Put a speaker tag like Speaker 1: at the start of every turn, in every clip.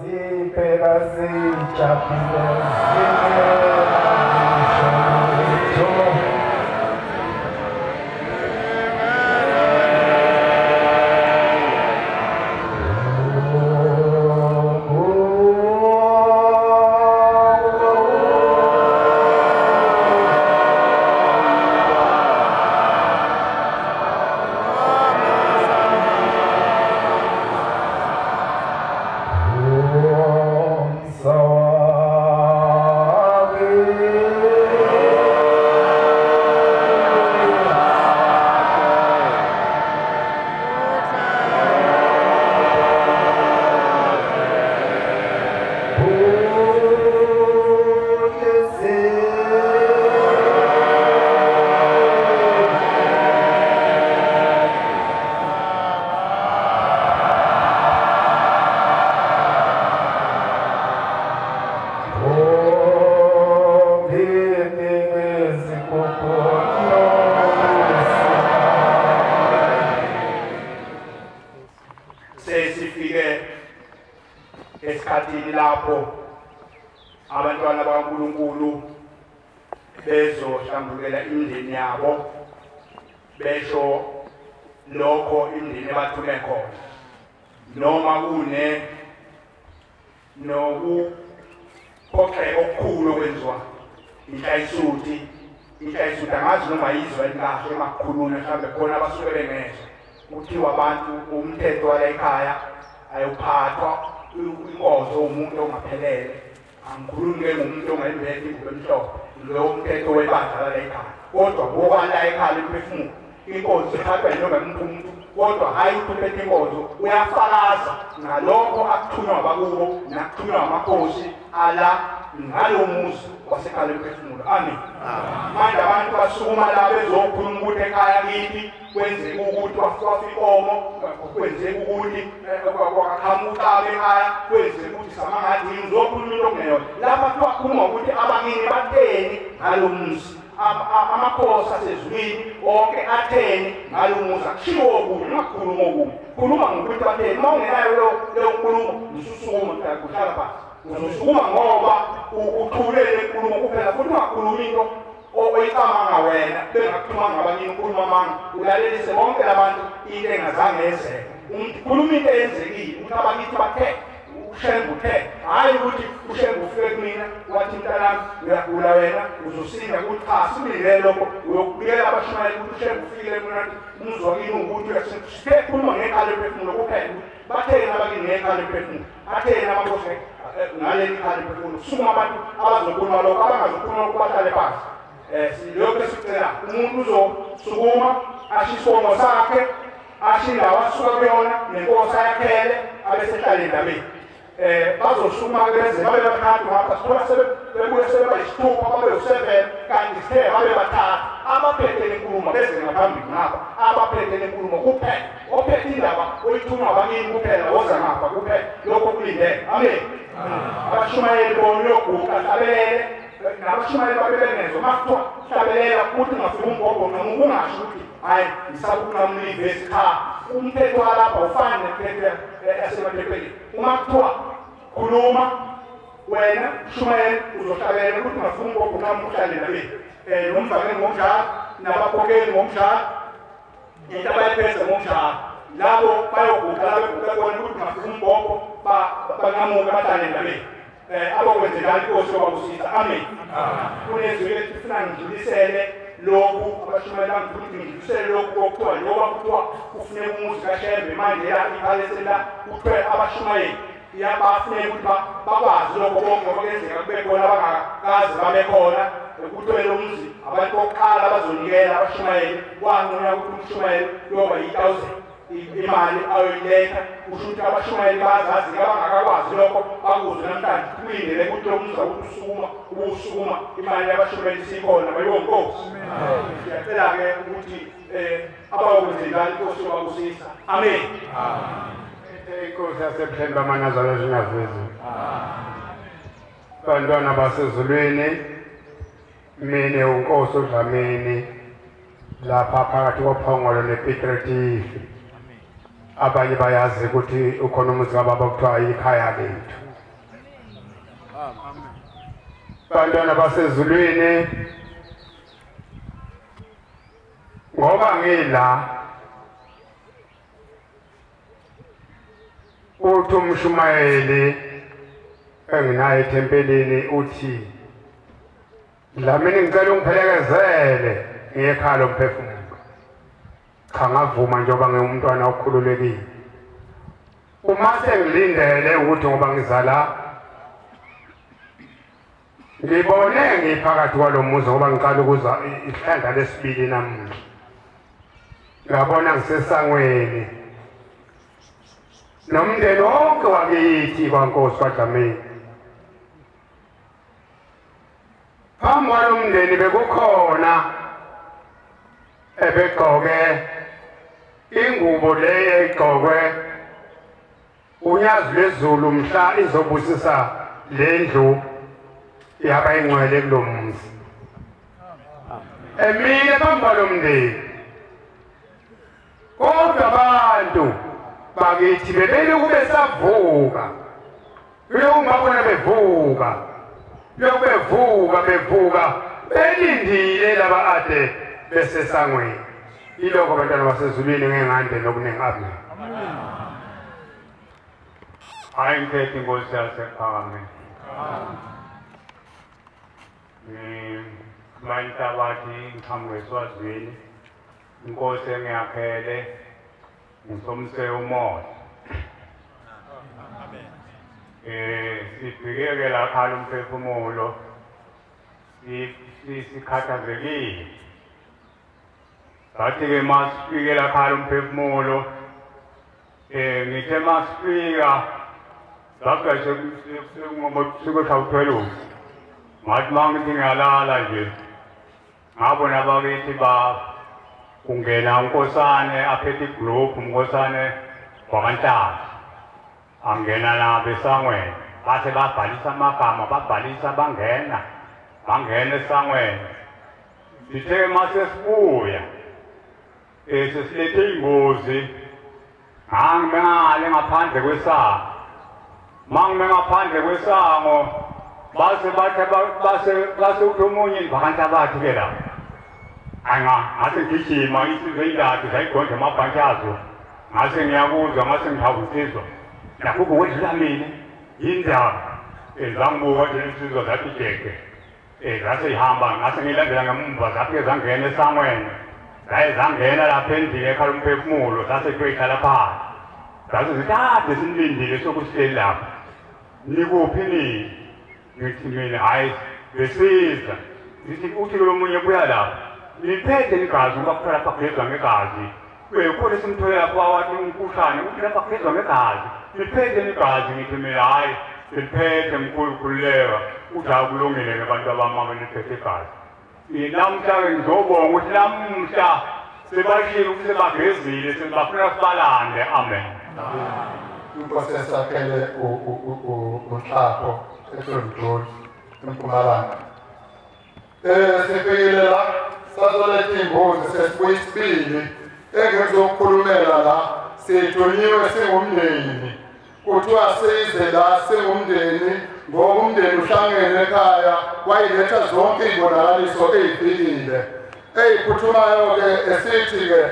Speaker 1: Sibheka sijabhile singena ngisho lutho.
Speaker 2: Sesifike esikhathini lapho abantwana bakaNkulunkulu bezohlambulukela imindeni yabo, besho lokho imindeni ebathume khona, noma kune nokuphoxeka okukhulu okwenziwa inhlayisuthi. Inhlayisuthi angazi noma yizwa kahle emakukhulunywa, mhlawumbe khona abasuke bengezwa kuthiwa abantu umthetho wala ekhaya ayuphathwa inkonzo umuntu ongaphelele. Angikhulumi ke ngomuntu ongayembethe ingubo emhlophe, lowo mthetho webandla lala ekhaya, kodwa ngokwala ekhaya lemphefumulo inkonzo iphathwa noma umuntu, kodwa hhayi ukuthi uphethe inkonzo uyafakaza ngalokho akuthunywa abakubo nakuthunywa amakhosi ala ngalo muzi wasekhaya lemphefumulo. Amen. Manje abantu basukuma la bezokhuluma ukuthi ekhaya kithi kwenzeka ukuthi kwafika inkomo, kwenzeka ukuthi kwaqhamuka ekhaya, kwenzeka ukuthi samangathi uzokhuluma into okungeyona. Lapha kuthiwa khuluma ukuthi abakini batheni ngalo muzi, amakhosi asezulwini onke atheni ngalo muzi. Akushiwo okubi, ungakhuluma okubi, khuluma ngokuthi batheni. Uma ungenayo leyo nkulumo, ususukuma uhlala phansi. Uzosukuma ngoba uthule le nkulumo kuphela, futhi ungakhulumi into oyicabanga wena bengakuthumanga abanye ukhuluma amanga, ulalelise bonke labantu into engazange yenzeke. Ukhuluma into eyenzekile ukuthi abakithi bathe uShembe uthe, hhayi ukuthi uShembe ufike kumina wathi mntanami uyagula wena uzosinda, ukuthi cha simlindele lokho. Uyokubikela abashumayeli ukuthi uShembe ufikile kumina wathi umuzi wakini ukuthi sithe khuluma ngekhala lemphefumulo kuphela, batheni abakini ngekhala lemphefumulo, batheni amakhosi ngaleli khala lemphefumulo. Sukuma abantu abazokhuluma lokho, abangazokhuluma lokho bahlale phansi. Lokho esikucela, umuntu uzosukuma asho isibongo sakhe, asho indawo asuka kuyona nenkosi ayakhele, abesehlala endabeni. Bazosukuma beze babe bathathu ngapha, sithola sebebuye sebeba yisithupha, babe u7, kanti sithe babe bathathu. Abaphethe lenkulumo beze ngaphambili ngapha, abaphethe lenkulumo kuphela, ophethe indaba oyithunywa abakini kuphela, woza ngapha kuphela, lokho kulindele. Amen. Abashumayeli bona uyoguqa hlabelele, nabashumayeli babe bengezwa uma kuthiwa hlabelela ukuthi ungafika umbhobho nqamuka, ungasho ukuthi hhayi ngisaba ukunqamula ivesi. Cha, umthetho walapha awufani nemthetho yasemathempelini. Uma kuthiwa khuluma wena shumayela, uzohlabelela ukuthi ungafika umbhobho unqamuka uhlale endabeni. Nomvangeli ngomdlalo, nabakhokheli ngomdlalo, into abayiphethe ngomdlalo, labo bayoguqa la beguqa khona ukuthi ungafika umbhobho banqamuke bahlale endabeni. Abakwenzelani inkosi yobabusiza. Amen. Kunezwi elithi funa ngidlulisele lokhu, abashumayeli bangifuna ukuthi ngidlulisele lokhu okuthiwa njengoba kuthiwa kufuneka umuzi kaShembe manje iphalese la, kuthiwe abashumayeli bafuneka ukuthi bakwazi lokho konke ngoba kuyenzeka kube khona abangakaze babe khona. Kuthiwe lo muzi abantu bokuqala abazonikela abashumayeli, kwanqunywa ukuthi umshumayeli uyoba yi-1000 imali ayoyiletha. Kusho ukuthi abashumayeli bazazi abangakakwazi lokho bakuzwe namhlanje, kulindele ukuthi lo muzi awukusukuma ubusukuma imali yabashumayeli sikhona bayonkosi. Siyacela-ke ukuthi abayokwenzelani inkosi yobabusisa. Amen.
Speaker 3: Inkosi yasebuhleni bamaNazaretha ingavezi. Bantwana basezulwini, mina uNkosi uDlamini lapha phakathi koPhongolo nePiet Retief. Abanye bayazi ukuthi ukhona umuzi kababa kuthiwa ikhaya lethu. Bantwana basezulwini, ngoba ngila uthi umshumayeli enginaye ethempelini uthi Dlamini ngicela ungiphelekezele ngiye ekhaya lomphefumulo. Cha, ngavuma njengoba ngingumntwana okhululekile. Uma sengilindele ukuthi ngoba ngizala ngibone ngiphakathi kwalo muzi ngoba ngiqala ukuza ihlandla lesibili namuhla. Ngabona ngisesangweni nomndeni wonke wakithi kwaNkosi kwaDlamini. Phambi kwalo mndeni bekukhona ebegqoke ingubo le egqokwe unyazi lwezulu mhla izobusisa lendlu yaba ingcwele kulo muzi. Emile phambi kwalo mndeni, kodwa abantu bakithi bebelokhu besavuka, lokhu ngabona bevuka, lokhu bevuka bevuka belindile laba ade besesangweni. Ilokho bantwana basezulwini ngengande nokuningi. Amen.
Speaker 4: Hayi ngiphethe inkosi yasePhakameni. Ngimayinhlabathi ngiqhamuka eSwazini. Inkosi engiyakhele ngisomse umoya. Sifike-ke lapha umphefumulo sikhathazekile. Sathi-ke masifike lapha umphefumulo ngithe masifika safika sekushaya ngathi uma ngithi ngiyalala nje ngabona bakithi kungena unkosane aphethe iglobhu, unkosane wakwaNtaba angena nabo esangweni, base babhalisa amagama, babhalisa bangena esangweni. Sithe mase sibuya sesilethe ingozi, ngangime ngaphandle kwesango. Mangime ngaphandle kwesango base bathe base uthi omunye bakanhlabathi ke la anga ngase ngigijima insizwa indathu zayigonje amabhantshi azo, ngase ngiyakuzwa ngase ngihawusizwa nakho kwedlula mina yindaba. Zangibuka nje insizwa zathi jeke, zase ihamba ngase ngilandela ngemuva, zafike zangena esangweni, zaye zangena lapha endlini ekhala umphefumulo, zase kuyoyihlala phansi. Zase zithi ade sinilindile sokusihleli lapha, nikuphi nini? Ngithi mina hhayi besiza. Ngithi uthi lo munye buya lapha niphethe igazi ngoba kuthiwa lapha kugezwa ngegazi. Khona esimthole lapha wathi umkhuhlane uthi lapha kugezwa ngegazi, niphethe igazi. Ngithi mina hhayi siliphethe mkhulu, khululeka. Uthi akulungile-ke bantu abamama niphethe igazi. Namuhla-ke ngizobonga ukuthi namuhla sebashile ukuthi sebagezile, sebafuna sibalande. Amen.
Speaker 5: Inkosi esakhele uNhlapho eTondolo eMpumalanga. Sifikile la sazoletha iy'mbuzi sesibuya isibili engizokukhulumela la. Sithunyiwe singumndeni, kuthiwa size la singumndeni ngoba umndeni uhlangene ekhaya wayiletha zonke iy'bonakaliso ey'fikile ey'phuthumayo-ke esithi-ke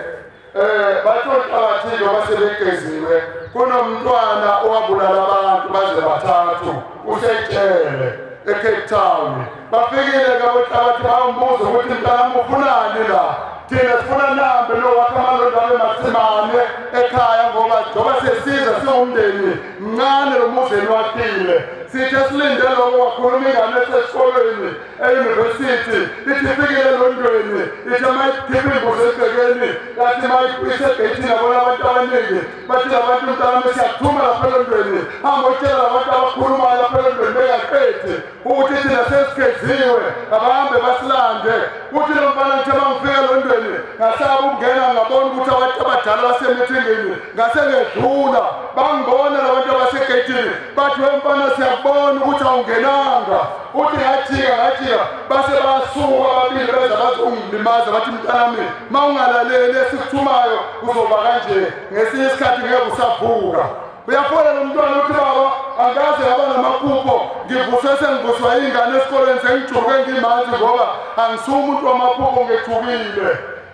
Speaker 5: bathi onhlabathi ngoba sebegeziwe kunomntwana owabulala abantu baze bathathu usetshele eCape Town. Bafikile ke onhlabathi bayombuza ukuthi mntanami ufunani la? Thina sifuna nambe lo wakhe amalonda abe masimame ekhaya ngoba njengoba sesiza siwumndeni mncane lo muzi wakhile. Sithe silinde lokho wakhuluma ingane esesikolweni eyunivesithi ithi ifikile elondweni ithi mayikhipha imbuzi ebhekeni yathi mayisegeyithini yabona abantu abaningi bathi labantu mntanami siyakuthuma lapha elondweni, hamba utshela labantu abakhulumayo lapha elondweni bengaqedi ukuthi thina sesigeziwe abahambe basilande. Uthi lo mfana ngithe uma ngifika elondweni ngasaba ukungena ngabona ukuthi abantu abadala basemithingini ngase ngedlula bangibona labantu abasegeyithini bathi we mfana siyakubona ukuthi awungenanga. Uthi ngajika base basuka ababili beza bathi ungilimaza bathi mntanami ma ungalaleli esikuthumayo uzoba kanje ngesinye isikhathi ngeke usavuka. Uyafona lo mntwana uthi baba angaze ngaba amaphupho ngivuswe sengivuswa ingane esikoleni sengijuke ngimanzi ngoba angisuye umuntu wamaphupho ngethukile.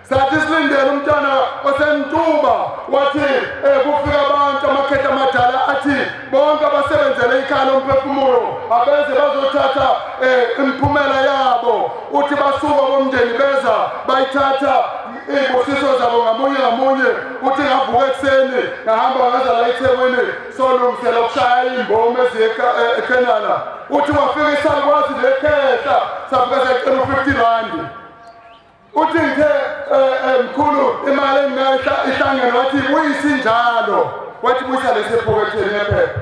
Speaker 5: Sathi silindele umntana osentuba wathi kufika abantu amakhetha amadala athi bonke abasebenzele ikhaya lomphefumulo abeze bazothatha imiphumela yabo. Uthi basuka bomndeni beza bayithatha izibusiso zabo ngamunye ngamunye. Uthi ngavuka ekuseni ngahamba ngaza la eThekwini solungisela ukushaya imboma eziye eKhenala. Uthi wafika isalukwazi lekhehla safika sacela u50 rand. Uthi ngithe mkhulu imali enginayo ihlangene, wathi buyisinjalo, wathi buyisa lesephoketheni yephepha.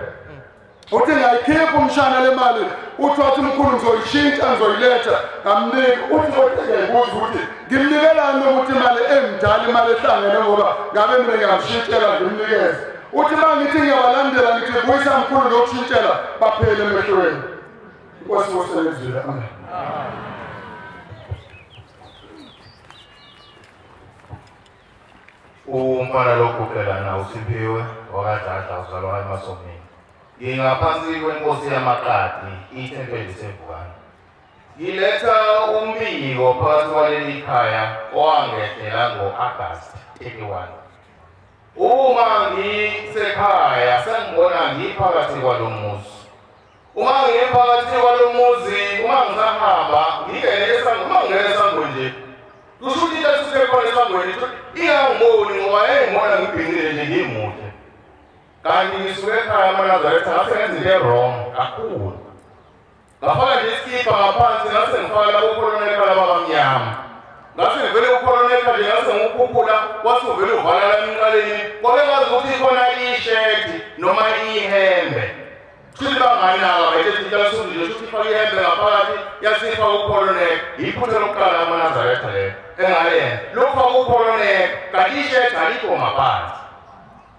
Speaker 5: Uthi ngayikhipha umshana le mali, uthi wathi mkhulu ngizoyishintsha ngizoyiletha, ngamnika. Uthi kodwa ngiyayibuza ukuthi ngimnikelani ukuthi imali emdala imali ehlangene ngoba ngabe mina ngiyamshintshela ngimnikeze. Uthi uma ngithi ngiyabalandela ngithi buyisa mkhulu lokushintshela, baphele emehlweni. Inkosi ibusisile. Amen.
Speaker 6: Umfana loguqelana uSiphiwe wakadladla uzalwa eMasomini. Ngingaphansi kwenkosi yamaqadi ithempeli seVukani. Ngiletha umbiko phakathi kwaleli khaya owangehlela ngo-Agasti 31. Uma ngisekhaya sengibona ngiphakathi kwalo muzi. Uma ngiphakathi kwalo muzi, uma ngisahamba ngingene esangweni, uma ngingene esangweni nje kusho ukuthi into esuke esangweni iyangiboni ngoba yayingibona ngibhinqile nje ngimuhle. Kanti ngisuke ekhaya amaNazaretha ngase ngenza into e-wrong kakhulu. Ngafaka nje isikibha ngaphansi ngase ngifaka labo kholoneka laba abamnyama. Ngase ngivele ukholoneka nje ngase ngikhuphula kwase uvele uvala la emqaleni kwabe ngazi ukuthi ikhona isheti noma ihembe. Kusho banganaka bayithethe into nje ukuthi ifake ihembe ngaphakathi yasifaka ukholoneka. Iphutha lokuqala amaNazaretha lelo engayenza. Lokufaka ukholoneka kanti isheti alikho ngaphansi.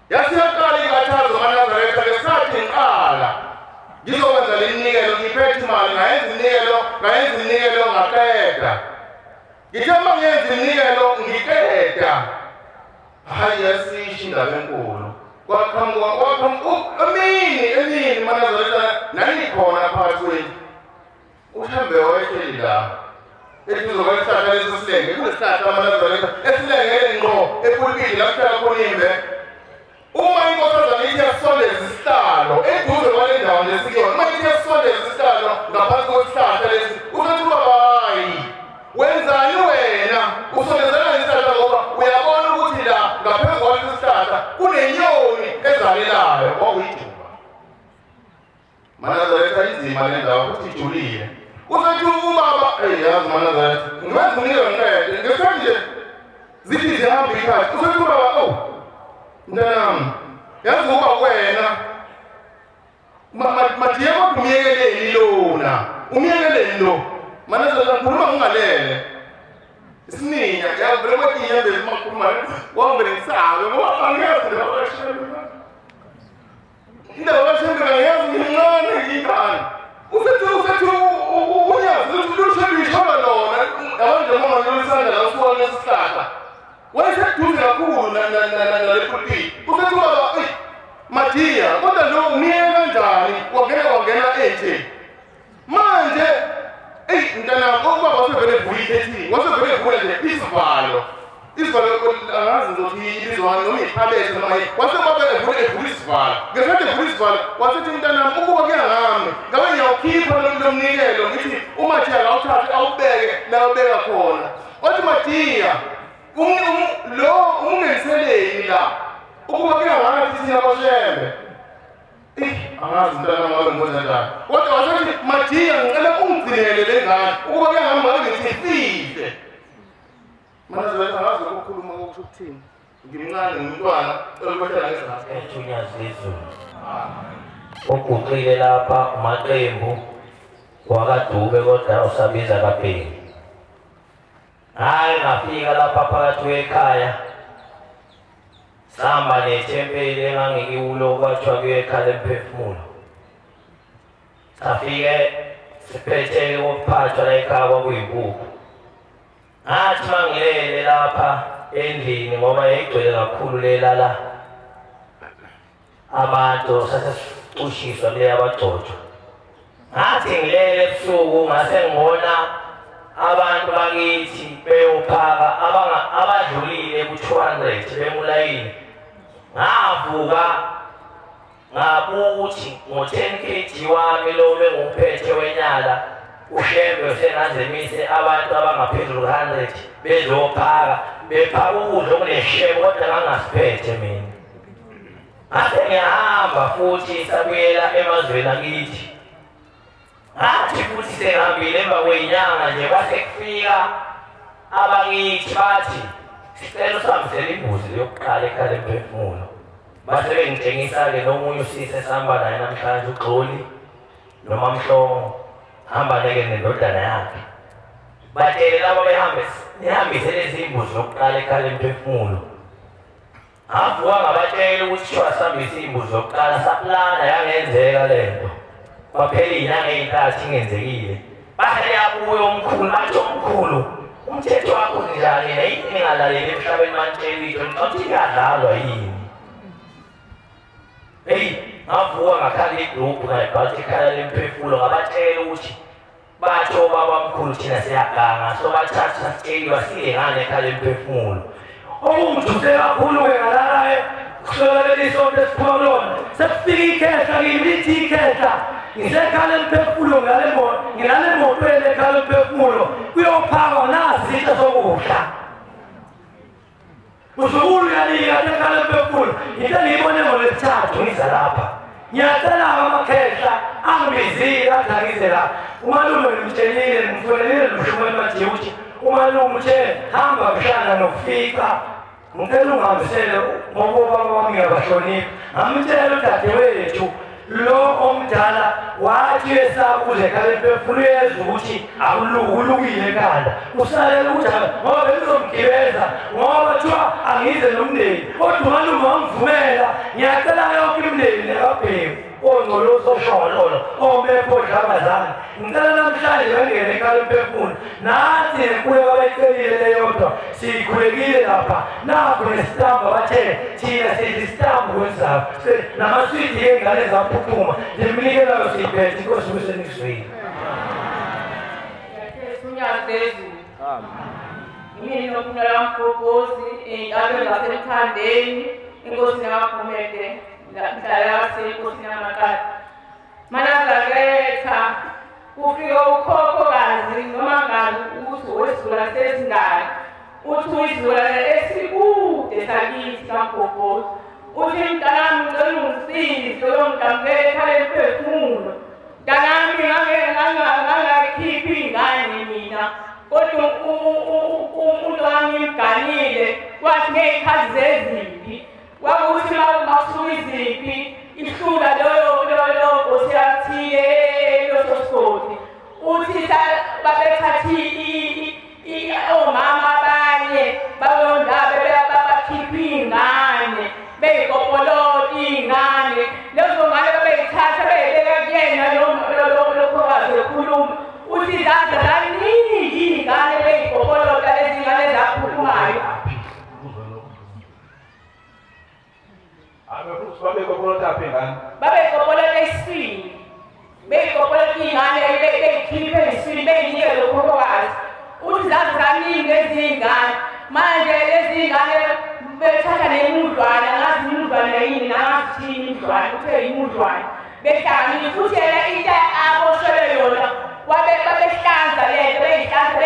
Speaker 6: Yasiyaqala inkathazo amaNazaretha ngesikhathi ngiqala ngizokwenza le minikelo ngiphethe imali ngayenza iminikelo ngayenza iminikelo ngaqeda. Ngithe uma ngiyenza iminikelo ngiqeda, hhayi yasisho indaba enkulu. Kwaqhamuka emini emini amaNazaretha nanikhona phakathi kwenu. Uhambe wayehleli la eduze kwesihlahla lesi silenge, kunesihlahla amaNazaretha esilengele ngqo epulpiti la kuhlala khona imbe. Uma inkosazana ithi yasondeza isihlalo eduze kwale ndawo nje sikuyona, uma ithi yasondeza isihlalo ngaphansi kwesihlahla lesi, uzothi ubaba hayi wenzani wena usondezelana isihlahla ngoba uyabona ukuthi la ngaphezu kwalesi sihlahla kunenyoni ezalelayo kwakuyijuba. MaNazaretha inzima le ndawo futhi ijulile. Uzothi ubaba yazi MaNazaretha ngiwenza umnikelo ngiqede ngesikhathi nje zithi zihamba ikhathi. Uzothi ubaba oh mntanami yazi ukuba wena Mathiya kodwa umyekeleni lona umyekeleni lo. MaNazaretha ngikhuluma ngingalele isininya yavele kwethi inyembezi uma ngikhuluma wangivele ngisabe ngoba angiyazi indaba kaShembe. Indaba kaShembe angiyazi ngimncane ngiyingane. Usethi unyazi luShembe ishola lona yabo nje uma ngilulisanda la usuka kulesi sihlahla wayeseduze kakhulu nale pulpiti. Usethi ubaba eyi Mathiya kodwa lo umyeke kanjani wangena enje manje. Eyi mntanami ubaba wasevele evula ikhethini wasevele evula nje isivalo isivalo angazi ngizothi ibizwani noma ikhabethe noma yini. Wase ubaba evula isivalo ngesikhathi evula isivalo wasethi mntanami ukuba kuya ngami ngabe ngiyawukhipha lo mnikelo ngithi uMathiya akawuthathe awubeke la ubeka khona. Wathi Mathiya lo umunganiseleni la ukuba kuya ngathi thina kwaShembe. Angazi mntanami ngabe ngikwenza njani. Kodwa wasethi Mathiya ngicela ungigcinele le ngane ukuba kuya ngami ngabe ngithi sife. MaNazaretha angazi ukukhuluma kokusho ukuthini. Ngimncane ngumntwana cela ukwehlela ngezansi.
Speaker 7: Ethunya zizulu. Oguqile lapha uMaqembu wakaDube kodwa usabiza kaBheki. Hayi ngafika lapha phakathi kwekhaya sahamba nethempeli engangikulo kwathiwa kuyekhaya lemphefumulo. Safike siphethe kokuphathwa la ekhaya kwakuyinkukhu. Ngathi mangilele lapha endlini ngoba yayigcwele kakhulu lelala abantu sasesicushiswa le abagcotshwa. Ngathi ngilele ebusuku ngase ngibona abantu bakithi beyophaka abadlulile ku-200 bemulayini. Ngavuka ngabuka ukuthi ngo-10 kg wami lo bengiwuphethe wenyala uShembe sengazemise abantu abangaphezulu ku-100 bezophaka bephaka ukudla okuneshebo kodwa ngangasiphethe mina. Ngase ngiyahamba futhi sabuyela emazweni akithi. Ngathi futhi sengihambile emva kwenyanga nje kwase kufika abakithi bathi sicela usihambisele imbuzi yokuqala ekhaya lemphefumulo. Base bengitshengisa-ke nomunye usisi esihamba naye namhlanje uXoli noma Mhlongo, hamba neke nendodana yakhe. Batshele laba nihambise lezi imbuzi yokuqala ekhaya lemphefumulo. Ngavuka ngabatshela ukuthi kuthiwa sihambise imbuzi yokuqala, saplana yangenzeka le nto. Kwaphela iy'nyanga ey'ntathu ingenzekile. Base beyabuya omkhulu, bathi omkhulu, umthetho wakho njani yena yini ningalaleli emhlabeni manitshela into nithi iyadlalwa yini? Eyi, ngavuka ngakhala igruphu ngayibhatha ikhala lemphefumulo ngabatshela ukuthi bathi obabamkhulu thina siyaganga so bathatha sitsheliwa siye ngane ekhala lemphefumulo. Okungithuse kakhulu-ke ngalala-ke kusukela leli sonto esiphuma kulona sekufika ikhehla kimi lithi ikhehla ngisekhala emphefumulo nginale motweni ekhala emphefumulo kuyophakwa nasi isitsha sokudla. Mzukulu uyalika ekhala emphefumulo into engiyibone ngolwesithathu ngiza lapha. Ngiyacela-ke amakhehla angibizile athi angize lapha. Umalume ngimtshelile ngimfonelile nomshumeli manje ukuthi umalume uthe hamba mshana nokufika ngicela ungihambisele ngoba obaba bami ngiyabahlonipha. Ngamtshela udadewethu lo omdala wathi esakuze ekhaya lemphefumulo uyezwa ukuthi akulukile ekhanda usalela ukuthi ngoba bengizomgibeza ngoba kuthiwa angize nomndeni kodwa umalume wangivumela. Ngiyacela yonke imindeni nekabheki ongcolosi oshololo omepho odlabazane ngicela namhlanje bengene ekhaya lemphefumulo nathi nenkuleko abayicelile leyodwa siyikhulekile lapha nakho nesitambu abathe thina sidla isitambu kwenzabo namaswidi yey'ngane zaphuphuma leminikelayo siyiphethe inkosi kusenikuzwile.
Speaker 8: Imini nokumela mgobhozi ey'ntabeni zasemthandeni inkosi yamaGumede mhlala yabasenkosi yamaqadi. Manazaretha kufike ukhokhokazi noma ngazi ukuthi owesizukulwane sesingaki uthi uyisizukulwane esikude sakithi kaMgobhozi. Uthi mntanami ngicela ungisize uyongidamukela ekhaya lemphefumulo. Mntanami ngangakhiphi iy'ngane mina kodwa umuntu wangimganile kwathi ngey'khathi zezimpi kwakuthi makusuka izimpi ihlula loyo nkosi yathile leso sigodi. Uthi babethathe omama abanye balondabe bakhipha iy'ngane beyikopolota iy'ngane lezo ngane babeyithatha beyibeka kuyena lokhokazi ekhuluma. Uthi izandla zaningi iy'ngane beyikopolota lezi ngane zaphuphumayo. Babeyikopolota esiswini beyikopolota iy'ngane beyikhiphe esiswini beyinike lokhokazi. Uthi zaze zaningi lezi y'ngane manje lezi y'ngane bethatha nemudlwana ngazi imudlwana yini nangazi thini imudlwana kuthiwe imudlwana behlanganisa futhi yena into aboshelwe yona babehlanza lento beyihlanza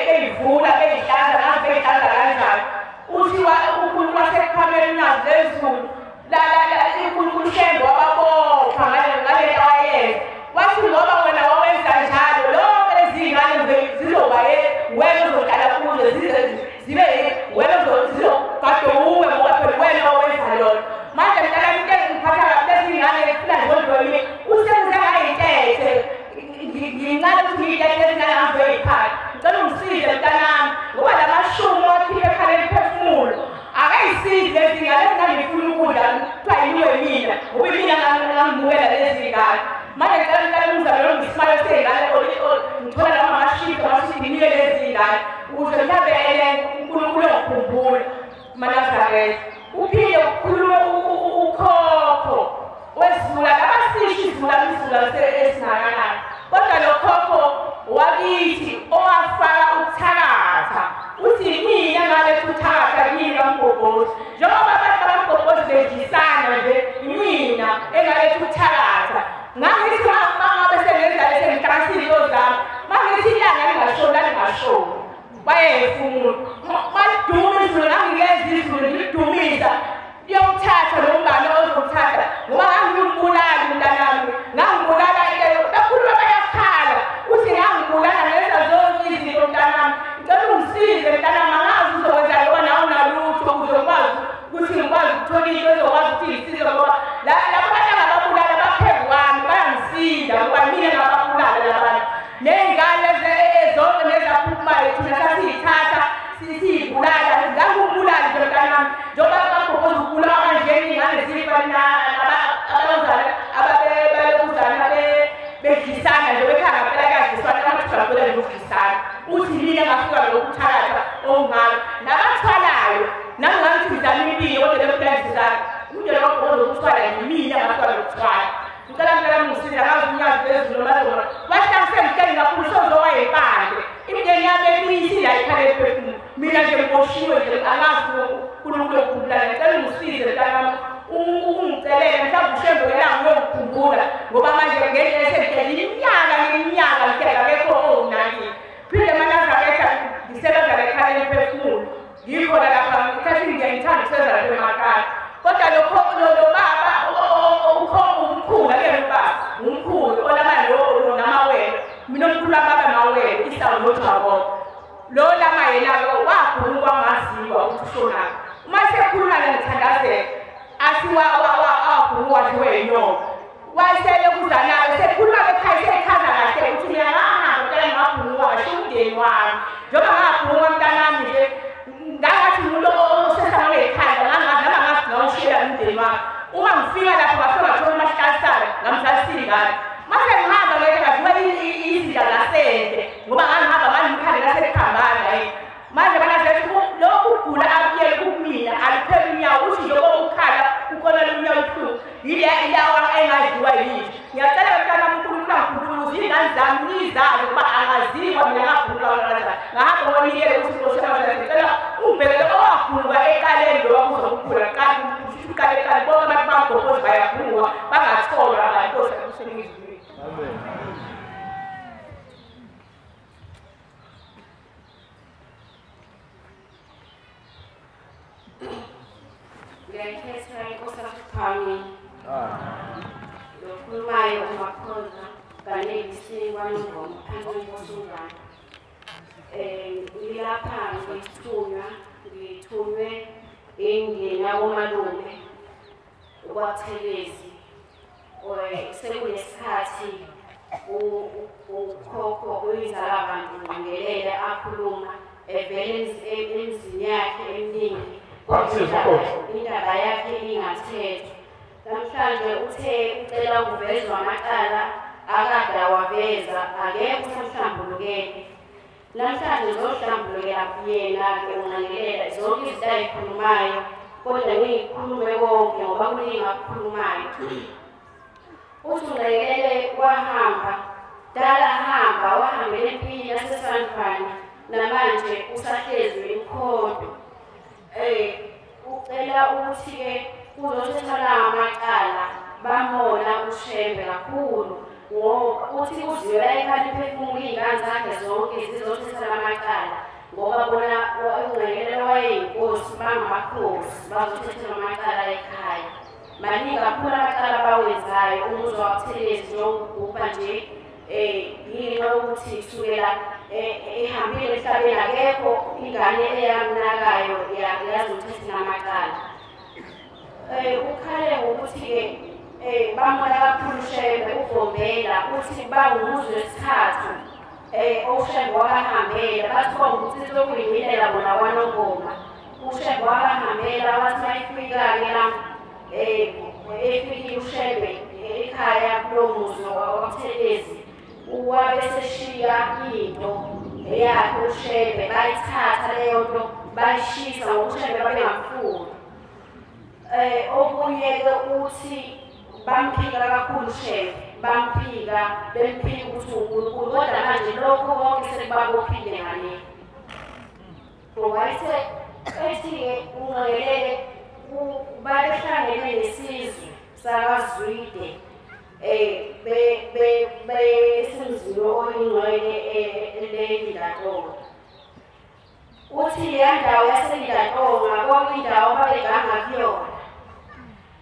Speaker 8: beyivula beyihlanza ngazi beyihlanza kanjani. Uthi uNkulunkulu wasekukhameni unyazi lwezulu uNkulunkulu uShembe wababopha ngale nto ayenza. Wathi ngoba wena wawenza njalo lonke lezi y'ngane zizoba wena ozohlala kuzo zibe wena zizogade uwe ngoba phela wena owenza lona. Manje mntanami into engiphatha kabi lezi y'ngane ngifuna nje mina usenze ngayintethe ngincane ukuthi ngiyintethe lezi ngane ngizoyiphatha. Ngicela ungisize mntanami ngoba la mashumu akhiphe ekhala emphefumulo akayisizi lezi ngane lezi ngifuna ukudla kuthiwa yiwe mina ngoba mina ngangimukela lezi ngane. Manje ngicela mntanami ungizamele ngisimalo sey'ngane ngithola noma amashift amashift nginike lezi ngane ukuze mhlawumbe uNkulunkulu engikhumbule. Manazaretha uphinde ukhulume ukhokho wesizukulwane abasisho isizukulwane esingakanani. wakithi owafaka ukuthakatha. Uthi mina ngaletha uthakatha kimi kaMgobhozi. Njengoba abantu bakaMgobhozi bedlisana nje, mina engaletha uthakatha. Ngangithi mangabe sengenza sengihlanganisile into zami, mangithi ilanga lingashoni lingashoni. Wayefuna maliduma izulu, ngangiyenza izulu ngilidumisa. Liyomthatha lo mngane ozomthatha ngoba ngangimbulala umntanami, ngangibulala into kakhulu bayakhala. Uthi ngangibulala ngenza zonke izinto mntanami, ngicela ungisize mntanami, angazi uzokwenza ngoba nawe unalutho ukuze ngikwazi ukuthi ngikwazi ukuthola into ezokwazi ukuthi ngisize ngoba labo bantu angababulala baphezu kwami bayangisinda ngoba mina ngababulala labantu. Ney'ngane zonke nezaphumayo thina sasiyithatha siyibulala, ngangibulala nje mntanami. Njengoba kaMgobhozi ubulawa kanjena iy'ngane zifa abazali ababelokuzana bedlisana nje bekhaya ngampela kuyadliswana, amathuba ngampela nje ukudlisana. Uthi mina ngafika lokuthakatha okungaka nabathwalayo nami ngangithi ngizama imibili kodwa le mpela ngizama umndeni kaMgobhozi ukuthwala yimina ngafika lokuthwala. Ngicela mntanami ngisize, angazi unyazi lwezulu noma wahlala sengihleli kakhulu sozowayempande. Imindeni yami ebuyisile ayikhala ephefumulo. Mina nje ngiboshiwe nje angazi uNkulunkulu uyokhumbula. Ngicela ungisize mntanami, ungicelele mhlawumbe uShembe ngelanga uyongikhumbula ngoba manje ngendlela esengihleli iminyaka ngeminyaka ngihleli akekho onginakile. Phinde emaNazaretha ngisebenza la ekhaya lemphefumulo. Ngikhona lapha ngikhathi ngiyangithanda ukusebenza lapha emakhaya. Kodwa lokho lo baba umkhulu akuyena ubaba, umkhulu olama namawele. Mina omkhulu wami amawele isawu noJakobe. Lo lama yena-ke wakhuluma kwangaziwa ukuthi ushonaphi. Uma sekhuluma ngithandazela athi wakhuluma wadliwe yinyoka. Wayeselokuzana-ke sekhuluma ekhaya sechaza kahle ukuthi mina ngahamba mntana ngakhuluma ngashiya umndeni wami. Njengoba ngakhuluma mntanami nje ngangathi umuntu osesangane ekhaya ngangazi noma ngazi ngawushiyela umndeni wami. Uma ngifika lapho ngafika ngathola umahlalisana ngamzalisile ingane. Mase ngihamba ngeke ngaziwa izinja zasendle ngoba ngangihamba ngangimkhande nasekuhambana yini. Manje banazathi lokhu kugula akuyele kumina alipheli unyawo, uthi njengoba ukhala ukhona lomnyawo ubuhlungu yile ilawa engadliwa yini. Ngiyacela mntanami uNkulunkulu angikhumbule ukuthi iy'ngane zami nizazi ukuba angaziwa mina ngakhulula kanjani. Ngahamba ngonikele ukuthi Nkosi yami ngicela ungibhekele owakhuluka eqaleni lo wakuzokukhula qala uqale eqaleni bonke abantu bakaMgobhozi bayakhuluka bangatholwa abantu oseningizimu.
Speaker 1: Amen.
Speaker 9: Ngiyayikhetha inkosi yasePhamini. Lokhulumayo uMakhoza kaNelisi kwaNongoma phansi kwenkosi uNgwane. Ngilapha ngithunywa, ngithunywe indlela yakomalume kwaThelezi. Sekunesikhathi ukhokho uyizala bantu akhuluma evele emzini yakhe eminingi. Indaba yakhe ingathethwa. Namhlanje uthe ucela ukuvezwa amacala akade awaveza, akekho usamhlambulukele. Namhlanje uzohlambulukela kuyena-ke unangelela zonke izinto ayikhulumayo, kodwa ngiyikhulume konke ngoba kuningi akukhulumayo. Uthi unqekele wahamba, dala hamba, wahambela empini yaseSandlwana, namanje usahlezi imkhonto. Ucela ukuthi-ke kuzothathelwa amacala bamona uShembe kakhulu ngoba uthi uzwela ekhaya iphefumulo iy'ngane zakhe zonke zizothathelwa amacala ngoba bona unqekele wayeyinkosi bangamakhosi bazothathelwa amacala ekhaya. Maningi kakhulu amacala abawenzayo umuzi wakuThelezi njengokugubha nje yinxa yokuthi kusukela ehambile emhlabeni akekho ingane eyamnakayo yazomthathela amacala. Ukhale ngokuthi-ke bamona kakhulu uShembe uGombela, uthi bangumuzi wesithathu uShembe wabahambela, bathi kwawukuthi lokuyimilela bona kwaNongoma. Ushembe wabahambela wathi mayifika-ke la efikile uShembe ekhaya kulowo muzi wakwaThelezi, wabeseshiya into eyakhe uShembe, bayithatha leyo nto bayishisa ngoba uShembe babengamfuni. Okunye-ke uthi bamphika kakhulu uShembe, bamphika bemphika ukuthi uNkulunkulu, kodwa manje lokho konke sekubabophile ngale. Wayese ethi-ke uNgqengelele babehlangene nesizwe sakaZwide besemzini oyingcwele eLindatonga. Uthi leya ndawo yaseLindatonga kwakuyindawo ababeganga kuyona,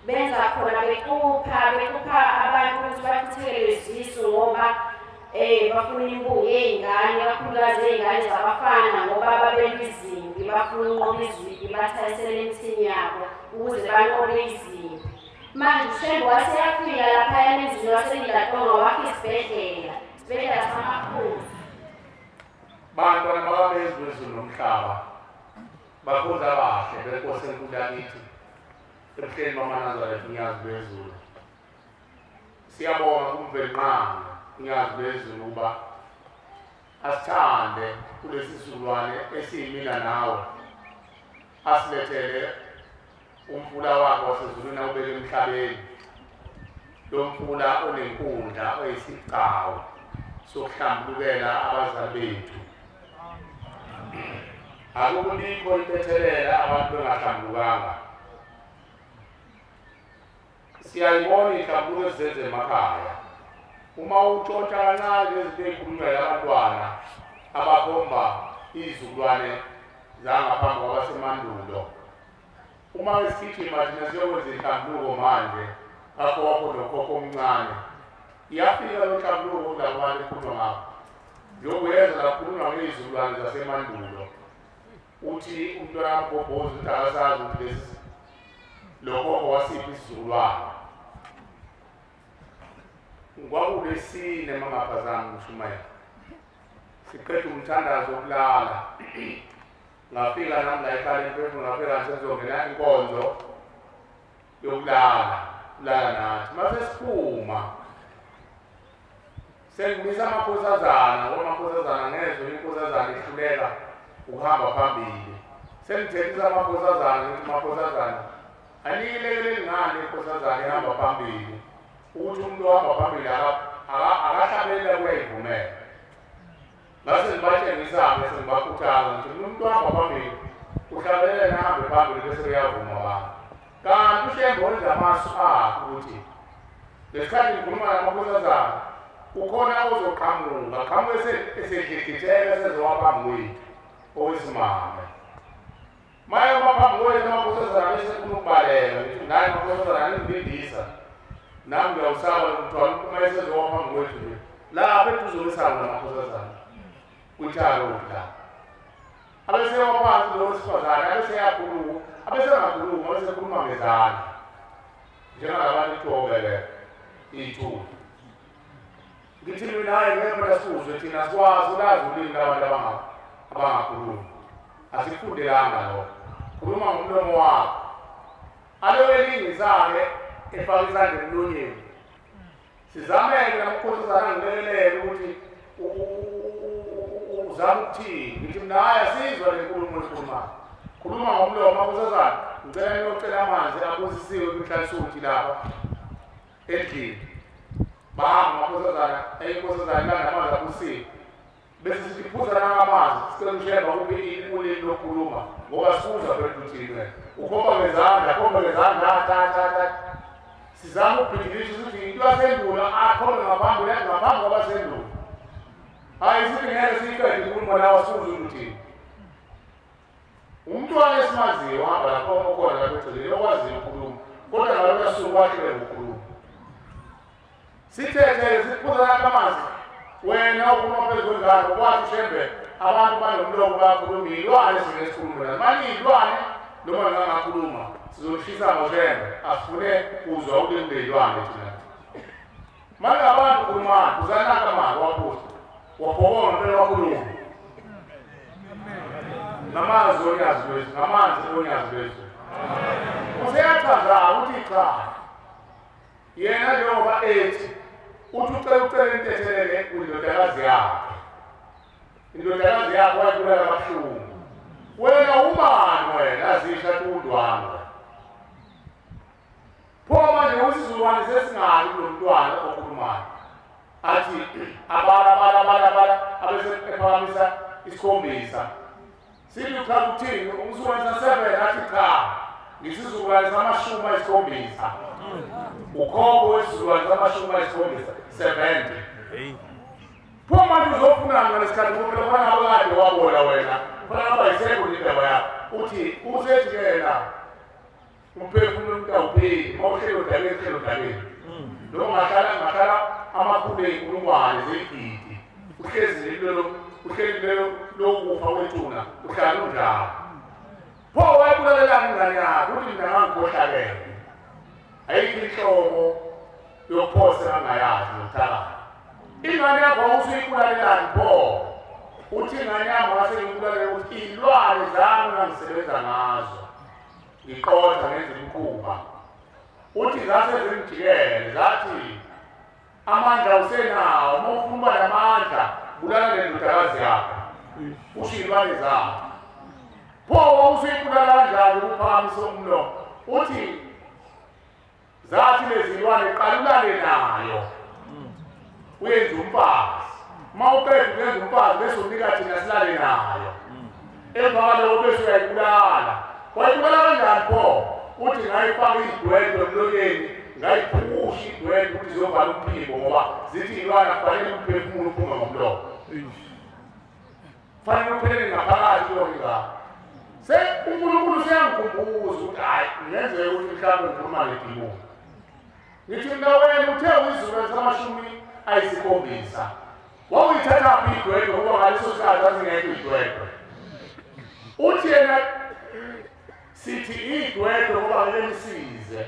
Speaker 9: benza khona bequpha abantu ukuthi bachithekelwe izisu ngoba bafuna imbungu yey'ngane, kakhulukazi ey'ngane zabafana, ngoba babelwa izimpi, bafuna ukunqoba izimpi, bathayisele emithini yabo ukuze banqobe izimpi. Manje uShembe waseyafika laphayana emzini waseLindatonga wakha isibhedlela, isibhedlela samakhosi.
Speaker 10: Bantwana bakabezwe izulu nomhlaba, bakhonza kahle benkosi enkulu yakithi ebuhleni bamaNazaretha uNyazi lwezulu. Siyabonga kuMvelinqangi uNyazi lwezulu ukuba asithande kulesi sizukulwane esiyimina nawe, asilethele umfula wakhe wasezulwini awubeke emhlabeni. Lo mfula onenkundla oyisigcawu sokuhlambulukela abazali bethu. Akukho intethelelo abantu bengahlambulukanga. Siyayibona inhlambuluko ezizenza emakhaya. Uma utshontsha kancane lezinto ey'khulunywayo abantwana abakhomba izizukulwane zangaphambi kwabasemandulo. Uma isigijima thina siyokwenza inhlambuluko manje kakhokho nokhokho omncane, iyafika lo nhlambuluko kulabo bantu ekhulunywa ngabo. Njengoba lakhulunywa ngey'zukulwane zasemandulo, uthi umntwana kaMgobhozi ukuthi akasazi ukuthi lesi lo khokho wasiphi isizukulwane. Kwakulesine mangaphazami ngishumayela, siqeda umthandazo wokulala, ngafika nami la ekhaya emphefumulo, ngafika sesizongena inkonzo yokulala, kulala nathi. Mase siphuma sengimisa amakhosazana, ngoba amakhosazana ngezwe inkosazana ihluleka ukuhamba phambili. Sengithethisa amakhosazana ngithi makhosazana aniyilekeleli ngani inkosazana ihamba phambili, ukuthi umuntu ohamba phambili akahlabelela kuyayivumela. Ngase ngibatshengisa-ke sengibakhuthaza ngithi umuntu ohamba phambili uhlabelela nahambe phambili bese uyavuma abantu. Kanti uShembe wenza amasu akhe ukuthi ngesikhathi ngikhuluma namakhosazana ukhona ozoqhamuka, qhamuke esedlidlitheka sezowa phambi kwethu owesimame. Maye uma phambi kwethu amakhosazana bese efuna ukubaleka, ngithi naye makhosazana ningibindisa nami ngiyawusaba lo mthwalo uma esezowa phambi kwethu nje lapha eduze kwesango lamakhosazana kwithalo la. Abesewa phansi lo wesifazane, abeseyakhuluma, abesengakhuluma, abesekhuluma ngezandla njengalabantu kuthiwa iy'thulu. Ngithi mina hhayi ngeke phela sikuzwe thina, sikwazi ulazi ulimi labantu abangakhulumi, asikufundelanga lokho. Khuluma ngomlomo wakho. Alowelingisa-ke efaka isandla emlonyeni. Sizameke namakhosazana angilekelele ukuthi uzama ukuthini. Ngithi mina hhayi asizwa le nkulumo ekhulumayo, khuluma ngomlomo. Makhosazana ngicela niyocela amanzi abusisiwe kwinhlansuthi lapha endlini. Bahamba amakhosazana, inkosazana ilanda amanzi abusisiwe, bese sithi phuza nangamanzi, sicela uShembe akuphe ulimi lokukhuluma ngoba sikuzwa phela ukuthi wena ukhomba ngezandla, khomba ngezandla, ta ta ta. Sizama ukubhidilisha ukuthi into yasendulo akhombe ngaphambili, ngaphambi kwabasendulo. Hhayi sithi ngeke siyiqede inkulumo nawe, sikuzwe ukuthi umntwana esimaziyo uhamba lapho okhona lapho egceleni okwaziyo ukukhuluma, kodwa ngalolu suku wahluleka ukukhuluma. Sithethe siphuza lapha amanzi, wena ukhuluma phezu kwengane, kwathi uShembe abantu banomlomo bayakhuluma, iy'lwane singeke sikhulume nazo. Manje iy'lwane noma ngingakhuluma sizoshisa ngoShembe, asifune kuzwa ulimi ley'lwane thina. Manje abantu khulumani, uzanaka amanzi waphuza, wabhobonga impela wakhuluma. Ngamanzi oNyazi lwezulu, ngamanzi oNyazi lwezulu. Useyachaza ukuthi cha, yena njengoba ethi uthi ucela ucela intethelele kwindodakazi yakhe, indodakazi yakhe wayibulala kabuhlungu. Wena ubani wena azisho athi undwanga? Pho manje usizukulwane sesingaki kulo mntwana okhulumayo? Athi abala abala abala abala abese ephakamisa isikhombisa. Sithi cha uthini? Umzukulwane sa-7 athi cha, ngisizukulwane sama-70. Ukhokho wesizukulwane sama-70 70. Pho manje uzofunani ngalesikhathi ngoba phela kufanele abakade wabola wena, kufanele aba yisekho indaba yakho. Uthi usethi yena umphefumulo umuntu awupheli, uma uhleli odakeni uhleli odakeni. Noma ungahlala amakhulu ey'nkulungwane zey'gidi, uhlezi lelo uhleli lelo lokufa kwethuna, uhlala unjalo. Pho wayebulalelani ingane yakho? Uthi mina ngangikhohlakele. Ayikho inhlobo yokuphosa engangayazi nokuthakatha. Ingane yakho wawusuyibulalelani pho? Uthi ingane yami ngase ngiyibulalela ukuthi iy'lwane zami ngangisebenza ngazo, ngiqotha ngenza imikhuba. Uthi zase zingijikele zathi amandla usenawo, uma ufuna uba namandla bulala nendodakazi yakho, usho iy'lwane zakho. Pho wawusuyibulala kanjani ukuphakamisa umlomo? Uthi zathi lezi lwane qala ulale nayo uyenze umfazi. Uma uqeda ukuyenza umfazi bese unika thina silale nayo, emva kwaloko bese uyayibulala. Wayibulala kanjani pho? Uthi ngayifaka idwendwe emlonyeni, ngayiphusha idwendwe ukuthi ziyovala umphimbo, ngoba zithi iy'lwane kufanele umphefumulo uphume ngomlomo, kufanele uphelele ngaphakathi kuyo ingane. uNkulunkulu useyangikhumbuza ukuthi hhayi kungenzeka ukuthi mhlawumbe ngikhuluma ngedimoni. Ngithi mina wena uthe uyisizukulwane sama-70, wawuyithathaphi idwedwe ngoba ngaleso sikhathi zazingekho idwedwe? Uthi yena sithi idwedwe ngoba ngeke nisize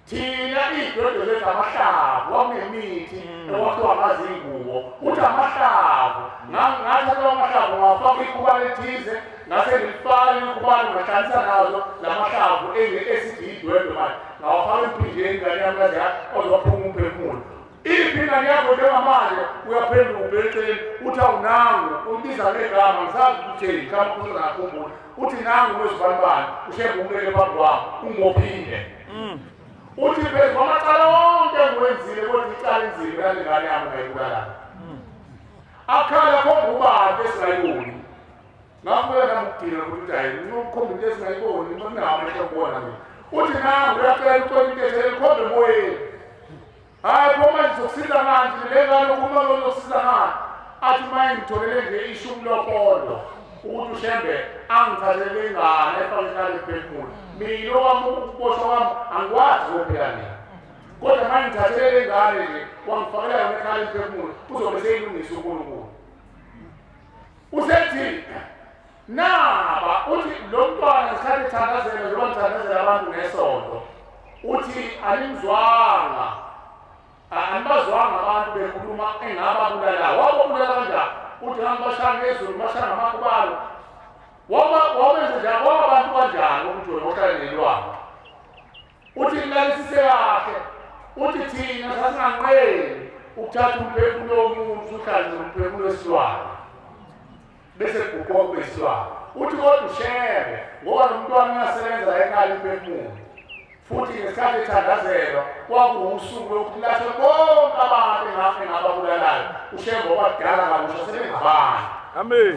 Speaker 10: thina, idwedwe zethu amahlavu, kwakunemithi ekwakuthiwa ngazingubo. Uthi amahlavu, ngathatha amahlavu ngawafaka ikhubane ethize, ngase ngilifaka ikhubane ngahlanganisa nazo lamahlavu esithi idwedwe manje, ngawafaka emphinjeni ingane yami kaze ozowaphuma umphefumulo. Iphi ingane yakho njengamanje? Uyaphenduka ubheke eceleni uthi awunangu, ubiza ngegama ngisazi ukuthi mhlawumbe usengakhumbula. Uthi nangu wezibanibani, ushembe umbeke phambi kwami ungophile. Uthi phezu kwamacala wonke engiwenzile kodwa icala enzima yale ngane yami ngayibulalana. Akhala khomba ubani esingayiboni. Ngafika nami ukugcina ukuthi hhayi nginokukhomba into esingayiboni, nginawo amehlo okubona mina. Uthi nangu uyacela ucela into ethele khomba emoyeni. Hhayi pho manje uzokusiza ngani le ngane ukhuluma uzokusiza ngani? Athi maye ngitholele nje ishumi lokolo ukuthi ushembe angithathele ingane efake ihlale emphefumulo. Mina owami ukuboshwa kwami angikwazi kophela mina, kodwa manje ngithathele le ngane nje wangifakela yona ekhala emphefumulo, uzobe seyilungisa uNkulunkulu. Usethi naba uthi lo mntwana ngesikhathi ethandazela njengoba ngithandazela abantu ngesonto, uthi animzwanga, anibazwanga abantu bekhuluma engababulalayo. Wababulala kanjani? Uthi ngangibashaya ngezulu, ngibashaya ngamakhubalo. Wabenze njani? Wababantu kanjani ukuthi wena uhlale nelwane? Uthi ngilalisise kahle. Uthi thina sasinganqeni ukuthatha umphefumulo womuntu uhlale nomphefumulo wesilwane bese kuguquka kube isilwane. Uthi kodwa ushebe ngoba lo mntwana uyasebenza ekhaya umphefumulo. Futhi ngesikhathi ethandazelwa kwakuwusuku lokulashwa bonke abantu engababulalayo. Ushembe wabadala kabusha sebengabantu.
Speaker 1: Amen.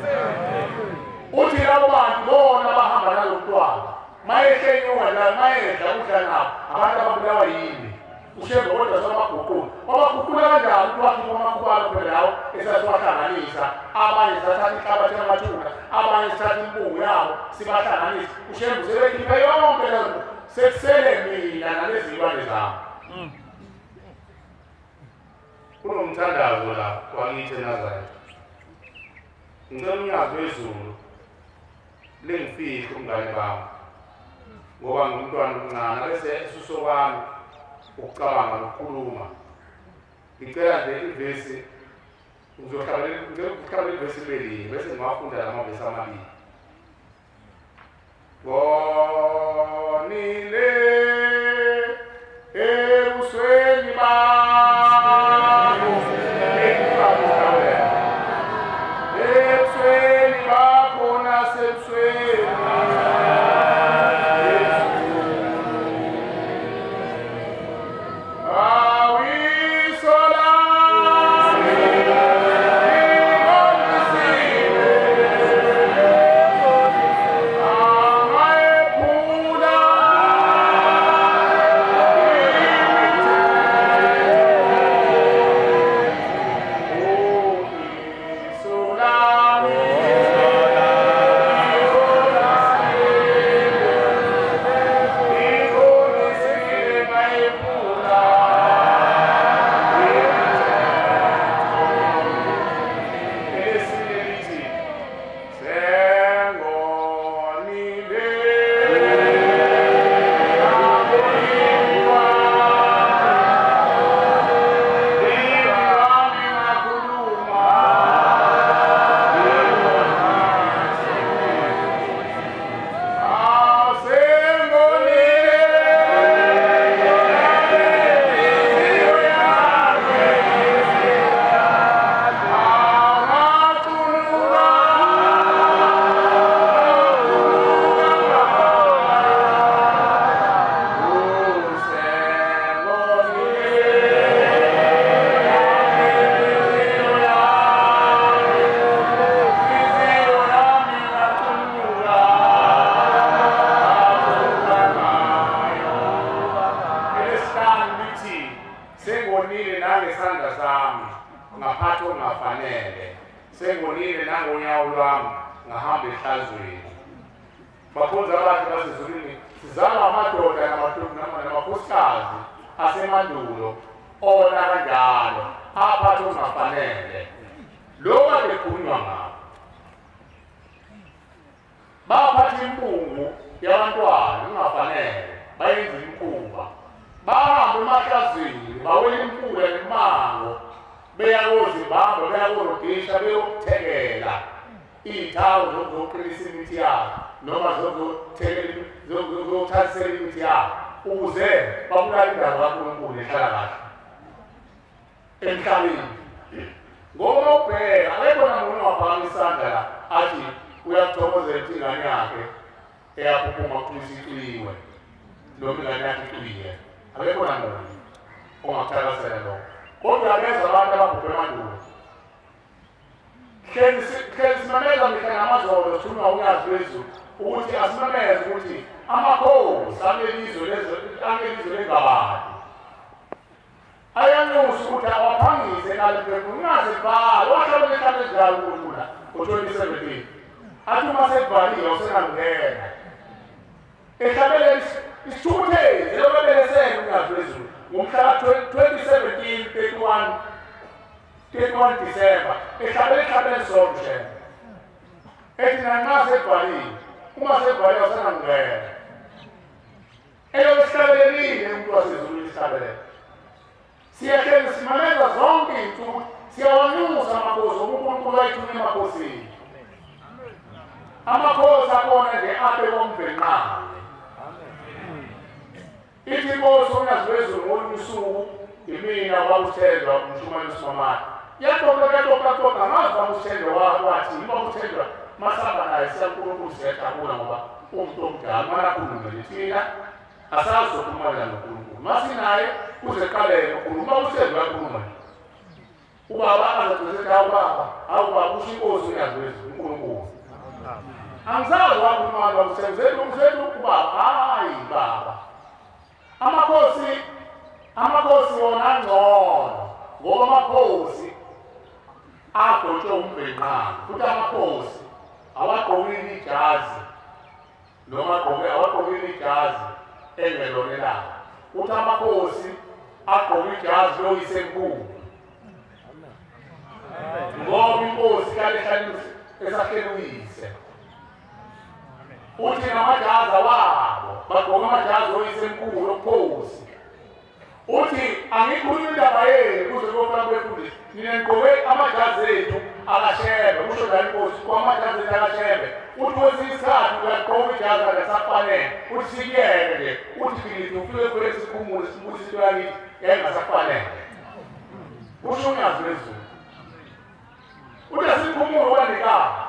Speaker 10: Uthi labo bantu bona abahamba nalo mntwana mayehle inyuka la mayedla udla nabo abantu ababulawa yini? Ushembe kodwa sobaguqula. Wabaguqula kanjani? Ukuthi wakhipha amakhubalo phela lawo esasiwahlanganisa, abanye sathatha inhlabathi yamathuna, abanye sithatha impungu yabo sibahlanganisa. Ushembe usebekhiphe yonke leyo nto, sekusele mina nalezi zilwane zami.
Speaker 6: Kunomthandazo la wakithi eNazaretha. Ngicela unyazi wezulu lingifihle umngane bami, ngoba ngumntwana omncane bese esuso kwami ukucabanga nokukhuluma. Ngicela nje ivesi, ngizohlabela ivesi libe bese ngiwafunda lamavesi amabili. Ngonile ebusweni bakho, ebusweni bakho nasebusweni
Speaker 10: ngaphathi okungafanele, sengonile nangonyawo lwami ngahamba ehlazweni. Bakhonzi abahle basezulwini, sizalwa amadoda namakhosikazi asemandulo ona kanjalo aphathi okungafanele. Lokhu kade kukhulunywa ngakho. Baphatha impungu yabantwana kungafanele, bayenza imikhuba. Bahamba emahlazini, bawela imfula nemimango, beya koZimbabwe, beya koRhodesia, beyokuthekela iy'thawu zokuzoqinisa imithi yabo noma zokuthathisela imithi yabo ukuze babulale indaba kaNkulunkulu ehlala kahle emhlabeni. Ngoba ubheka akekho namunye ongaphakamisa isandla la athi uyakuthokozela ukuthi ingane yakhe eyaphuphuma kuthiwa isicwiwe noma ingane yakhe icwiye. Akekho namunye ongakuthakasela lokho. Kodwa abeza abantu ababhubhe emandulo. Hlezi simemeza mihla namazolo sithunywa unyazi lwezulu ukuthi asimemeze ukuthi amakhosi alelizwe lengabadi ayanxusa ukuthi awaphangise ngalomphefumulo ungazibhali wahlabela ehlala ezinjalo uNkulunkulu ngo-2017 athi uma sekubhaliwe awusenakungena ehlabele isithukuthezi elobebelesele unyazi lwezulu ngomhla ka-2017 31 December ehlabele ehlabele sonke ethi nanxa sekubhaliwe uma sekubhaliwe awusenakungena eyohlabelelile umuntu wasezulwini ihlabelele. Siyahlezi simameza zonke iy'nsuku, siyawanusa amakhosi ngoba uNkulunkulu wayithunya emakhosini. Amakhosi akhona nje abe komvenqane. Ithi inkosi unyazi lwezulu ngolunye usuku imina kwakuthenjwa umshumayeli uSimamane. Yaxoxa yaxoxa xoxa ngazi kwakuthenjwa wathi kwakuthenjwa masihamba naye siya kuNkulunkulu siyajabula ngoba uwumuntu omdala mana akhulume nje thina asazi sokhuluma noNkulunkulu. Masinaye kuze kuqaleke ukukhuluma uthemba uyakhuluma. Ubaba azagcina hawu baba, hawu baba usho inkosi unyazi lwezulu uNkulunkulu. Angisazi wakhuluma kwakuthemba umthetho ubaba, hayi baba. Amakhosi wona angcono ngoba amakhosi agcotshwe umbhenqane futhi amakhosi awagqokile ijazi noma awagqokile ijazi engelona elabo. Uthi amakhosi agqoke ijazi loyisemkhulu ngoba inkosi kale ehlala esahleli uyise. Uthi namajazi awabo bagqoke amajazi oyisemkhulu obukhosi. Uthi angikhulumi indaba yenu kuze kuyofika kubefundisi, nina nigqoke amajazi ethu akashembe, kusho njalo inkosi, kwamajazi ethu akashembe. Uthi kwesinye isikhathi uyagqoka ijazi angasakufanele, uthi sikuyeke nje, uthi philiphi ufike kule sikhumulo sibuyise into yakithi yayingasakufanele. Kusho unyazi lwezulu. Uthi asikhumulo kwanikaba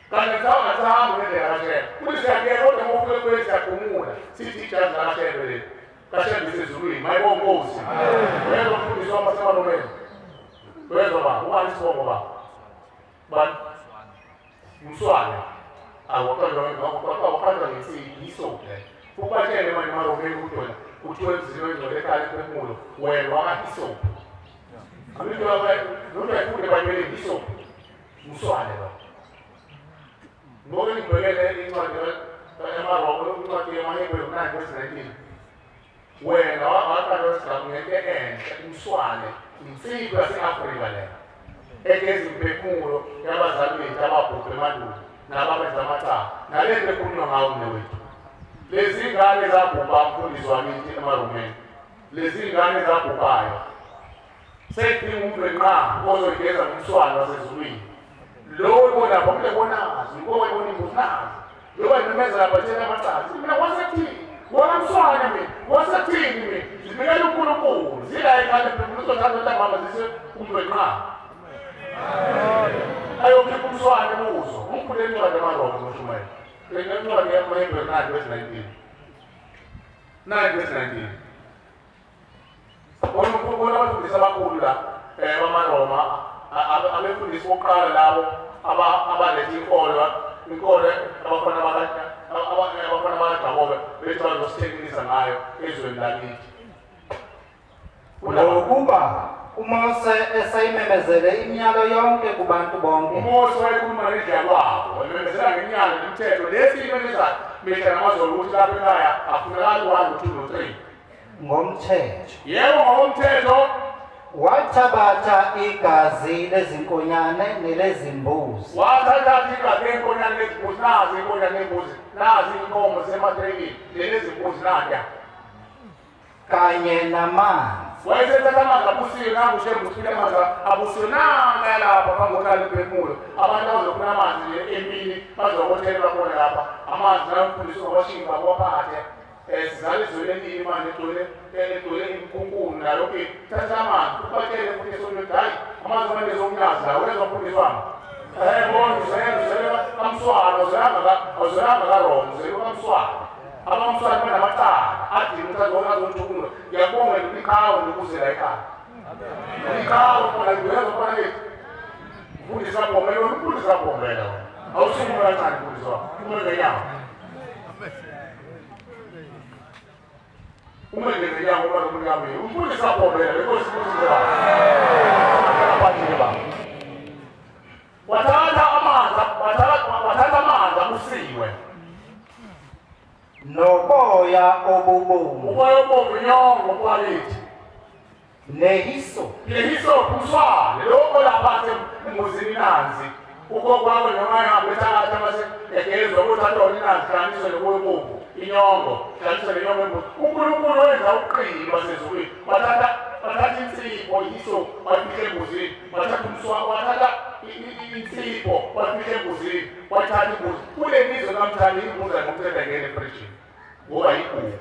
Speaker 10: kanti ngisahamba ngendlela kashembe. Uthi siyakuyeka kodwa uma ufike kule siyakhumula sithi ijazi lakashembe leli. Kashembe isezulwini, mayibonga inkosi. Uyezwa mfundisi wami waseMaromeni? Uyezwa baba, ubani isibongo baba? Bani? Mswane. Awuqanjwa ngensimbi, isoke le. Ubatshele manje eMaromeni ukuthi wena kuthiwa emzini oyingcwele ekhaya lemphefumulo, wena waka-Hisophu. Lutho ayifunde eBhayibhelini, Hisophu. Mswane lo. Ngoke ngibhekele incwadi emaRoma, incwadi yamaHebheru 9 verse 19. Wena waqala isigaba ngento enhle, umswane, insipho yase-Afrika leyo egeza imphefumulo yabazali bethu ababhubhe emandulo nababenza amacala nale nto ekhulunywa ngawo mne wethu. Lezi ngane zabhubha mfundisi wakithi eMaromeni, lezi ngane zabhubhayo seyidinga umvenqane ozoyigeza ngumswane wasezulwini. Lo oyibona lapha kumele bonazi, ngoba ibona imbuzi nazi, loba imemeza lapha tshela amacala mina wasethini wona mswane mina wasethini mina zinikela uNkulunkulu zila ekhaya emphefumulo uzothatha ntambama zise umvenqane ayokhipha umswane kuzo. Umkhulele incwadi yamaRoma ngoshumayela incwadi yamaHebheru 9 verse 19 9 verse 19. Bona abafundisi abakhulu la bamaRoma abefundisi bokuqala labo abaletha inkolo abafana bakaJakobe bethi bazosithekisa ngayo ezweni lakithi.
Speaker 1: Ngokuba
Speaker 11: uMose esayimemezele imiyalo yonke kubantu bonke.
Speaker 10: uMose wayekhuluma nendlela kwabo, wememezela ngemiyalo nemithetho lesi imemezayo mihla namazolo ukuthi lapha ekhaya afunakali 1 2 no 3
Speaker 11: ngomthetho.
Speaker 10: Yebo, ngokomthetho.
Speaker 11: Wathabatha igazi lezinkonyane nelezimbuzi.
Speaker 10: Wathatha igazi lezinkonyane nezimbuzi, nazi inkonyane nembuzi, nazi inkomo zematreyini nelezimbuzi nadya.
Speaker 11: Kanye namanzi.
Speaker 10: Wayesethatha amanzi abusiwe, nangu uShembe usifile amanzi abusiwe, nanga lapha phambi kokuqala umphefumulo. Abantu bazofuna amanzi emini bazokothelwa khona lapha. Amanzi lawo mfundisi wabashinga bawaphathe. Sizale izwe elini manje egcwele imkhunkulu nalokhu. Thatha amanzi ubatshele futhi esontweni, hhayi amanzi manje ezomnyazi lawo wezwa mfundisi wami. Bona uzele kaMswana, awuzelanga kaRoma, uzele kaMswana. Abamswana banamacala adinga ukuthi azonthukula. Ngiyabonga iqhawe nokuzela ekhaya. Iqhawe khona ngiyezwa khona ngithi mfundisi wabhombela wena, umfundisi wabhombela wena. Awusukume kancane mfundisi wami, ume ngenyawo. Ume ngenyawo ngoba nomuntu kami. Umfundisi wabhombela, inkosi ibusise baba. Wathatha amanzi, wathatha amanzi abusiwe.
Speaker 11: Noboya obubomvu.
Speaker 10: Uboya obubomvu inyongo kwakithi.
Speaker 11: Nehiso.
Speaker 10: Nehiso umswane lokho lapha embuzini nanzi. Ugogo wakho noma engabe ethakatha mase egezwa ukuthatha wona inanzi hlanganiswe noboya obubomvu inyongo hlanganiswe nenyongo embuzi. uNkulunkulu wenza uqili wasezulwini. Wathatha insipho ihiso wayifihla embuzini. Wathatha umswane, wathatha insipho wayifihla embuzini. Wathatha imbuzi. Kule lizwe namhlanje imbuzi ayingomthetho ayingene efrijini. Ngoba yigugu.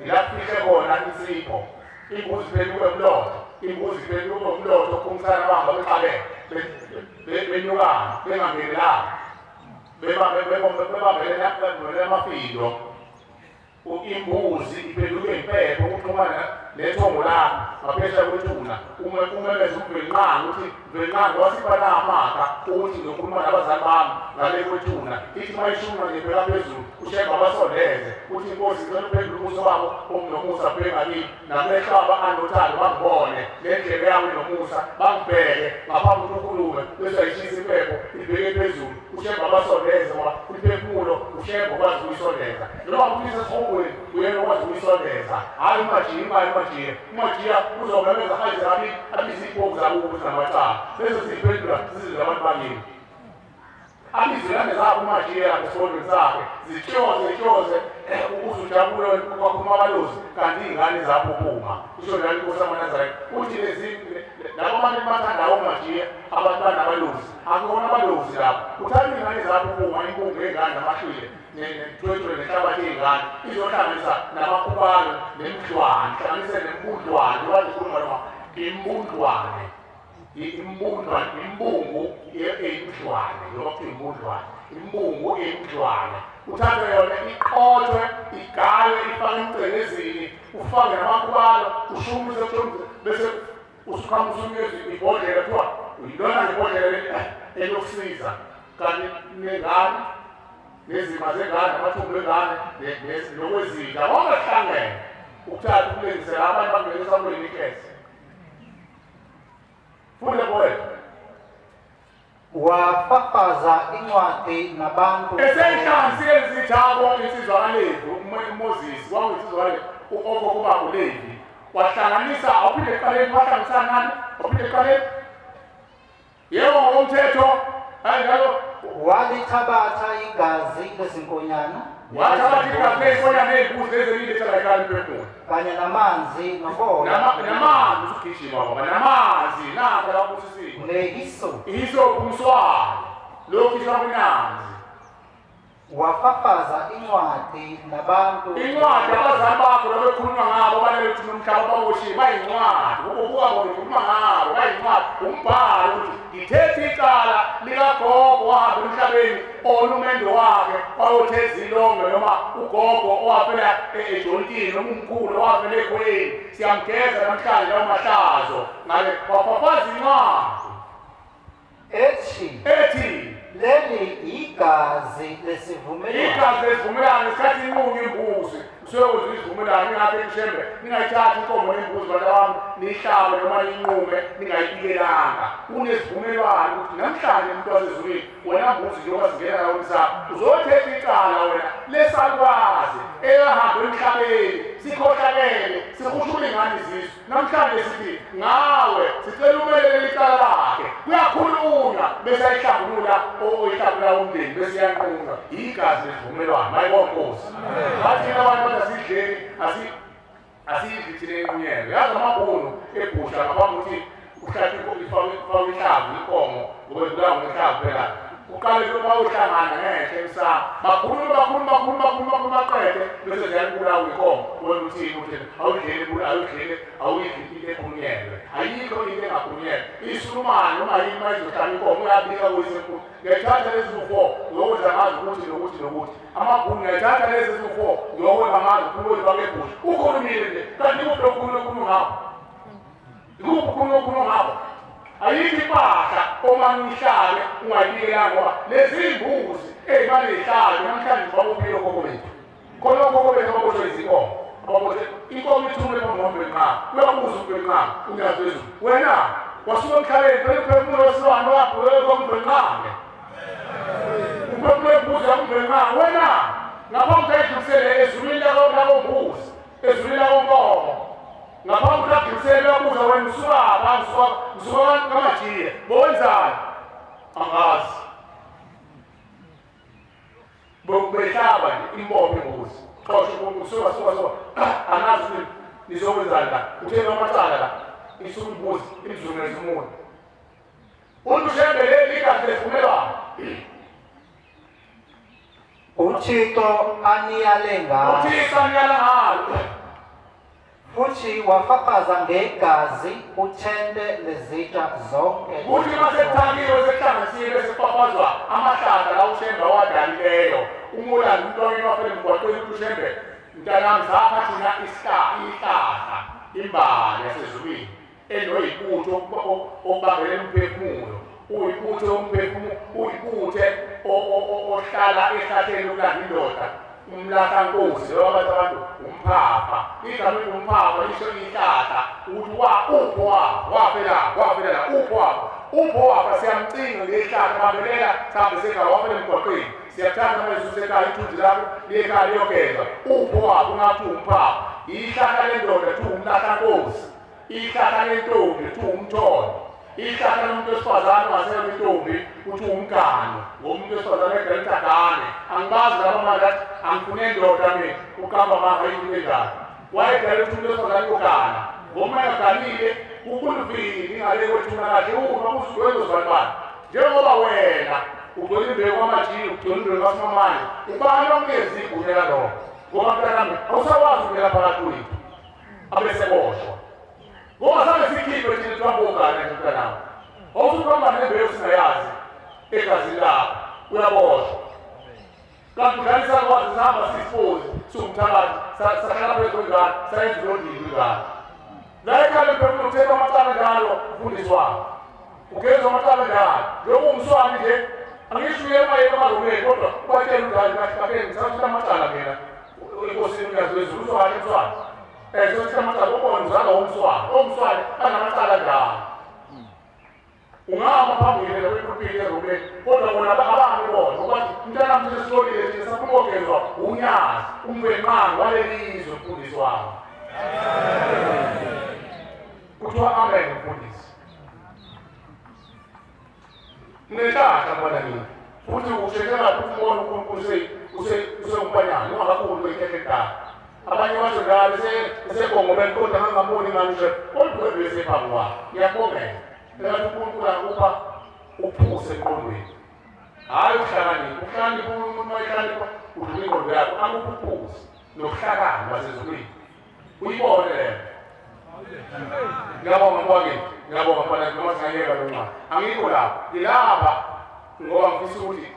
Speaker 10: Ilafihle khona insipho. Imbuzi iphenduke umlotha. Imbuzi iphenduke umlotha okhungisana bahamba bexabene. Benyukana, bengangenelani. Bebambelene amafindo. Imbuzi iphenduke impepho ukuxhumana nethongo lakho ngaphesheya kwethuna. Umemeze uMvelinqangi ukuthi Mvelinqangi wasipha na amaka ukuthi ngizokhuluma nabazali bami ngale kwethuna. Ithi uma ishuma ngibheka phezulu uShembe abasondeze uthi inkosi ngicela uphendule ubuso babo obunomusa bheka kimi namehlo abo anothando bangibone nendlebe yabo inomusa bangibheke ngaphambi kokuthi ukhulume bese ayishisa impepho ibheke phezulu uShembe abasondeze ngoba umphefumulo uShembe ukwazi ukuyisondeza noma umfundisi esihogweni uyena okwazi ukuyisondeza. Hhayi umajiya, imali umajiya. Umajiya uzomemeza aze abize iy'mpoku zakubo ukuthi namacala bese ziyiphendula zize abantu bakini. Abize ingane zakho umajiya lapha esigodlweni sakhe zitshoze ukuze ujabule kwakhuluma abalozi kanti iy'ngane zaphuphuma. Isho njalo inkosi yamaNazaretha uthi lezi labo bantu bathandayo umajiya abantu banabalozi akubona abalozi lapho uthatha iy'ngane zaphuphuma inkungu yey'ngane namahlwile nentwetwe nenhlabathi yey'ngane izohlanganisa namakhubalo nemidlwane ihlanganise nembudlwane wazikhuluma noma imbudlwane imbudlwane imbungu eyimdlwane noma kuthiwa imbudlwane imbungu eyimdlwane uthathe yona iqothwe igaywe ifake emgcelezini ufake namakhubalo ushumise bese usuqhamusa unikeza ibhodlela kuthiwa uyilona ngebhodlela elokusiza kanti nengane nezima zengane amathumbu engane nokwezinja konke kuhlangene ukuthatha ukulengisela abantu bangenisa kulenikeze. Funde boyethu.
Speaker 11: Wafafaza incwadi nabantu.
Speaker 10: Eseyihlanganisile izithako insizwa kaLevi uMoses kwakuyinsizwa kaLevi ukhokho baba uLevi wahlanganisa awuphinde ekuqaleni wahlanganisa nani awuphinde ekuqaleni yebo ngokomthetho hayi njalo.
Speaker 11: Walithabatha igazi lezinkonyana.
Speaker 10: Wathabatha igazi lezinkonyana ney'mbuzi lezi ekhaya umphefumulo.
Speaker 11: Kanye namanzi noboya.
Speaker 10: Namanzi usugijima baba namanzi nakho lapho usisiwe.
Speaker 11: Nehiso.
Speaker 10: Ihiso umswane lokhu isho kwinanzi.
Speaker 11: Wafafaza incwadi nabantu.
Speaker 10: Incwadi abazali bakho labekhuluma ngabo balele nomhlaba bawoshiye bayincwadi. Ukubuka bona ukhuluma ngabo bayincwadi. Umbhalo ukuthi ngithethe icala likagogo wahamba emhlabeni onumendo wakhe wayotheza ilongo noma ugogo owafela ejontini noma umkhulu owafela ekhweni. Siyamgeza namhlanje lawo mahlazo. Ngale wafafaza incwadi.
Speaker 11: Ethi
Speaker 10: ethi
Speaker 11: Leli igazi lesivumelwano.
Speaker 10: Igazi lesivumelwano isikhathi inqunywa imbuzi. Kusuke isivumelwano ingakho eMshembe ningayithathi inkomo nembuzi bantu bami niyihlabe noma niyinqume ningayibikelanga. Kunesivumelwano ukuthi namhlanje umuntu wasezulwini wena mbuzi njengoba singena la umsapho uzothetha icala wena lesalukwazi eyahamba emhlabeni sikhohlakele sihushula ingane izizwe. Namhlanje sithi ngawe sicela umelele icala lakhe. Kuyakhulunywa bese ayihlambulula oyihlambulula umndeni bese iyanqunywa. Igazi lesivumelwano. Mayibonke Nkosi. Bathi abantu asidleni asiyidli thina enqunyelwe. Yazi amabhunu ebhusha ngaphambi ukuthi uhlatshwe ifakwe inhlavu inkomo ngoba ibulawa ngenhlavu phela. Uqale bawuhlangana ngenhla emsamo bakhulume bakhulume bakhulume bakhulume baqede bese ziyabulawa inkomo. Wena uthini uthini awudleni awudleni awuyidli into enqunyelwe. Ayikho into engaqunyelwe. Isulumane uma yini mayizohlala inkomo uyabika kuyisemkhulu ngiyayithatha lezi zu-4 ngiyokwenza ngazo ukuthi nokuthi nokuthi. Amabhunu ngiyayithatha lezi zu-4 ngiyokwenza ngazo ukuthi ebhusha. Ukhulumile nje kanti ikuphi lokhuluma okhuluma ngakho? Ikuphi ukhuluma okhuluma ngakho? Ayikho impahla oma ngihlabe ungayibikelanga ngoba lezi mbuzi ey'mane y'hlabe namhlanje babophile okhokho bethu. Khona okhokho bethu ababoshwe izinkomo. Ababoshwe inkomo ithume phambi komvelinqaba. Uyabuza umvelinqaba unyazi lwezulu. Wena wasuka emhlabeni phela umphefumulo wesilwane wakho wekomvelinqaba. Umphefumulo wembuzi yakumvelinqaba. Wena ngaphambi ukuthi ayidlulisele ezulwini lakombuzi, ezulwini lakonkomo. Ngaphambi ukuthi agibisele uyabuza wena usukaphi? Ngisuka kaMajiya. Bowenzani? Angazi. Behlaba nje imbophe imbuzi. Xosha umuntu usuka suka suka. Angazi ukuthi nizokwenzani la. Utheni amacala la. Isuka imbuzi imzungeze umuntu. Umuntu uShembe leli igazi lesivumelwano.
Speaker 11: uThixo aniyale ngalo.
Speaker 10: uThixo aniyale ngalo.
Speaker 11: Futhi wafafaza ngegazi uthente lezitsha zonke.
Speaker 10: Kuthi masekuthakiwe sekuhlanganisiwe sekufafazwa amahlahla la uShembe awadalileyo. Umulandi umuntu wakini wafela emgwaqweni uthi uShembe mntanami sapha thina ihlahla imbali yasezulwini enoyibutho okubambelela umphefumulo. Uyibuthe umphefumulo, uyibuthe ohlala ehlahleni ukulanda indoda. Umlahlankosi loba bathi abantu umphapha. Igama elithi umphapha lisho ihlahla ukuthi upho wafela wafela la upho wapha upho wapha siyamcinga ngehlahla bambelela sihambe sekhaya wafela emgwaqweni siyathatha manje sekhaya ithunzi lakho liyekhaya liyogezwa upho wapha ungathi umphapha. Ihlahla lendoda kuthiwa umlahlankosi, ihlahla lentombi kuthiwa umthondo, ihlahla lomuntu wesifazane ongasekho intombi kuthiwa umgano ngomuntu wesifazane egane agane. Angibazi laba manje athi angifune indoda mina uqamba manga into enjalo. Wayedala ukuthi umuntu wesifazane uyogana ngoba engaganile kukuluvini ingale kwethuna kahle uma usugcwele uzibani njengoba wena ugcwele imbewu kwaMajiya ugcwele imbewu kaSimamane ubani ongezi igunya lalokho ngoba mntanami awusakwazi ukungena phakathi kwethu abeseboshwa ngoba sange sikhiphe thina sibambogana nje mntanami awusuhamba nembewu singayazi egazini lakho uyaboshwa. Kanti udlalisa kwazi sihamba sisifozi siwumthakathi sahlala phezu kwengane sayenza ulondile ingane. La ekhaya umphefumulo uthetha amacala njalo umfundisi wakho ugezwa amacala njalo njengoba umswani nje angisho uye mayeke emarumeni kodwa ubatshela unjani kahle kahle ngisathatha amacala mina enkosini unyazi lwezulu uzwakale umswani sothatha amacala ubone uzalwa umswani omswani banamacala njalo. Ungahamba phambili nakwipulpiti erumeni kodwa bona abami bona ngoba mntanami sesihlolile thina safuna ukogezwa unyazi umvelinqangi waleli izwe mfundisi wami. Kuthiwa amen mfundisi. Unenhlahla mfana kimi futhi usheshe kahle ukubona uNkulunkulu usekumpanyana ungakakhulu kweyikhehle kudala. Abanye basho njalo esegongomeni kodwa ngangamboni ngani nje kodwa ubesephambi kwakhe. Ngiyakubongela. Engathi uNkulunkulu akupha uphuse emqondweni. Hhayi ukuhlakanipha, ukuhlakanipha umuntu uma ehlakanipha udlula ingqondo yakho akuphe uphuze nokuhlakani wasezulwini. Uyibone leyo. Ngiyabonga mfowethu, ngiyabonga mfana noma singayeka lo nxa. Angikho lapha, ngilapha ngoba ngifisa ukuthi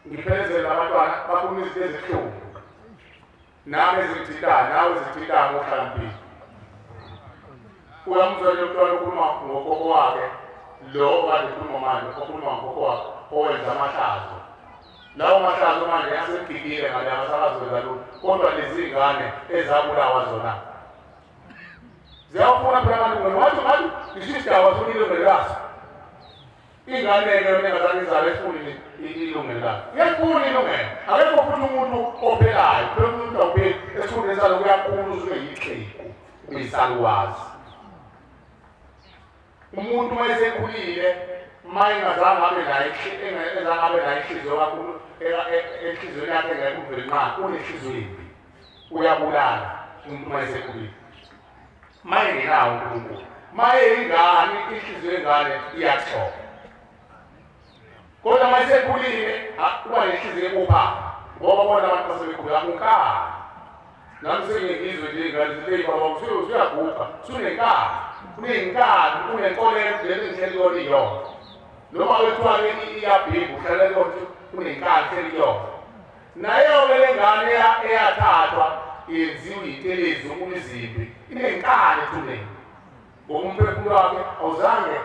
Speaker 10: ngiphelezele abantwana bakhulume izinto ezibuhlungu. Nami ezingithintayo, nawe ezikuthintayo ngokuhlakaniphile. Uyamuzwa nje umntwana okhuluma ngogogo wakhe Lo kade khuluma manje okhuluma ngokhokho owenza amahlazo. Lawo mahlazo manje asegigile ngale akasakazwenza lutho. Kodwa lezi ngane ezabulawa zona ziyawufuna phela amalungelo. Wathi ngathi ngisho isidaba sifuna ilungelo laso. Ingane-ke yona engazange izalwe ifuna ilungelo laso. Iyalifuna ilungelo. Akekho futhi umuntu ophelayo. Phela umuntu awupheli esikhundleni salo kuyakhula usuke yixhegu uyisaluwazi. Umuntu uma esekhulile uma engazange abe nayo inhliziyo kakhulu enhliziyweni yakhe engekho uMvelinqangi unenhliziyo embi. Uyabulala umuntu uma esekhulile. Uma engenawo uNkulunkulu. Uma eyingane inhliziyo yengane iyathoba. Kodwa uma esekhulile uba nenhliziyo ekupha ngoba bona abantu basebekhulile unkani. Nami sengiyizwe nje ingane zithi baba usuyaguga usunenkani. Unenkani unenkolelo lento engihleli kuyona iyona. Noma wethiwa-ke iyabhimba uhlala kuyona unenkani hleli kuyona. Nayo-ke le ngane eyathathwa yenziwe iy'telezi umizimbi inenkani ethuneni. Ngoba umphefumulo wakhe awuzange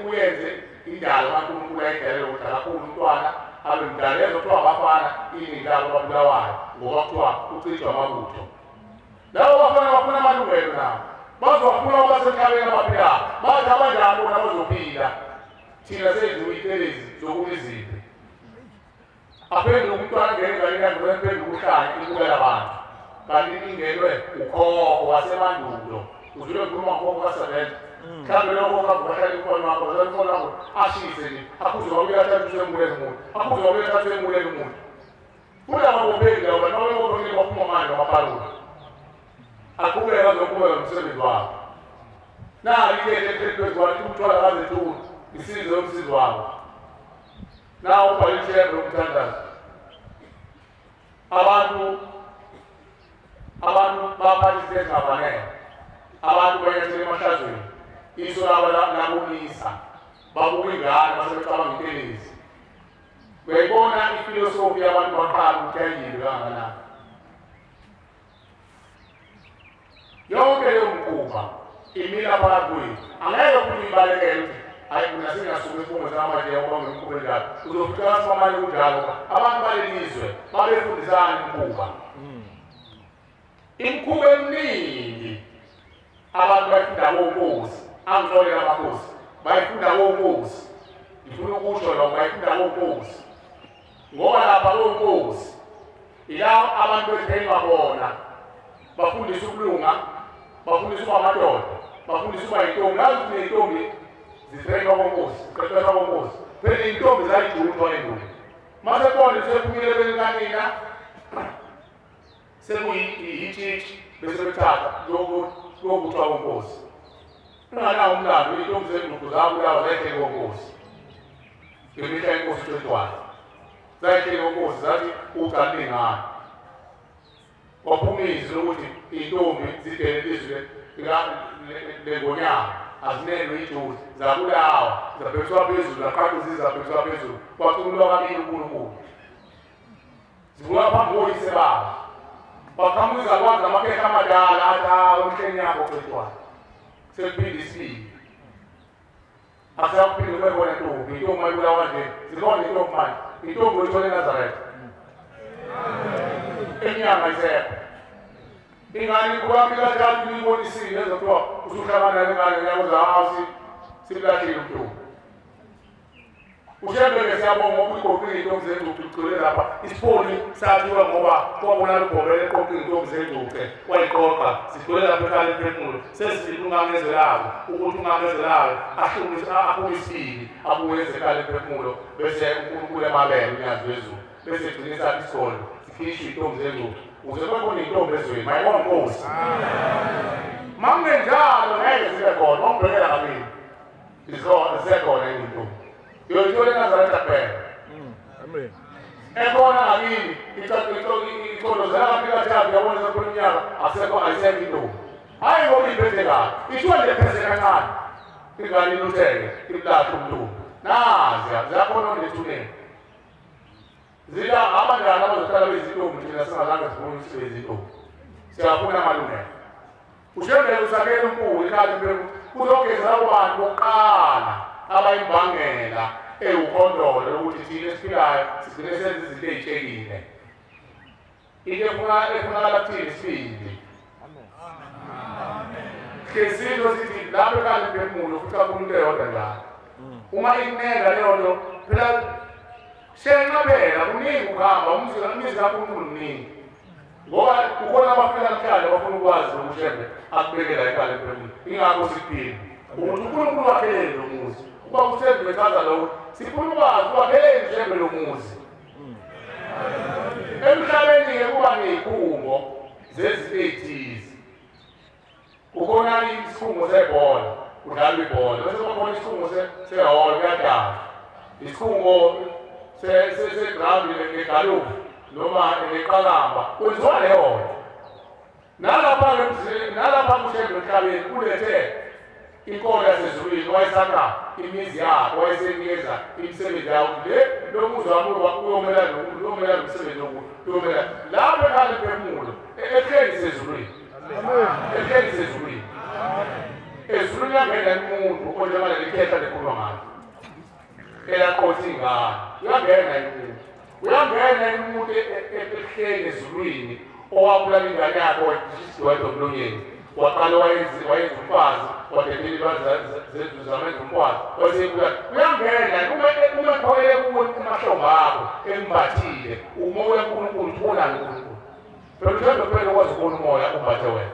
Speaker 10: uyenze indalo kaNkulunkulu ayidalele ukuthi akakhulu umntwana abe mdala ezwa kuthiwa abafana iningi labo babulawayo ngoba kuthiwa ucijwa amabutho. Labo bafana bafuna amalungelo nabo. Bazowafuna abasemhlabeni abaphilayo. Bathi abanjani bona bazophila. Thina senziwe iy'telezi zokuba izimpi. Aphenduke umntwana angene enganeni yakhe aphenduke uhlanya ibukela abantu. Kanti ingenwe ukhokho wasemandulo. Uzwile ngikhuluma ngokhokho kaSebenza. Mhlawumbe lokho kavukahlala umfana wakho, uzwile umfana wakho ashise nje. Aphuze kwabili athathu usembulela umuntu. Aphuze kwabili athathu usembulela umuntu. Kunababopheli labo bantu babebophekile baphuma manje ngamaparula. Aqhubeka azoqhubeka nomsebenzi wabo. Nali itende eliphezulu kwakhe umthwala kaZethula isizo yomsizi wabo. Nawu ubhala ithemba lomthandazo. Abantu baphatha izinto ezingafanele. Abantu banyathela emahlazweni. Iso labo labonisa. Babuka ingane base becabanga intelezi. Uyayibona ifilosofi yabantu baqala ukuthi yayimbi kangakanani. Yonke leyo mkhuba imila phakathi kwethu. Angeke futhi uyibalekele ukuthi hayi mina singasuka esibongweni samanje ngoba ngimkhuba enjalo. Uzofika simamane kunjalo. Abantu baleli zwe babefundisana imikhuba. Imikhuba eminingi abantu bayifunda konkosi. Angixolele amakhosi. Bayifunda konkosi. Ngifuna ukusho lokho bayifunda konkosi. Ngoba lapha konkosi ila abantu bethengwa khona. Bafundisa ukulunga, bafundisa ukuba amadoda, bafundisa ukuba yintombi. Ngazi ukuthi ney'ntombi zitrenwa konkosi, ziqeqeshwa konkosi. Phela iy'ntombi zayijutshwa endulo. Mase khona sephumile benkanina, sekuyitshitshi bese bethatha kuyobuthwa konkosi. Unganawo umlando, iy'ntombi zenduku zabulawa zayihleli konkosi. Ngemihla yenkosi uTshwetshwana. Zayihleli konkosi zathi uqalingane. Waphuma izwi lokuthi iy'ntombi zidele izwi lengonyama azinelwe ijuzi zabulawa zabhekiswa phezulu zaqhaqhiza zabhekiswa phezulu kwacululwa kabili uNkulunkulu. Zibulawa phambi koyise babo. Baqhamuka izakwazi namakhehla amadala athi hawu emhleni yakho Cetshwayo. Sekuphinde isibili. Akusakuphinde kube khona intombi. Intombi mayibulawa nje zikhona intombi manje. Intombi oyithole eNazaretha. Inyanga isekho. Ingane kwami kathathu ngiyibonisile ezothiwa usuhlangana nengane ngiyakuza hawu simlahlile umntu. Ushembe-ke siyabonga ngoba uyigoqile iy'ntombi zengcuce ugcwele lapha. Isipholi sakhiwa ngoba kwabonala ugobela eqoqile iy'ntombi zengcuce wayiqoqa zigcwele lapha ekhaya emphefumulo. Sesifile ungangezelayo ukuthi ungangezelayo aphume isibili abuye ezekhaya emphefumulo bese uNkulunkulu emabele unyazi lwezulu bese egcina isakhe isigodlo sikhishwe iy'ntombi zengcuce ukuze kube khona iy'ntombi ezweni. Mayibonge Nkosi. Uma kungenjalo ngeke zibe khona, wangibhekela kabili zisekhona iy'ntombi. Uyoyithola eNazaretha kuphela.
Speaker 12: Amen.
Speaker 10: Ekhona ngakini icolozela kabili kathathu yabona sekhona iminyaka asekho ayisekho intombi. Hhayi ngoba iy'phethe kabi, ithiwa nje pheze kancane. Ingane ilutheke imlahle umntombi. Naziya ziyakhona nethuneni. Zila abanjani abazohlala beyizintombi thina singazange sifune ukuthi sibe yizintombi. Siyafuna amalungelo. Ushembele usakhele uMpuli ikhaya impela kuzogeza labo bantu bokuqala waba imbangela ewukhondolo ukuthi thina esiphilayo sigcine senza izinto ey'tshekile. Into efunakala kuthina isibindi. Hlezilo sithi lapho ekhaya lemphefumulo futhi kakhulu into eyodwa njalo. Uma ikunenga leyo nto phela shenqabela kuningi ukuhamba imizi kaNkulunkulu mningi. Ngoba kukhona abafika namhlanje abafuna ukwazi ukushembe akubekela ekhaya lemphefumulo. Ingakho siphila. Ukuthi uNkulunkulu wakheleni lo muzi. Uba uShembe bechaza lokho, sifuna ukwazi wakheleni uShembe lo muzi. Emhlabeni-ke kuba ney'khungo zezinto ey'thize. Kukhona isikhungo sebhola, kudlalwa ibhola. Bese kuba khona isikhungo sehholo, kuyadlalwa. Isikhungo segrawundi negalufu noma neqakamba, kwenziwa leyo nto. Nalapha kuShembe emhlabeni ulethe inkolo yasezulwini, wayesakha imizi yakhe, wayesenikeza imisebenzi yawo. Le lo muzi wami uyomela nomsebenzi uyomela lapho ekhaya lemphefumulo ehleli sezulwini. Ehleli sezulwini. Ezulwini uyangena umuntu onjengaleli khehla lekhuluma ngalo elaqotha ingane. Uyangena umuntu. Uyangena umuntu ehleli ezulwini owabulala ingane yakhe wayisidwedwe emlonyeni. Waqala wayenza umfazi, wadedela izilwane zezulu zamenza umfazi, wayesebuya. Uyangena uma ekhwele kuwe emahlombe akho embathile, umoya kaNkulunkulu ubonani uNkulunkulu. Phela uthanda kuphela ukwazi ukubona umoya umbathe wena.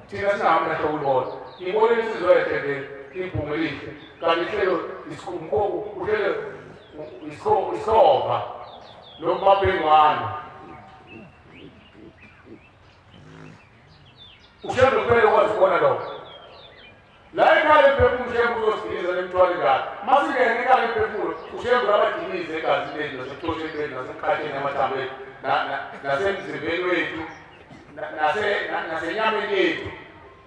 Speaker 10: Thina singamehlo ukubona. Ngibona insizwa enhle le, ibhungu elihle, kanti ihlelo isikhumkhoku, uhlelo isova nomabhengwane. uShembe kuphela ukwazi ukubona lokho. La ekhaya lemphefumulo uShembe uzosidiliza lemthwalo ingane. Masingene ekhaya lemphefumulo uShembe abadilize egazini lethu nasekuxosheni bethu nasemkhatheni amathambo ethu nasemzimbeni wethu nasenyameni yethu.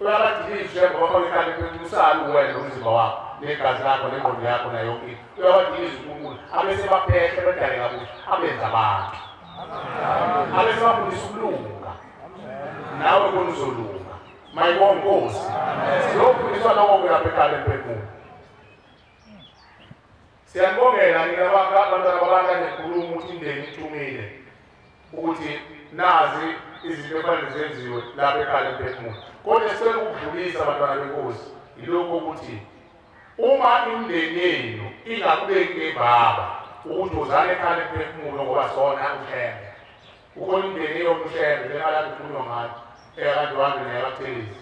Speaker 10: Uyabadiliza uShembe bafake ekhaya lemphefumulo usale uwena nomzimba wakho negazi lakho nengqondo yakho nayo yonke into. Uyabadiliza uNkulunkulu abese baphehle bedale kabusha abenze abantu. Abese bafundisa ukulunga. Nawe kona uzolunga. Mayibonge Nkosi. Siyofundiswa lokho lapha ekhaya lemphefumulo. Siyabongela nina abantwana babantu nekhuluma ukuthi imindeni ithumile ukuthi nazi izinto ekufanele zenziwe lapha ekhaya lemphefumulo. Kodwa sicela ukudlulisa abantwana benkosi yilokho ukuthi uma imindeni yenu ingakubeki ngebaba ukuthi uzale ekhaya lemphefumulo ngoba sona uShembe. Ukhona imindeni eyona uShembe njengalapho kukhulunywa ngayo eyakandwandwe neyakathelezi.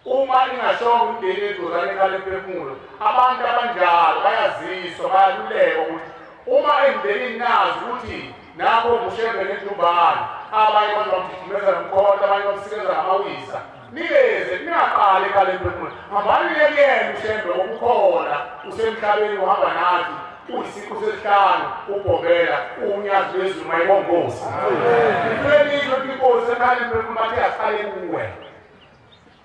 Speaker 10: Uma ingashongo imindeni yethu uzale ekhaya lemphefumulo, abantu abanjalo bayaziswa bayalulekwa ukuthi uma emndenini nazi ukuthi nakho nguShembe nenjumbane, abanye abantu bamgijimeza nomkhonto, abanye bamsikeza ngamawisa. Nikeze ningaqali ekhaya lemphefumulo, hambani kuyena uShembe ngokukhona usemhlabeni uhamba nathi. Uyisiqu sesihlanu ubhobela unyazi lwezulu mayibonge Nkosi. Ngicela ukuthi inkosi ekhaya lemphefumulo bathi asiqale kuwe.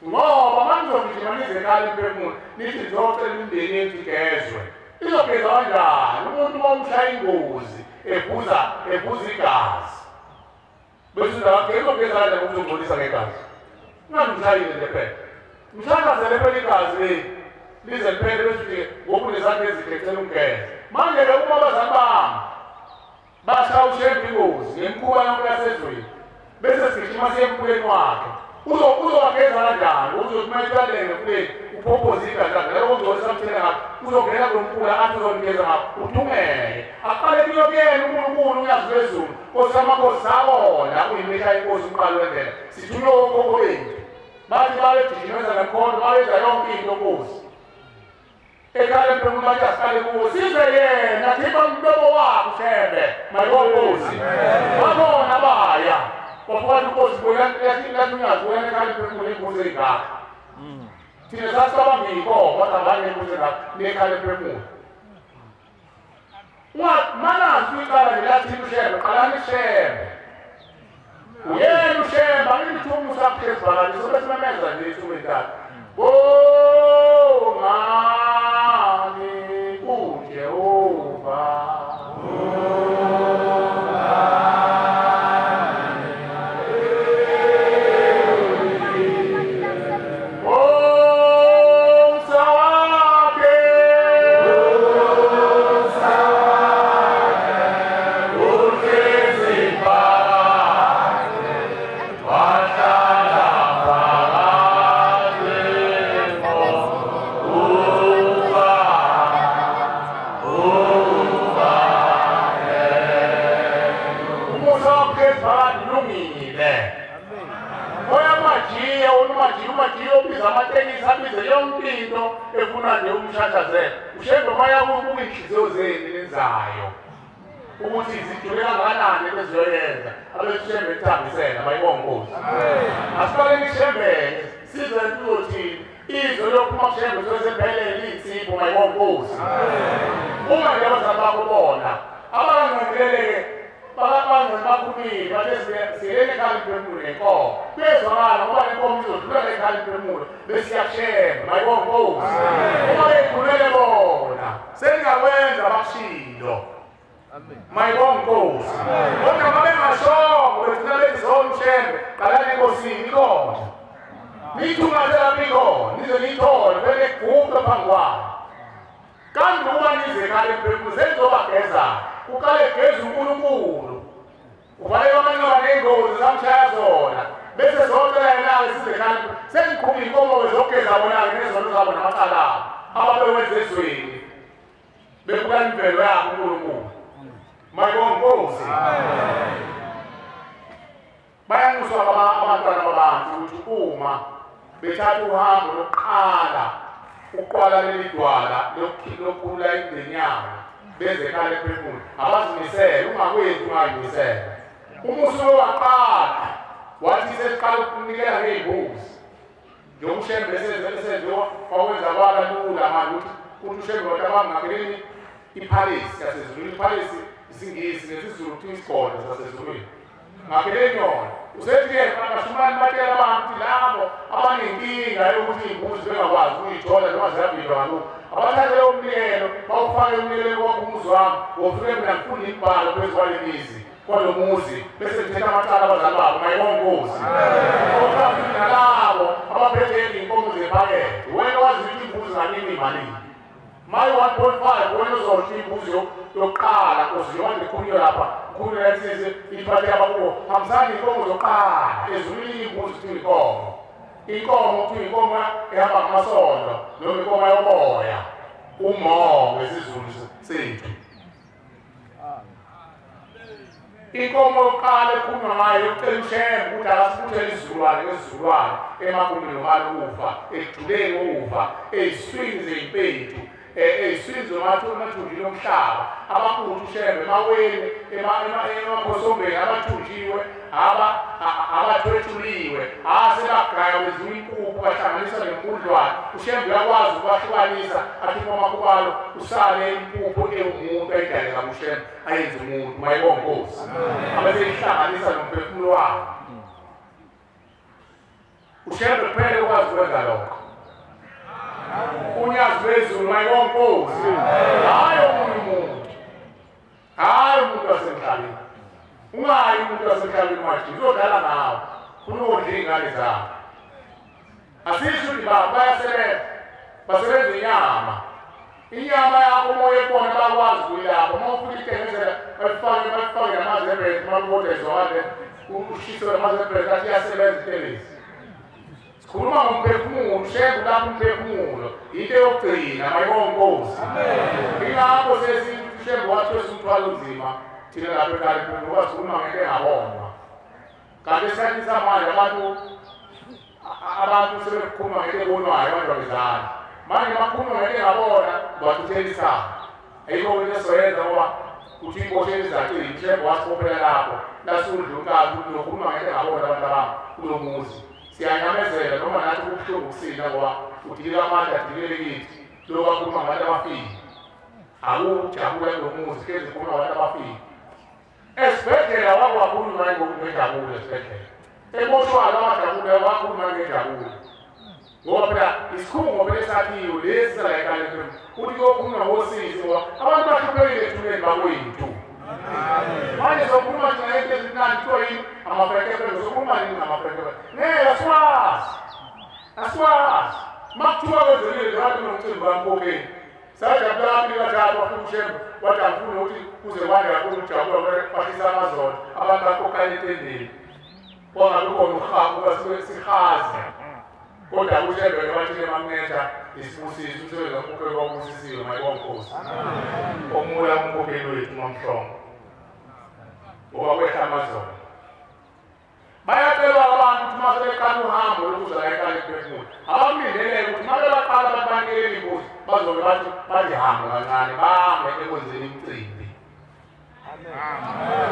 Speaker 10: Ngoba manizogijima nize ekhaya lemphefumulo nithi nizocela imindeni yethu igezwe. Izogezwa kanjani? Umuntu uma umshaya ingozi ephuza igazi. Bese uzogeza kanjani ukuthi uzongcolisa ngegazi? Ungamshayile nje phela. Mshakazele phela igazi leli. Lize liphele bese uthi ngoba unezandla ezinhle cela ungigeze. Manje-ke uma abazali bami bashaya uShembe ingozi ngemikhuba yonke yasezweni bese sigijima siye emkhuleni wakhe, uzowageza kanjani? Uzothi uma eqalele emkhuleni uphophoze igazi lakhe lelo ungcolisa mthele ngakho, uzongena kulo mkhula athi uzonikeza ngakho, uthungeke. Aqale kuyo kuyena uNkulunkulu uyazi lwezulu, Nkosi yamakhosi sabona uyimihla inkosi umqalo wendlela. Sithunywe okhokho bethu bathi babegijimeza nemkhonto babenza yonke into Nkosi. Ekhaya lemphefumulo bathi asiqale kuwo sizwe yena khipha umlomo wakho Shembe mayibonge Nkosi. Babona baya bafuka inkosi lathi unyazi wena ekhaya lemphefumulo inkosi engaka. Thina sasicabanga iy'nkomo kodwa ngane inkosi engaka nekhaya lemphefumulo. Manazi uyiqala nje lathini uShembe, qalani Shembe. Uyena uShembe angithi umusa phezulu bani sobe simemeza nje isumi entathu. Bongani uJehova. Bongani. Omsa wakhe umshashazela uShembe bayabuka inhliziyo zenu nenzayo ukuthi zijule kangakanani bezoyenza abeShembe ethambisela bayibonga Nkosi. Asiqaleni iShembe sizwe ukuthi izwe lokuphuma kuShembe sezemphelele insipho bayibonga Nkosi. Uma nje abazali bakho bona abangenelele abangani bakhulile bathe siyele ekhaya imphefumulo nenkomo kuyezwakala ngoba nenkomo izodlula ekhaya imphefumulo besiyakuShembe bayibonga Nkosi. Uma beyikhulele bona seningakwenza bakushilo mayibonga Nkosi. Kodwa uma bengashongo begcina bethi zomShembe qalani enkosini ikhona niyithungathe lapho ikhona nize niyithole vele guqe phambi kwayo. Kanti uma nize ekhaya imphefumulo senizobageza uqale geza uNkulunkulu uvaleke amanxeba ney'ngozi zamshaya zona bese zocela yena-ke size ekhaya sengiqhuma iy'nkomo-ke zokugeza bona-ke nezono zabo namacala abo ababewenza ezweni bebukala imvelo yabo uNkulunkulu. Mayibonga Nkosi. Bayanxuswa abantwana babantu ukuthi uma bethatha uhambo lokuqala uqwala leli dwala lokukhulula imindeni yabo beze ekhaya lephefumulo abazimisele. Ungakwenzi ungayimisele. Uma usuke waqala wathi sesiqala ukunikela ngey'mbuzi njengoba uShembe esenze wakwenza kwaba lula manje ukuthi uShembe wathi abangakheleni iphalisi yasezulwini. Iphalisi isiNgisi nesiZulu kuthiwa isigodlo sasezulwini. Ngakheleni yona usethi-ke abashumani batshela abantu labo abanenkinga yokuthi iy'mbuzi bengakwazi ukuyithola noma ziyavinjwa ngalokhu abathathe lowo mnikelo bawufake emnikelweni wakho umuzi wami wofike mina ngifunda imibhalo phezu kwale mizi kwalo muzi bese ngithetha amacala abazali babo mayibonga Nkosi. Othafini nalabo abaphethe iy'nkomo zephakethe wena wazi ukuthi iy'mbuzi nganini imalini maye 1.5 wena uzosho imbuzi yokuqala Nkosi njengoba ngikhulunywe lapha khulunywe insizwe iphathe abakubo hambisani iy'nkomo zokuqala ezulwini iy'mbuzi kuthiwa inkomo inkomo kuthiwa inkomo ehamba ngamasondo noma inkomo yoboya umongo ngesiZulu sethu. Inkomo yokuqala ekhulunywa ngayo yokucela uShembe ukuthi akasibuthele isizukulwane ngesizukulwane emagumbini nomali ukufa ekujuleni kokufa ey'swini zey'mpethu ey'swini zemathunjini omhlaba abakuthi uShembe emaweni emakhosombeni abathunjiwe abathwetshuliwe asebagaya kwenziwa impuphu bahlanganisa nempundlwane. uShembe uyakwazi ukubahlukanisa akhiphe amakhubalo usale impuphu ewumuntu ayidaleka kuShembe ayenze umuntu mayibonga Nkosi abeseyihlanganisa nomphefumulo wakhe. uShembe kuphela ukwazi ukwenza lokho. Unyazi lwezulu mayibonga Nkosi. Hhayi omunye umuntu, hhayi umuntu wasemhlabeni. Ungayi umuntu wasemhlabeni manje uzodlala ngawo funa ukondla iy'ngane zabo. Asisho ukuthi bayasebenza basebenza inyama inyama yakho umoya ekubona bayakwazi ukuyilapha. Uma ufuna itengezela balifake namanzi ebrendi uma kukodwa izwakale ushiswe namanzi ebrendi athi iyasebenza itelezi. Sikhuluma ngomphefumulo uShembe ulapha umphefumulo into yokugcina mayibonga Nkosi. Ingakho sesithi uShembe wathwesa umthwalo onzima thina lapha ekhaya ngoba sikhuluma ngento engabonwa. Kanti esikhathini samanje abantu sebekhuluma ngento ebonwayo abantu abezali manje bakhuluma ngento engabona bathuthelisana. Ayikho into esoyenza ngoba uthi ibosheni izacini uShembe wasibophela lapho lasundla unkabi unokhuluma ngento engabona abantu abami kulo muzi. Siyanyamezela noma nathi kubuhlungu kusina ngoba udilika amandla adilele kithi lokhu akhuluma ngabantu abafile. Akujabula kulo muzi kezi khuluma ngabantu abafile. Esibhedlela wakwakhuluma ngenjabulo esibhedlela. Emoshwala wajabula wakhuluma ngenjabulo. Ngoba phela isikhungo phela esakhiwe lesi sala ekhaya uthi kuyokhulunywa ngosizi ngoba abantu bahluphekile ethuneni bakwethu. Manje sokhuluma thina into ezimnandi kuthiwa yini amafrekefreke sokhuluma nini ngamafrekefreke? Ngeke asiwazi asiwazi. Uma kuthiwa kwenzekile nje kade kunomcimbi kaMphokeni sajabula kabili kathathu wafika uShembe wathi angifuni ukuthi kuze kwande kakhulu ukujabula bashisa amazolo abantu baqoqana etendeni kwangabi khona uhamu sihaze. Kodwa uShembe wathi makunetha isibusiso umsebenzi kaMphokeni wawubusisiwe mayibonga Nkosi. Omula uMphokeni wethu MaMhlongo ngoba kwehla amazolo. Bayacelwa abantu abantu ukuthi uma sebeqala uhambo lokuza la ekhaya lemphefumulo abakulindeleke ukuthi uma bebaqala abantu banikele imbuzi bazobe bathi bazihambe kancane bame ekwenzeni imicimbi.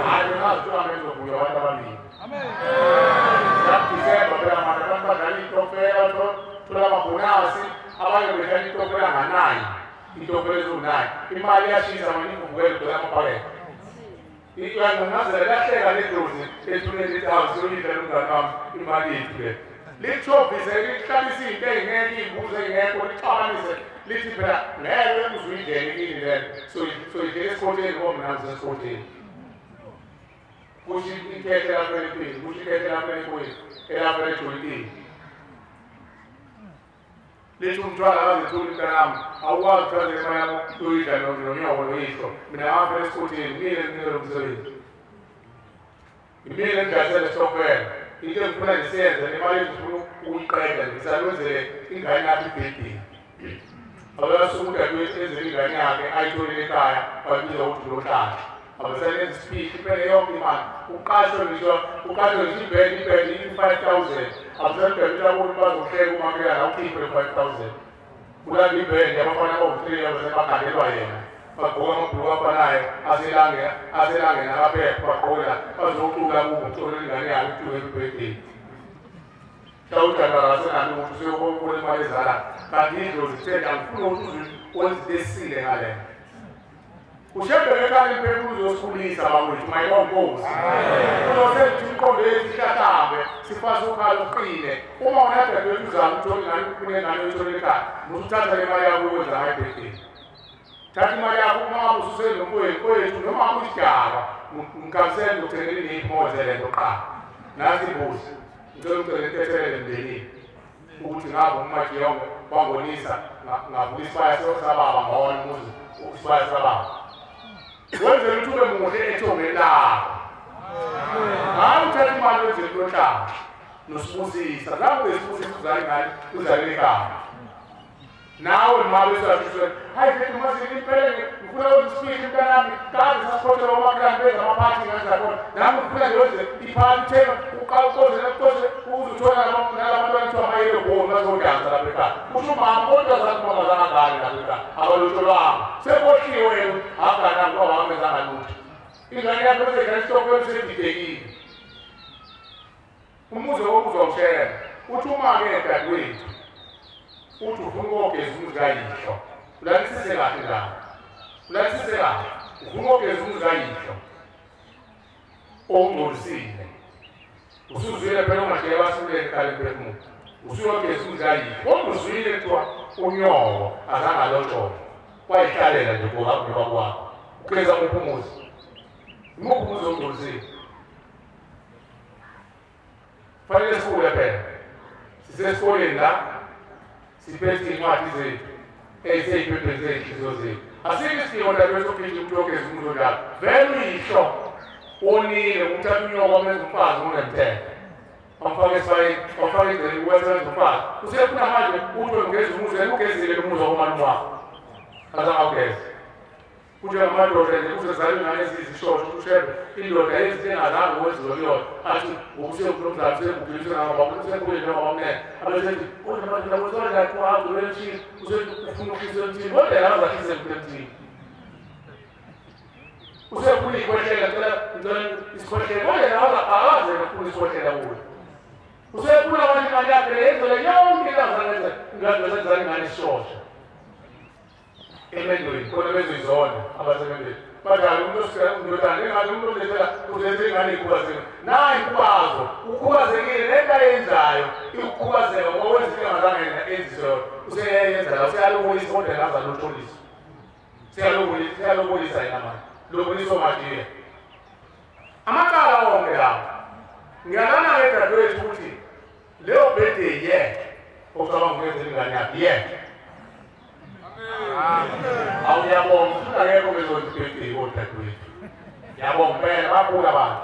Speaker 10: Hayi ngazi ukuthi amezobuya abantu abaningi. Disemba phela manje abantu badlala itofela, bathola amabhonasi, abanye bedlala itofela nga-9, itofela eziwu-9. Imali iyashisa manje ivuvukele igcwele amabhakede. Iyangcangcazela lahleka ledlozi ethuneni lithi hawu siyoyidla nomngane wami imali yethu le. Lithovise lihlalise into ey'ngekho, iy'mbuzi ey'ngekho, lixabanise lithi phela ngeke uze uyidlele kini lento, soyidlela esikhoteni ngoba mina ngisesikhotheni. Kusho ikhehla elafela empini, kusho ikhehla elafela enkweni, elafela ejoyintini. Lithi umthwalo akazethuli mntanami, awukwazi ukuthatha imali yakho uyoyidla nonyoko noyihlo. Mina ngafela esikhotheni, mina enginike lo msebenzi. Mina engidayisele isitokfela. Into engifuna ngisiyenze nemali engifuna ukuyiqeda ngisalwenzele ingane yakho ibhedini. Abasuke udadewethu enzele ingane yakhe ayitholile ekhaya wayibiza ukuthi uLohlahla. Abasebenza isiphishi iphele yonke imali uqashwe ngisho ibhendi iyi-5,000 abasebenza ukuthi bazohleka umakhelwane awukhiphe 5,000 kulanda ibhendi abafana bawu-3 abasebagandelwa yena bagqoka amabhuluku afanayo aselangeni akaphepha bagqoka bazocula kubo uthole ingane yakhe utuke ebhedini. Mhlawumbe akasenalo ukuthi useyobona imali ezala kanti idlozi ithe angifuni ukuthi wenze into esile ngale. Ushembeke ekhaya imphefumulo uzosikhulisa bakwethu mayibonkosi. Uzosenza imiqondo yethu ihlahlambe sifase ukhala uqine. Uma unadadewethu uzama ukuthola ingane unengane oyithola ekhaya, usuthatha le mali yakho uyenza ngayo ebhedini. Thatha imali yakho uma ngabe ususenomfowethu noma uyisidaba ngikhansele ngokuthengela iy'moto le nto kuqala. Nasi imbuzi ngicela ungicele intethelelo emndenini ukuthi ngave uMajiyongo wangonisa ngavula isibaya sababa ngawona umuzi isibaya sababa. Wenzela ukuthi ube muhle ethongeni lakho. Hayi uthatha imali wenzela inhlanga nosibusisa. Zange uyisibusisa uzale ingane uzalele ekhaya. Nawe mama besasho hayi mfethu mase impela ngifuna ukusifihle mntanami kade sasikhothe omakhelwane benza amaphathi ingane zakhona nami ngifuna ngiyoze iphathi thenga uqoze uzuthola nalabantwana kuthiwa amayele goli bazodansa lapha ekhaya. Kusho umama kodwa zathi mama zangangani lapha ekhaya abalotholwanga sebohliwe wena agananga ngoba bamenzanga lutho. Ingane yakho seyidlala isitokfela sedidekile. Umuzi wokuzwa ushela uthi uma-ke dadewethu uthi ufuna ukogeza umuzi kayihlo, ulalisise kahle la, ulalisise kahle, ufuna ukogeza umuzi kayihlo owungcolisile. Usuzwile phela ungajike basulele ekhaya lemphefumulo, usuyogeza umuzi kayihlo kodwa uzwile kuthiwa unyoko azange alotsholwe wayihlalela nje nobaba wakho. Ugeza muphi umuzi? Imuphi umuzi owungcolisile? Fanele sikhule phela, sisesikoleni la siphethe iy'ncwadi zethu ey'sey'phepheni zey'nhliziyo zethu. Asikho isidingo dadewethu sokugijima ukuthi uyogeza umuzi onjalo. Vele uyihlo wonile ngokuthatha unyoko wamenza umfazi ngokungemthetho, wamfaka esibayeni, wamfaka endleleni wenza umfazi. Usefuna manje ukuthi ugeze umuzi, yena ugezile lo muzi wakomalume wakho azange awugeze. Kunjengamadoda nje kuzozalwa ingane eziyizishosho ushebe indoda yenza into engazange ukwenziwa kuyona athi ngokusekulomzali usegugile usengangababa usekhulile njengoba umnene abesethi kodwa manje kwenziwa njani uhambe uye emthini usethi ufuna ukuhlisa emthini kodwa yena akaze ahlise emthini usefuna iy'khwehlela ngicela isikhwehlela kodwa yena akaze afuna isikhwehlela kuye usefuna manje imali yakhe le yenzele yonke into azange ingane ingane isishosha emendweni khona bezoyizona abasemendweni badala umuntu ndodana engane umuntu omlethela ulethe ingane ikhubazekile nayi inkubazo ukhubazekile lento ayenzayo ikukhubazeka ngoba wenza into engazange enzise yona useyayenza la useyalobolisa kodwa yena azalotholisa seyalobolisa yena manje lobolisa omajiya amacala wonke lawo. Ngiyalana-ke dadewethu ukuthi leyo birthday yeke ocabanga ukwenzela ingane yakhe yeke. Awuyabonga futhi akekho bezonza ibirthday kodadewethu. Ngiyabonga impela babuka abantu.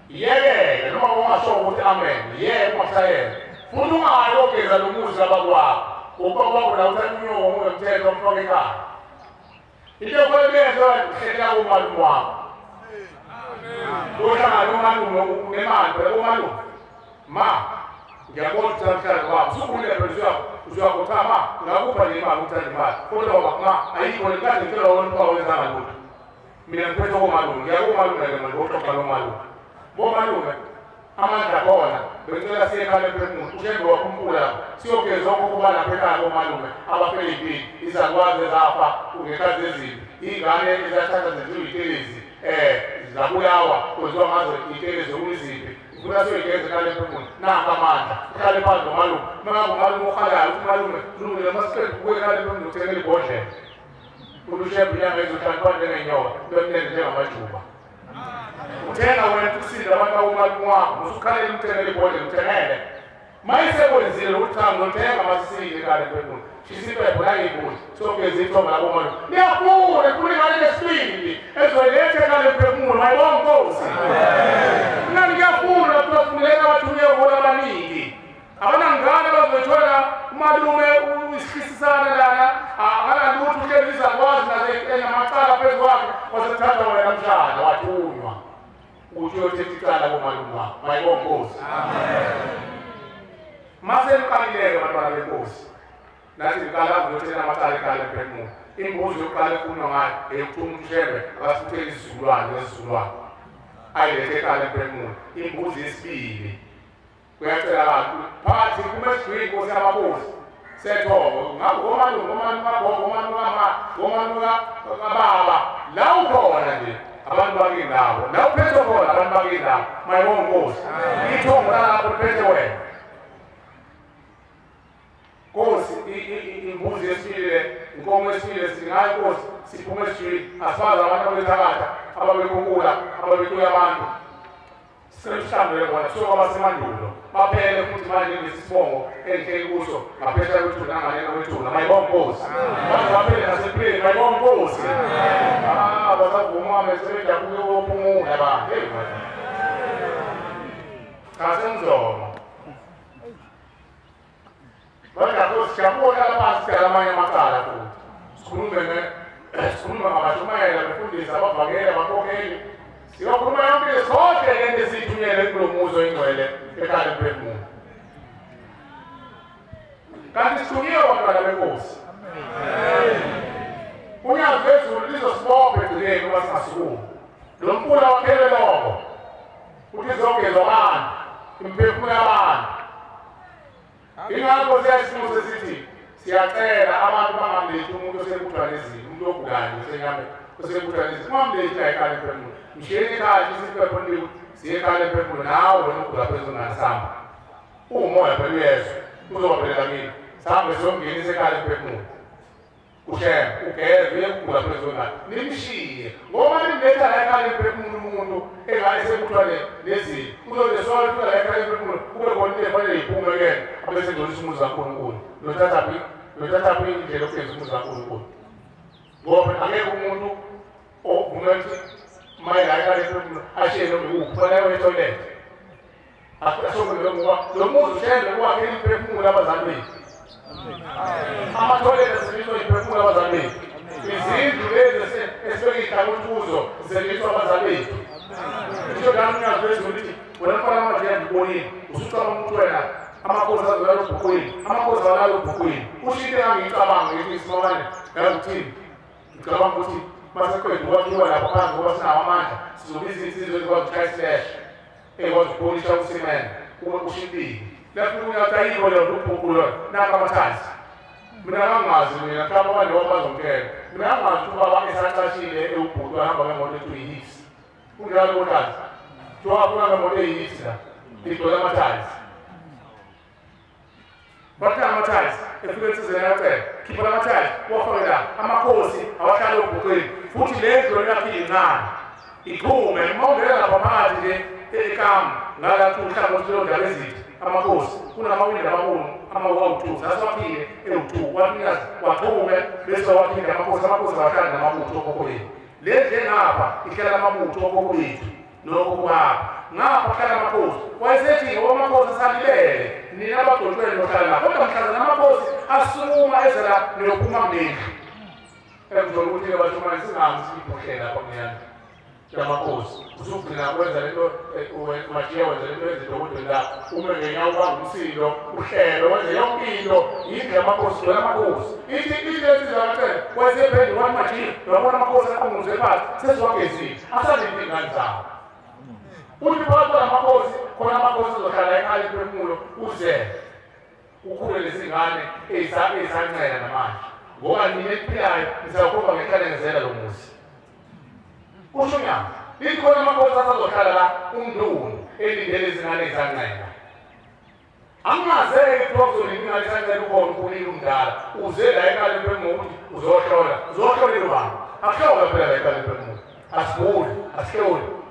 Speaker 10: Yeke-ke noma ungasho ukuthi amen, yeke ungasayena. Futhi ungayi ogeza lo muzi kababa wakho. Ubaba wakho la uthatha unyoko ngokungemthetho wamfaka ekhaya. Into yokubaluleka uhlelela komalume wakho. Uyohlangana umalume unemali phela umalume. Ma ngiyabona ukuthi namhlanje baba usukhulile phela usuyakutha ma ngakupha le imali uthanda imali kodwa baba ma ayikho le kade ngicela wona uba wenzanga lutho. Mina ngiphethe komalume ngiya komalume ke manje ngoxoxa nomalume. Bomalume amandla khona bengicela siye ekhaya lemphefumulo ushembe wakhumbula lapho siyogezwa ukuba lapha ekhaya komalume abafele impilo izakwazi ezafa ngekhathi zezimpi iy'ngane ezathatha zenziwa iy'telezi zabulawa kwenziwa ngazo iy'telezi zokuyizimpi ngifuna siyoyigeza ekhaya lemphefumulo nanka amandla uhlale phansi nomalume uma ngabe umalume ohalayo uthi umalume kulungile masiqeda ukuya ekhaya lemphefumulo uthengele ibhodlela ushembe inyanga izohlala njengenyoka bemnene njengamajuba. Uthenga wena ukusinda abantu bakumalume wakho usukhalela umthengele ibhodlela uthengele mayisekwenzile uthando uthenga masisile ekhaya lemphefumulo shisa impepho nangiyibhuti siyogeza ithongo lakomalume niyafuna ifuna ingane nesibindi ezoyiletha ekhaya lemphefumulo mayibonge Nkosi. Nani ngiyafuna kufuneka abathunywe bona abaningi abanangane bazoyithola umalume uyisifisisana lana akanalutho uhleli izakwazi naze enamacala phezu kwakhe wasethatha wena mshana wathunywa ukuthi uyothetha icala komalume wakho mayibonge Nkosi. Mase niqalileke bantwana benkosi nathi ngiqala ngiyothetha amacala ekhaya lemphefumulo. Imbuzo yokuqala efunwa ngayo eyokuthi umuntu ushembe akasuthele isizukulwane nesizukulwane ayilethe ekhaya lemphefumulo. Imbuzo yesibili kuyacelakala phakathi kumesijwini inkosi yamakhosi sethongo ngabe ngomalume ngomalume kagogo ngomalume kama ngomalume kababa la ukhona nje abantu bakini nabo la uphethe khona abantu bakini nabo mayibonge Nkosi. Ithongo lalapho liphethe wena Nkosi. Imbuzi yesibili inkomo yesibili singayo Nkosi siphume esijwini asibazi abantu ababethakatha ababekhunkula ababetuya abantu sekuhlambele khona suke kwabasemandulo baphele futhi manje lesi sibongo engihleli kuso ngaphesheya kwethuna nangalena kwethuna mayibonge Nkosi. Baze baphele nasempilweni mayibonge Nkosi. Basavuma sebejabuke kophumula abantu hey cha sengizoma Bangakho siyabona lapha sicela amanye amacala futhi sikhulume ngabashumayela befundisa abavangeli abakhokheli siyokhuluma yonke sonke le nto esiyithunyelwe kulo muzi oyingcwele ekhaya lemphefumulo. Kanti sithunyiwe bantwana benkosi. Unyazi lwezulu lizosibopha egcineni uma singasukumi. Lo mfula wakhelwe lokho ukuthi izogezwa abantu imiphefumulo yabantu. Ingakho siyasinxusa sithi siyacela abantu bangamlethi umuntu osekuthwa nezimo umuntu ogulayo osenyameni osekuthwa nezimo ungamlethi la ekhaya lemphefumulo mshiyeni ekhaya isiphepho nini siye ekhaya lemphefumulo nawe wena ugula phezulu ngasamba uwumoya phela uyezwa uzobaphelela kini sihambe siyomngenisa ekhaya lemphefumulo ushembe ugeze uye kugula phezulu ngani nimshiye ngoba nimletha la ekhaya lemphefumulo umuntu esekuthwa nezimo uzobe sowafika la ekhaya lemphefumulo kube khona into efanele iphume kuyena abese ngcolisa umuzi kaNkulunkulu lothathaphi indlela yokugeza umuzi kaNkulunkulu ngoba angeke umuntu ovumela ukuthi maye la ekhaya lemphefumulo ashiye noma ikuphi kufanele aye etoilet asokube ngoba lo muzi ushembe kwakhe imiphefumulo abazali bethu. Amathoyilethi asetshenziswa imiphefumulo abazali bethu. Izindlu lezi esibeke iy'hlangothi kuzo zisetshenziswa abazali bethu. Ngisho njalo unyazi lwezulu lithi wena mfana manje ngikubonile usucabanga ukuthi wena amakhosi azolala obhuqwini amakhosi awalala obhuqwini usho into engangiyicabanga ngithi isimamane yazi ukuthini ngicabanga ukuthi masiqeda ukwakhiwa lapho phansi ngoba sinawo amandla sizobiza iy'nsizwa ezikwazi ukushaya isileshi ey'kwazi ukupholisha usimende kube kushintile. Lafika unyathi ayikho leyo nto ubhuqu lona nanka amathansi. Mina ngangazi mina mhlawumbe abantu bazongitshela mina ngangazi ukuthi ubaba esacashile ewubhuti wahamba ngemoto ethi uyihisi kunjalo kontanzi kuthiwa afuna ngemoto eyihisi la igcwele amathansi bathi amathansi efike ensizeni yacela khipha lamathansi uwafake la amakhosi awahlale obhuqini futhi le ndlu yakhe incane ixhume uma ungena lapha phakathi nje ekamu ngala uhlangothi londaba ezithi amakhosi kunamawindi amakhulu amawu-2 sasiwakhile ewu-2 wathi waxhume bese wakhile amakhosi amakhosi awahlali namabutho okhokho bethu. Le ndlu engapha ihlala amabutho okhokho bethu nokhokho babo ngapha kuhlala amakhosi wayesethi ngoba amakhosi asalibele nina abagcotshweni nohlala la kodwa mhlazana amakhosi asukuma eze la niyophuma kulendlu. Engizolo ukuthi-ke bashumayela singahambi siyibhuhlela lapha kuleyandlu yamakhosi usugcina kwenza lento majiya wenza lento ezidokotela la ume ngenyawo ubamba umsindo uhlelo wenze yonke into yindlu yamakhosi gcwele amakhosi ithi lezi wayesephendula wathi majiya uyabona amakhosi aqhunguze phansi seziwagezile asalinde iy'ngane zabo uthi phakathi kwalamakhosi khona amakhosi azohlala ekhaya emphefumulo uze ukhule lezi ngane ezisancela namanje ngoba nina ekuphilayo nisawukhomba ngenhlalengezela lo muzi kusho unyama lithi khona amakhosi asazohlala la umndunu elindele izingane ezisancela angingazeke kuthiwa kuzolinda ingane esancela ukhona ukhulile umdala uze la ekhaya emphefumulo ukuthi uzohlola uzohlolela ubani akuhlolwa phela la ekhaya emphefumulo asiguli asihloli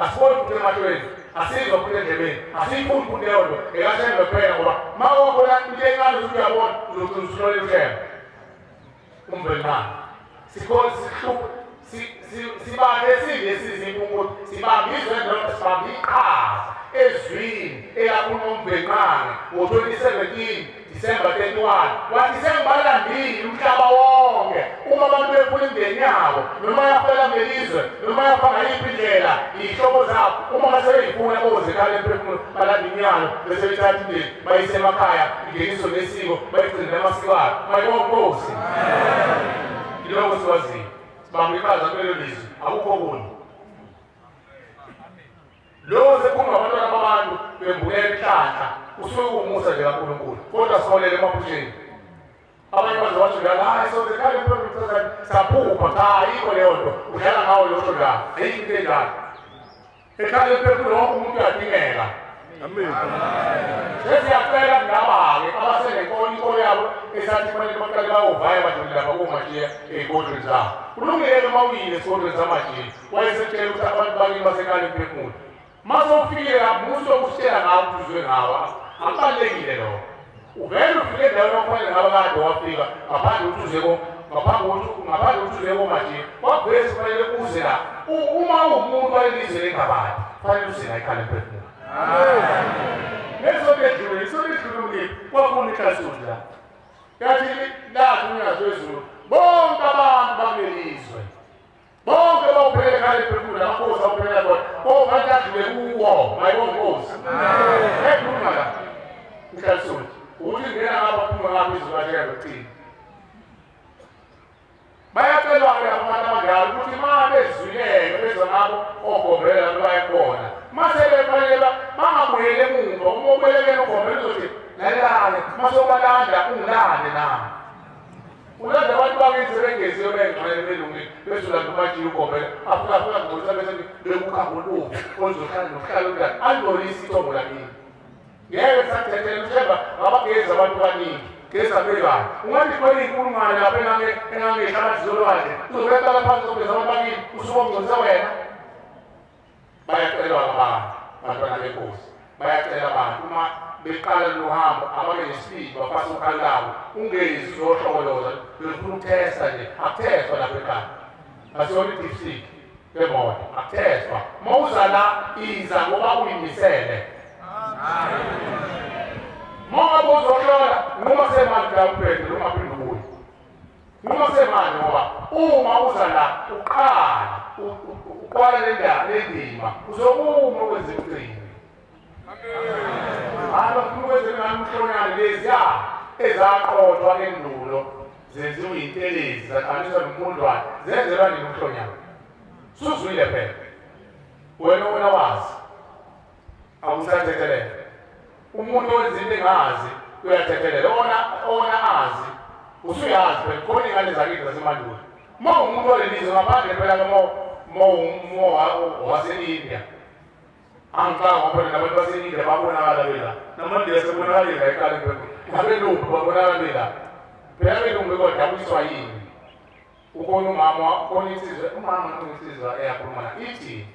Speaker 10: asiboni futhi emahlweni asizwa futhi endlebeni asiyifuni futhi leyo nto ekathembe kuphela ngoba ma wabona into encane usuke uyabona uzogcina usuhlolela uthembe umvelinqangi sikhona sibambe esinye sibambe izwe ndoda sibambe iqhaza ezwini elakhuluma umvelinqangi ngo-2017 December 31 wathi sengibalandile umhlaba wonke uma abantu befuna imindeni yabo noma yafela ngelizwe noma yafa ngayiphi indlela iy'hlobo zabo uma basebeyifuna boze ekhaya emphefumulo balanda imiyalo bese bethatha imindeni bayise emakhaya ingeniswe nesiko bayigcine namasiko abo mayibonke Nkosi yiloko sikwaziyo sibambe iqhaza kulelo lizwi akukho okunye lo sephuma abantwana babantu bembulela inhlanhla usuke umusa nje kaNkulunkulu kodwa siholele emaphusheni abanye baze basho njalo hayi soze ekhaya emphefumulo saphupha cha ayikho leyo nto udlala ngawo leyo nto njalo ayikho into enjalo ekhaya emphefumulo wonke umuntu uyadingeka amen sesiyacela kulaba-ke abasenenkolo inkolo yabo esathi kufanele baqale bayovaya badlule lapha komajiya ey'kodlweni zabo kulungile noma uyile esikodlweni samajiya wayesetshela ukuthi abantu bakini basekhaya emphefumulo mase ufikile lapho musu ukusitshela ngawo ukuthi uzwe ngawo akubalulekile lokho uvele ufike endaweni okufanele ngabe kade wafika ngaphandle ukuthi uze ngaphandle ukuthi uze komajiya kwavele kufanele uze la uma uwumuntu walelizwe lengabadi kufanele uze la ekhaya emphefumulo ngesonto edlule isonto edlule umlimi kwakhona inhlasudi la yathi lathi unyazi wezulu bonke abantu bakulelizwe bonke bawuphelela ekhaya emphefumulo amakhosi awuphelela khona bofanele adlule kuwo mayibonke Nkosi ekhuluma la inhlasudi ukuthi ngena ngapha phuma ngapha izulu lahleka lokucina bayacelwa-ke lapho abantu abadala ukuthi ma bezwileke bezwa ngabo ogombela lapho bayakhona mase befanele bangabuyeli emuva uma ubuyelekeni ugombela uzothi lalelane mase ubalanda ungilande nami ulanda abantu bakithi sebengeziwe bengxele belungile bese ulanda umajiya ugombela afika afika ngcolisa bese bekukha ngoluvu ozohlala nokuhlala umntana alingcolisi ithongo lakini ngeke sathethela uthemba ngabagezi abantu baningi geza bebani ungathi khona iy'nkulungwane lapha engangehlabathi zolwandle uzobeqala phansi zogeza abantu bakini usuke ongcolisa wena bayacelwa abantu bantwana benkosi bayacela abantu uma beqala lolu hambo ababe nesibindi bafase ukhalo labo ungezi uzohlokoloza befuna ukuthesta nje akuthestwa lapha ekhaya asiyona i-dipstick yemoto akuthestwa uma uza la iza ngoba uyimisele uma ngabe uzohlola noma semanje la uphele ungaphinde ubuye noma semanje ngoba uma uza la uqala uqala lendima uzokuma ukwenza imicimbi hayi bafuna ukwenza ngani umhlonyane leziya ezaqothwa endulo zenziwa iy'ntelezi zaqaliswa nomfundwane zenzelwa nini umhlonyane suzwile phela wena wazi awusathethelela umuntu owenza into engazi uyathethelela ona azi usuyazi phela khona iy'ngane zakithi zasemandulo uma umuntu walelizwe ngaphandle phela wase-India angicanga ngoba nabantu base-India babonakala bela namandiya sebonakale la eqala nabelungu babonakala bela phela abelungu bekodabuyiswa yini ukhona umama khona insizwa umama insizwa eyakhuluma na ithi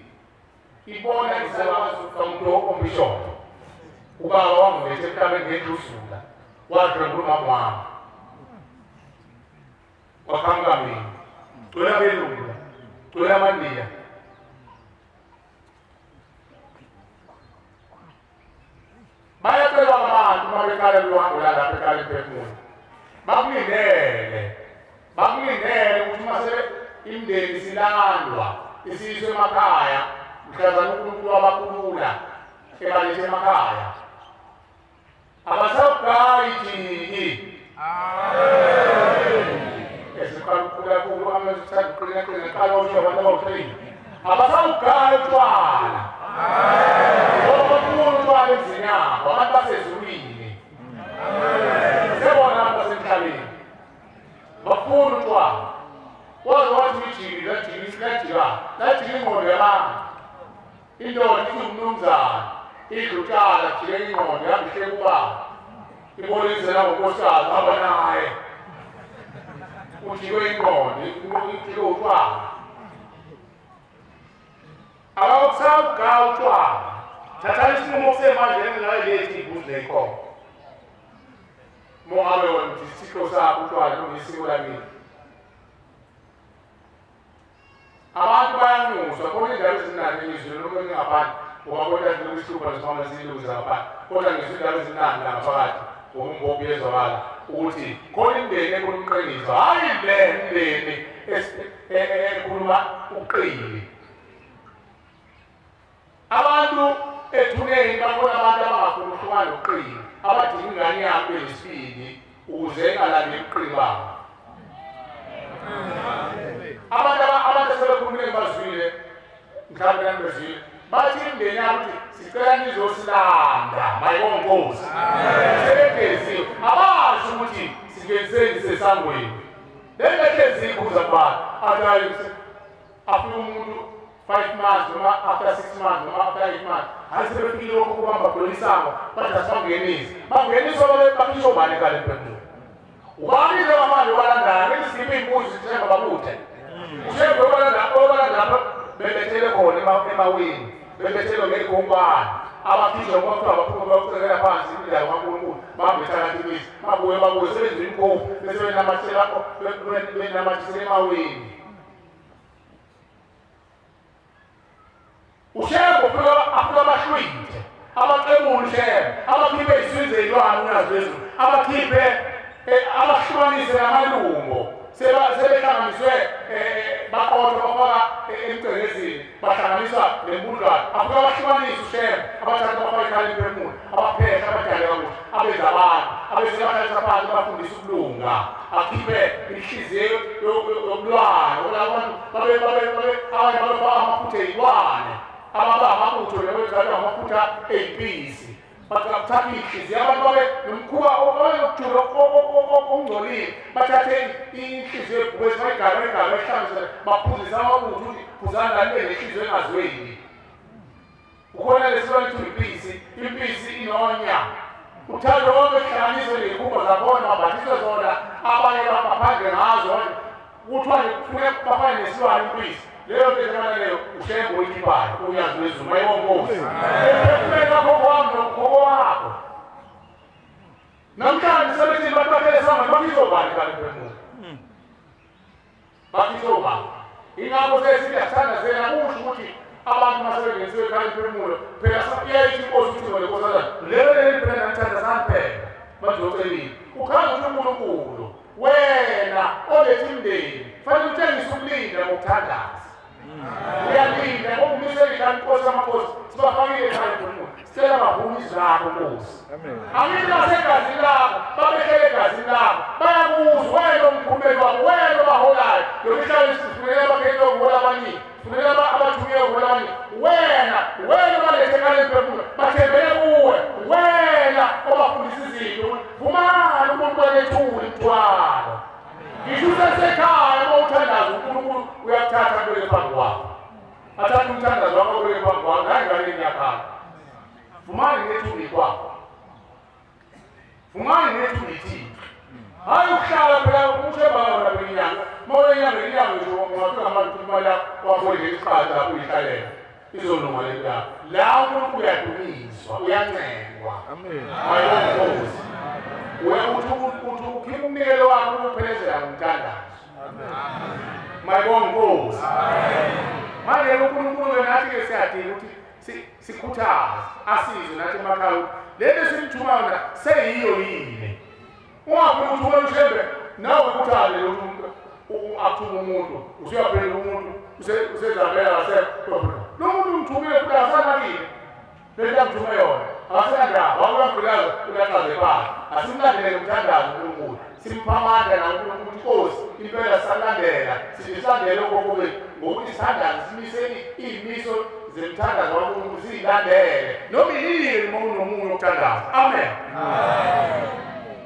Speaker 10: ibona isakwazi kamuntu ombishophu ubaba wangilethe emhlabeni ngendluzula wadlwengula umama wami waqhamuka mina gcwele abelungu gcwele amandiya bayacelwa abantu uma beqala luhambo lalapha eqala emphefumulo bakulindele ukuthi uma sebe imindeni silandwa isiyiswe emakhaya mhlazana uNkulunkulu wabakhulula ebalethe emakhaya. Abasawugayi jiki. Esiqala ukukhula kubo amazwi ukuqina qala usho abantu abawu-3. Abasawugayi utshwala. Ngoba bafuna utshwala emzini yabo, abantu basezulwini. Sebona abantu basemhlabeni. Bafuna utshwala. Waze wathi ijiki lajika lajika ingqondo yabantu. Indoda ithi umnumzane idla utshwala jike ingqondo yami ihleke ubaba. Ibonise nangonkosikazi hamba naye. Ujikwe ingqondo, ujike utshwala. Abakusawugaya utshwala. Thatha isinqumo kusemanje engingakayilethi imbuzi neyinkomo. Mongabe wena uthi isihlo sakho utshwala noma isiko lakini. Abantu bayanxuswa khona indawo ezinani elizweni noma ngaphandle ngoba kodwa nje nesifana siluza ngaphandle kodwa ngisho indawo ezinani la ngaphakathi ngoba umbopho uyezwakala ukuthi khona imindeni ekhuluma iqiniso, hhayi le mindeni ekhuluma uqili. Abantu ethuneni bakhona abantu abangafuni ukuhlukana noqili, abadinga ingane yabo yesibili ukuze ingalandeli uqili babo. Abantu asebekhulumile bazwile mhlawumbe nami bezwile bathi imindeni yabo ukuthi sicela nizosilanda mayibongozi sebegeziwe abasho ukuthi singeniseni sesangweni le nto ikhuza kubantu athi afike umuntu 5 months noma after 6 months noma after 8 months hayi sebefikile lokho kubamba khona isango bathi asibangenisi bangeniswa bakhishwa ubani kale mphefumulo ubani njengamanje obalandayo ngithi sikhiphe iy'mbuzi sithemba babuthe ushembe obalanda bebethele khona emaweni bebethele ngey'khonkwane abakhishwa ngoba kuthiwa abaphuma bayokucekela phansi imidlalo kaNkulunkulu bahambe thakathi imizi babuye babuye sebenziwe imikhovu bese benamathisela emaweni. Ushembe afika abahlwithe abaqemule ushembe abakhiphe iziswini zey'lwane unyazi lwezulu abakhiphe abahlukanise namalungo sebehlanganiswe baqothwa bafaka emgcengezini bahlanganiswa nembudlwane afika abahlukanise ushembe abathatha bafaka ikhala emphefumulo abaphehla abadale kakuhle abenza abantu abese bahlalisa phansi bafundisa ukulunga akhiphe inhliziyo yobulwane abantu abanye babefaka amafutha ey'lwane ababa amabutho nabezalwa amafutha ey'mpisi bathatha inhliziyo abantu babe nomkhuba okujula ongcolile bathathe inhliziyo ebhubesi bayigale bayigale bayihlanganise baphuzise amabutho ukuthi phuzani lani benenhliziyo engazweni. Ukhona lesilwane kuthiwa impisi, impisi inonya uthando wonke kuhlanganiswe ney'khumba zakhona bambathiswe zona abanye baphandle ngazo kuthiwa kufuneka bafane nesilwane impisi leyo nto efana leyo ushembe oyikhiphayo unyazi lwezulu mayibongozi emphefumulweni kakhokho wami nokhokho wakho. Namhlanje sebethini bantu baphele esangweni bakhishwa ubani kale mphefumulo bakhishwa ubani? Ingakho sesithi asithandazela kusho ukuthi abantu masebengenisiwe ekhaya emphefumulo phela iyayithi inkosi ukuthi ngole nkosazana lelo leli phela nanithandazani phela manje ucebile ukhanga ukuthi uNkulunkulu wena olethe imndeni fanele utshengise ukulinda ngokuthandaza. Uyalinda ngokumisela igama inkosi yamakhosi sibafakile ekhaya emphefumulo sicela bavume izwi lakho Nkosi. Angithi basegazini lakho babehlele egazini lakho bayakuzwa wena omkhumeli wabo wena obaholayo lokuhlala sifunela abakhethwe ukuhola abaningi funela abathunyelwe ukuhola abaningi wena wena obalethe ekhaya emphefumulo bathembele kuwe wena obafundisa izinto vumani umuntu kwalethula imithwalo. Ngisho usesekhaya uma uthandaza uNkulunkulu uyakuthatha kubeke phambi kwakho athathe umthandazo wakho kubeke phambi kwakho nayi ngane ngiyakhala vumani nethuli kwakho vumani nethuli ithixo hhayi ukuhlala phela ushemba wona phela inyanga uma uyenyanga inyanga nje ungafika manje imali yakho waboleka isiqatha lapho uyihlalela izolunga le nto yakho la uNkulunkulu uyadunyiswa uyancengwa mayibongozi uthi ukhipha umnikelo wakho ukuphelezela ngomthandazo mayibongozi. Manje uNkulunkulu nathi-ke siyadinga ukuthi sikhuthaze asizwe nathi emakhaya ukuthi le nto esimthuma yona seyiyo yini. Ungafuni ukuthi ubone ushembe nawe ukhuthaze akuthuma umuntu usuyaphendula umuntu usezabela kasekho lo muntu umthumile futhi akasanakile lento amthume yona akasenandaba wakuyagqilaza uyaqaze phansi. Asimlandele umthandazo uNkulunkulu, simpha amandla naNkulunkulu inkosi impela sisalandela silandele okhokho bethu ngokuthi sithandaze simiseni iy'miso zemthandazo kaNkulunkulu siyilandele noma yini uma unomunye okuthandaza. Amen.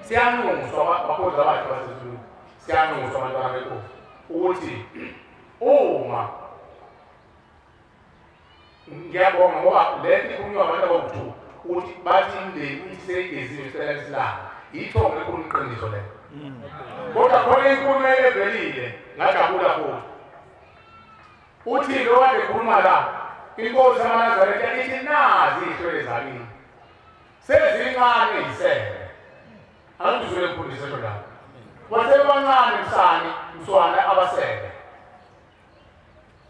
Speaker 10: Siyanxuswa bakhonzi abahle basezulwini, siyanxuswa abantwana benkosi ukuthi uma ngiyabonga ngoba le nto ikhulunywa abantu abawu-2 ukuthi bathi imindeni ithi seyigezile sicela isilanga yithongo lekhulu iqiniso lelo. Kodwa khona inkulumo evelile ngajabula futhi uthi lo kade ekhuluma la inkosi yamaNazaretha ithi nazi iy'hlwele zakini sezincane yisele. Angizwele mfundisi esho njalo, wasebancane msani mswana abasele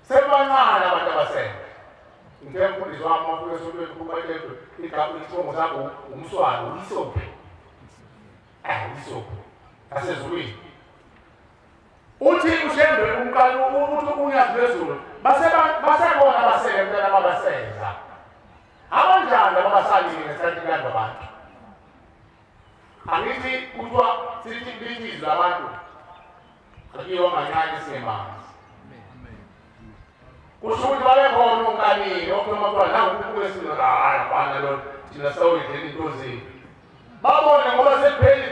Speaker 10: sebancane abantu abasele. Ngithe mfundisi wami mafike esontweni kubatshedwe igama isibongo sakho umswana uyisophi uyisophi asezulwini. Uthi uShembe umqalo uthi unyazi lwezulu basekhona abasele mntana babaseza abanjani abasalile ngesikhathi kulandwa abantu. Angithi kuthiwa sithi lithi izwi labantu akuyiwa kancane singemanzi. Kusho ukuthi babekhona onkanile okhuluma kuthiwa nangu uNkulunkulu esizwe hayi abana lona thina sawuyidlela into zethu. Babone ngoba sekupheli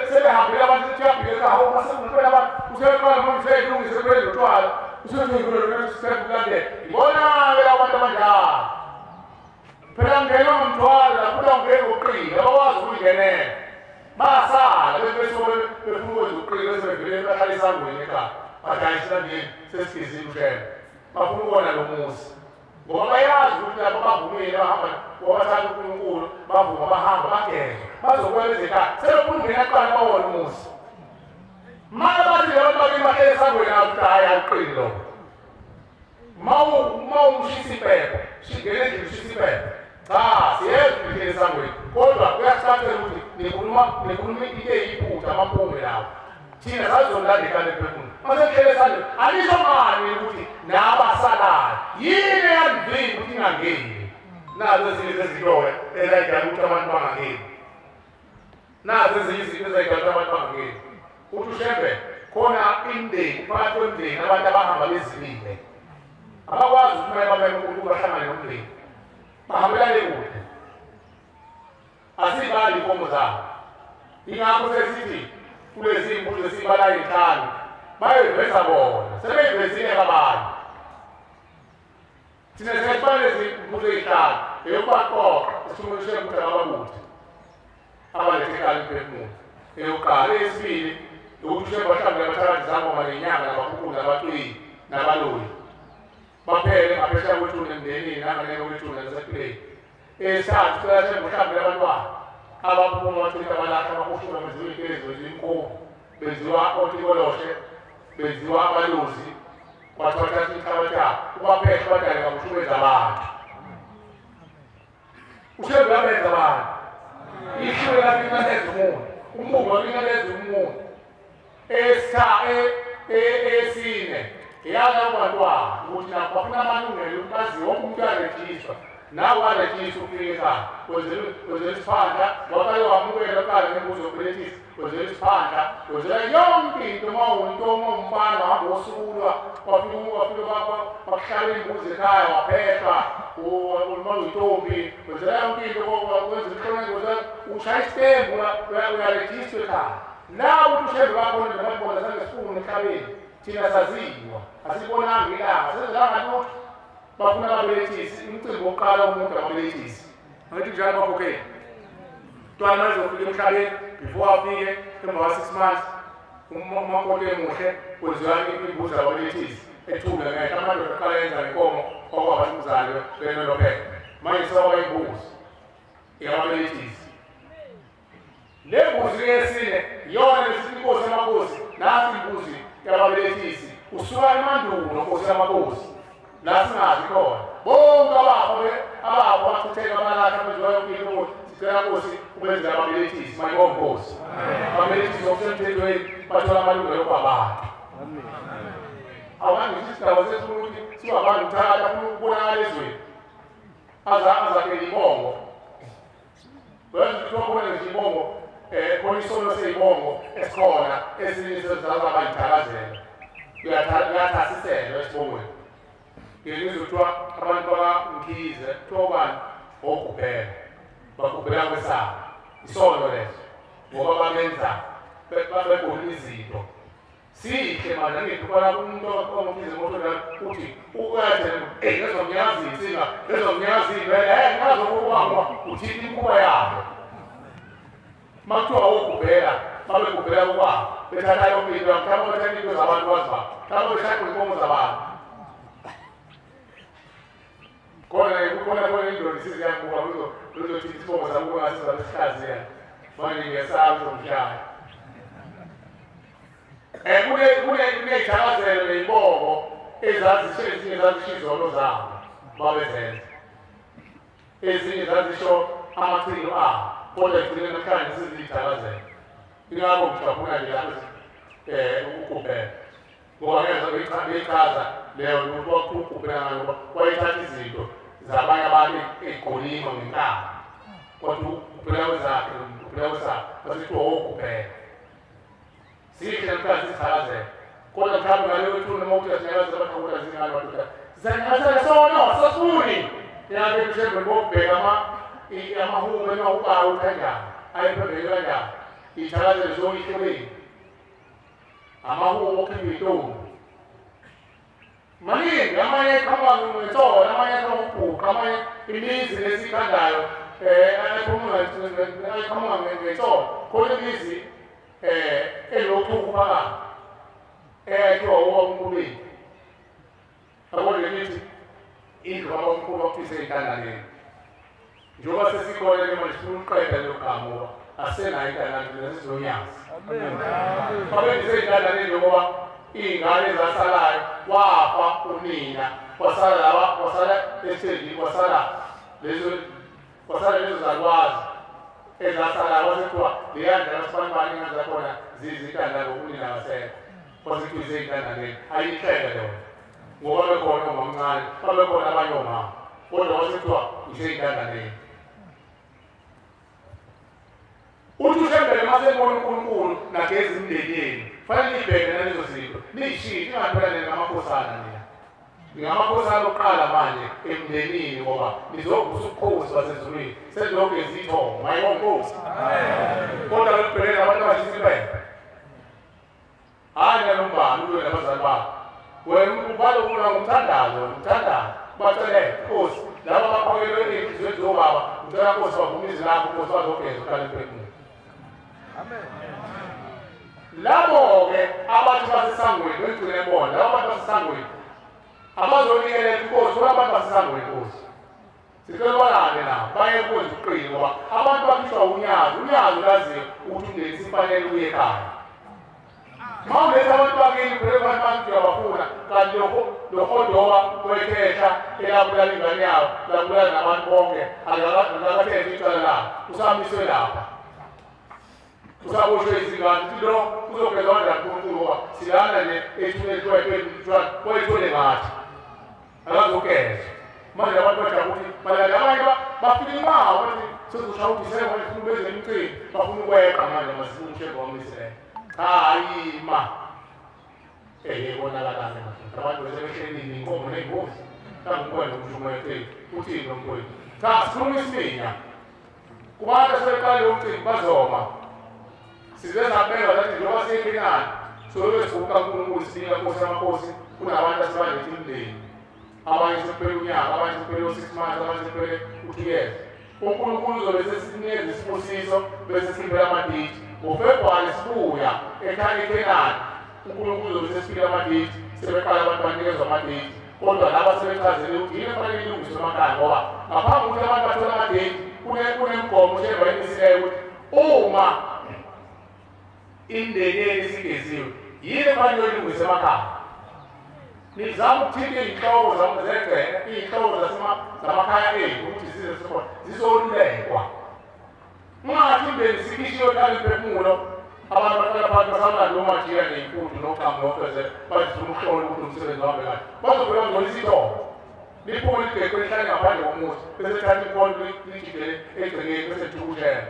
Speaker 10: sebehambile abantu sethi uyabhika ekhaya hawu basekuphela abantu usebeqala noma useyilungise kuphela utshwala usekulandela. Ibona-ke labo bantu abanjalo phela ngenwa ngomthwalo futhi awungeni ngokuqina abakwazi ukuyingenela basala bese befuna ukwenza uqina bese bevele bahlala esangweni ekhaya bathi hayi silandeni sesigezile uShembe. Bafuna ukubona lo muzi ngoba bayazi ukuthi labo bavumile bahamba ngoba bathanda uNkulunkulu bavuma bahamba bagezwa bazobuya beze ekhaya sebefuna ukungena kuqala bawone umuzi. Mara bathi labo bakini bahlele esangweni akuthi hhayi akuqini lokho. Ma umshisa impepho shingene endlini ushisa impepho cha siyezwa ukuthi esangweni kodwa kuyasicacela ukuthi nikhuluma into eyiphutha amampunge lawo thina sazomlanda ekhaya lemphefumulo masekuhlele esandleni alisho ngani ukuthi nabasalayo yini eyamvimba ukuthi ingangeni. Nazo ezinye zezinto-ke ezayidala ukuthi abantu bangangeni, nazo ezinye izinto ezayidala ukuthi abantu bangangeni. Uthi uShembe khona imindeni phakathi kwemindeni abantu abahamba bezimile abakwazi ukuthi kumele bameme uNkulunkulu bahlangane nomndeni bahambelane kude asiyibali iy'nkomo zabo. Ingakho sesithi kulezi iy'mbuzi esiyibalayo iy'nhlanu bayoyiveza bona sebeyivezile kabanye. Thina siyayibala lezi mbuzi ey'nhlanu eyokubaqoqa isithume uShembe ukuthi akabakude abalethe ekhaya imphefumulo. Eyokuqala. Eyesibili ukuthi uShembe wahlangule abathakathi zangoma ngenyanga nabakhukhulu nabacwiyi nabaloyi baphele ngaphesheya kwethuna emndenini nanganeno kwethuna nasempilweni. Eyesithathu sicela Shembe uhlangule abantwana abaphuma bachitha abalahla abahushula benziwa iy'nto benziwa inkomo benziwa otikoloshe benziwa abalozi kwathiwa thatha inhlabathi yabo ubaphehla badale kabusha benza abantu. uShembe uyabenza abantu ihluke lalingalenza umuntu umbungu walingalenza umuntu. Eyesine eyalabo bantwana ukuthi nabo bafuna amalungelo ukuthi baziwe wonke umuntu uyarejistwa nawe warejistwa ufike ekhaya wenzela isiphandla waqale wamukela kuqala ngembuzo yokubeletisa wenzela isiphandla wenzela yonke into uma uyinto uma umfana wahamba wosulwa wafika bakuhlaba imbuzi ekhaya waphehlwa uma uyintombi wenzela yonke into wenzela ihlonipho ushaya isitembu uyarejistwa ekhaya. La ukuthi uShembe bakhona nabantu bona zange sifune emhlabeni thina saziwa asibonanga ilanga sezilanga lutho bafuna ababelethisi umcimbi wokuqala umuntu ababelethisi angithi njalo bakhokheli mntwana mazofika emhlabeni before afike emva kwa-6 months umakoti emuhle kwenziwa imbuzi ababelethisi ethule ngehla amadoda aqala yenza ngenkomo okwabantu benolophela manje sewaba imbuzi yababelethisi. Le mbuzi yesine iyona lesithi inkosi yamakhosi nasi imbuzi yababelethisi usuka emandulo nkosi yamakhosi la singazi khona bonke abafa bachitheka abalahla benziwa yonke into sicela nkosi ubenzela ababelethisi mayibonke nkosi ababelethisi ngokusemthethweni bathola amalungelo kwabantu. Awangisho isigaba sethu ukuthi siwabantu uthakatha afuna ukubonakala ezweni. Azakhele ibongo. Uyazi ukuthi wakhona nje ibongo, khona isono seyibongo esikhona esinye sezazi abayithakazela. Uyathasiselwa esibongweni. Ngizwe kuthiwa abantu bakaMkhize kuthiwa ubani ogubhela. Bagubhela kwesabo. Isono leso. Ngoba bamenza babegona izinto. Sihle manje ngithi ubona umuntu ongumkhize moto uthi uyathena ngezomnyazi insika ngezomnyazi vele ngazo ukubangwa uthini imikhuba yabo. Makuthiwa ogubhela babegubhela kwabo bethatha yonke into mhlawumbe bethatha into zabantu waziba mhlawumbe beshaya inkomo zabantu. Khona khona indoda isiziyabuka uzothi isibongo sami ngasiza besihlaziya manje ngiyesaba uzomshaya. Kuney'thakazelo ney'bongo ezazisho ezinye zazisho izono zabo babezenza. Ezinye zazisho amachilo abo kodwa egcine namhlanje seziyithakazelo. Ingakho ngijabula nje lapho ukugubhela. Ngoba ngezwa beyichaza leyo nto ukugubhela ngayo ngoba wayethatha izinto zabanye abantu ey'golima ngenkani. Kodwa ukugubhela kwezakhe ukugubhela kwesakhe kwasithiwa wogubhela. Sihle namhlanje sisithakazela. Kodwa mhlawumbe ngaleyo thuna uma uthi asinyakaza abantu zingane madoda. Zanyakaza sono sasifuni. Yabe mhlawumbe ngokubheka amahubo emahubayo kanjani. Ayiphembeke kanjani. Ithakazelo zonke ihlobeni. Amahubo okhipha intombi. Maningi amanye aqhamuka ngetsolo, amanye aqhamuka ngobhuqa, amanye imizi lesikhandayo aqhamuka ngetsolo. Khona imizi elokhu phakathi eyakhiwa ubabamkhulu. Yabona ngithi indlu kababamkhulu bakufise intandaneni. Njengoba sesikhona ke manje sifuna ukuqeda lelo gama ngoba asenayo intandane sizonyazi. Babenzise intandaneni ngoba iy'ngane ezasalayo wafa unina kwasala laba kwasala esithendini kwasala lezo zakwazi ezasala kwasekuthiwa leya ndlela sifanibani ingane zakhona zizintandane unina akasekho kwasekuthiwa izeyintandaneni ayihleke leyo ngoba bekhona omamncane babekhona abanye omama kodwa kwasekuthiwa iseyintandaneni. Uthi uShembele uma sebona uNkulunkulu nageza imindeni yenu fanele nibheke nalezo zinto niyishiye ningaphela ningamakhosana nina. Ningamakhosana okuqala manje emndenini ngoba nizovusa ubukhosi basezulwini senizogeza ithongo mayibonga Nkosi. Kodwa lokubhekela abantu abashisa impepho. Hhayi nalombani ulwe nabazali bakho. Wena ubhala ukuna ngomthandazo umthandazo bacele Nkosi laba abaphakelwe ey'nhliziyweni zobaba ngicela Nkosi bavume izwi lakho Nkosi bazogeza uqale emphefumulweni. Amen. Labo-ke abantu basesangweni ngigcine bona labo bantu basesangweni abazonikelela inkosi bona abantu basesangweni inkosi sicela balale nabo baye kwenza uqini ngoba abantu bakhishwa unyazi unyazi ulaziyo ukuthi umndeni sifanele uye ekhaya. Uma uletha abantu bakini phela abantu bantu uyabafuna kanti lohodoba wekhehla elabulala ingane yawo labulala nabantu bonke akakathethi icala labo usamiswe lapha. Usaboshwe izingane uthi lo uzogeza kanjani uNkulunkulu ngoba silana nje ethuneni wayethole ngathi akazogezwa. Manje abantu bajabula ukuthi balala abanye bafika inqawa bathi sezoshaya ukuthi sebafuna benze imicimbi bafuna ukweqa manje masifuna uShembe wamisele. Cha yima. Bonakala madoda abantu besebehlelile inkomo ney'mbuzi mhlawumbe ukhona ukusho umoya uthini lo mfowethu. Cha sikhuluma isiminya. Kubantu asebeqale umcimbi bazoma. Size sabeka lathi njengoba siyeKhenani sobe sibuka uNkulunkulu sinika Nkosi yamakhosi kunabantu asebalethe imindeni. Abanye sekuphele unyaka, abanye sekuphele u-6 months, abanye sekuphele u-2 years. uNkulunkulu uzobe sesinikeza isibusiso bese siphela amadate. NgoFebruwari sibuya ekhaya eKhenani uNkulunkulu uzobe sesiphila amadate sebeqala abantu banikezwa amadate. Kodwa laba sebechazele ukuthi yini efanele ilungiswe emakhaya ngoba ngaphambi kokuthi abantu bathole amadate kunemgomo uShembe ayimisileyo ukuthi uma imindeni yenu isigeziwe yini efanele ilungiswe emakhaya. Nizama ukuthinta iy'nhloko zegceke, iy'nhloko zamakhaya ethu ukuthi zize zikhona zizolulekwa. Ungathi imindeni sikhishiwe ekhaya imphefumulo Abantu baqala phansi basawula lo majiya ney'mpundu noqhamu nofezela bathi sifuna ukuhlola ukuthi umsebenzi uhambe kahle. Bazofika ngcolisa ithongo. Liphume ligeqe lihlale ngaphandle komuzi bese lithatha ikhonto lijikele egcekeni bese lithukuthela.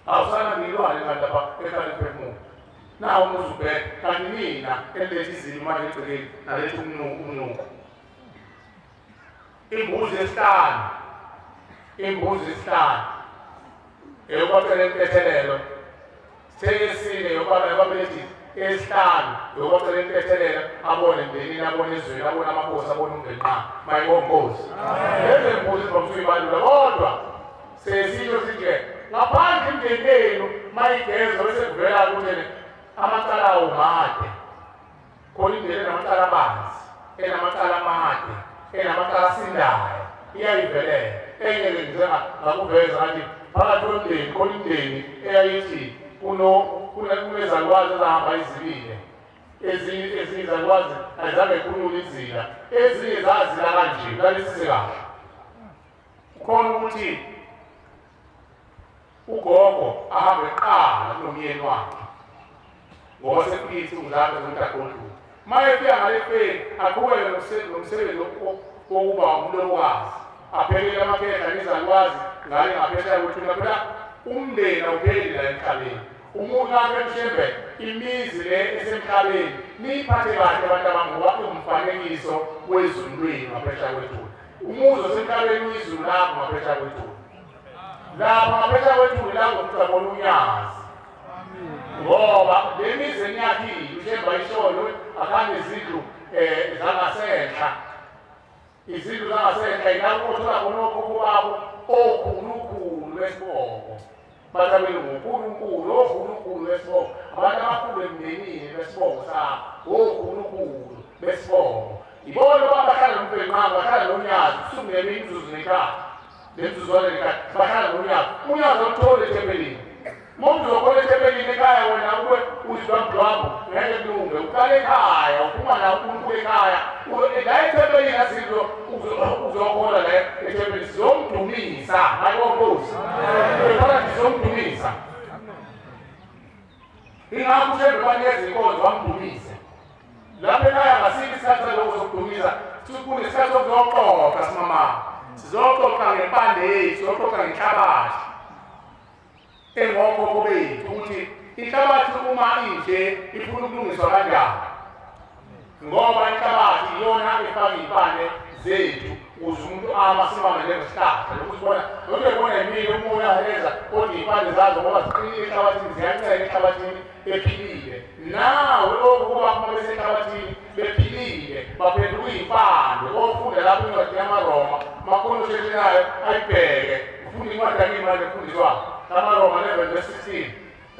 Speaker 10: Awusana nilwane kanti lapha ehlala liphefumula. Nawu umuzi ubheke kanti nina eniletha izinto manje egcekeni naletha umnuko. Imbuzi esihlanu. Imbuzi esihlanu. Eyokwacela intethelelo. Seyesine yobaba yababelethi esihlanu yokwacela intethelelo abone emndenini abone ezweni abone amakhosi abone umndeni nqa mayibongozi. Lezi mbuzi zibamsuka ibalula kodwa sesisho sithi ngaphandle imndeni yenu mayigezwa bese kuvela ukuthi amacala awo made. Khona imndeni enamacala abanzi, enamacala amade, enamacala asindayo iyayivelela. Enye ngize ngakuveza ngathi phakathi kwemndeni khona imndeni eyayithi kunezalukwazi ezahamba izibile, ezinye izalukwazi azange khulule izila, ezinye zazila kanje. Lalisise kahle khona ukuthi ugogo ahambe kuqala kunomyeni wakhe ngoba sekuyithi ungizame ukuthi agondlule. Uma efika ngale feni aqhubeke nomsebenzi wokuba umlobokazi, aphelele amakhehla nezalukwazi ngale ngaphesheya kwethuna. Phela umndeni awupheli la emhlabeni. Umuntu wakhe mshembe imizi le esemhlabeni niyiphathe kahle abantu abami ngoba iwumfanekiso wezulwini ngaphesheya kwethuna. Umuzi osemhlabeni uyizulu lakho ngaphesheya kwethuna. Lapha ngaphesheya kwethuna lapho ucabona unyazi. Ngoba le mizi eniyakhile ushembe ayisholo akhange izindlu zangasenhla. Izindlu zangasenhla yilapho othola khona okhokho babo okhulukhulu besibongo. Bathi nguNkulunkulu okhulukhulu besibongo. Abantu abakhulu emndenini besibongo sabo okhulukhulu besibongo. Ibona abahlala nomfenqango bahlala nonyazi usuku nemini imizuzu nekhathi nemizuzwana nekhathi bahlala nonyazi. Unyazi oluthole ethempelini. Uma uzokhona ethempelini ekhaya wena ube uzidwamdwambu ngeke kulunge. Uqale ekhaya uphuma nawo uNkulunkulu ekhaya. La ethempelini asinto uzokhona la ethempelini sizomdumisa. Mayibongozi. Uyabona sizomdumisa. Ingakho uShembe banikeza inkonzo bamdumise. Lapha ekhaya ngasikho isikhathi salokho sokudumisa. Kunesikhathi sokuzoxoxa simama. Sizoxoxa ngempande yethu, sizoxoxa ngenhlabathi. Engokhokho bethu ukuthi inhlabathi uma inje ifuna ukulungiswa kanjani. Ngoba inhlabathi iyona efaka iy'mpande zethu ukuze umuntu ama simame njengesihlahla. Lokhu sibona lokhu uyabona emile umoya uyaheza kodwa iy'mpande zazo ngoba ziqinile enhlabathini ziyancela enhlabathini ephilile. Nawe okhokho bakho uma besenhlabathini bephilile baphenduka iy'mpande. Ofunda lapho incwadi yamaRoma makhona osheshelayo ayibheke ufunda incwadi yakini manje efundiswayo. AmaRoma 11:16.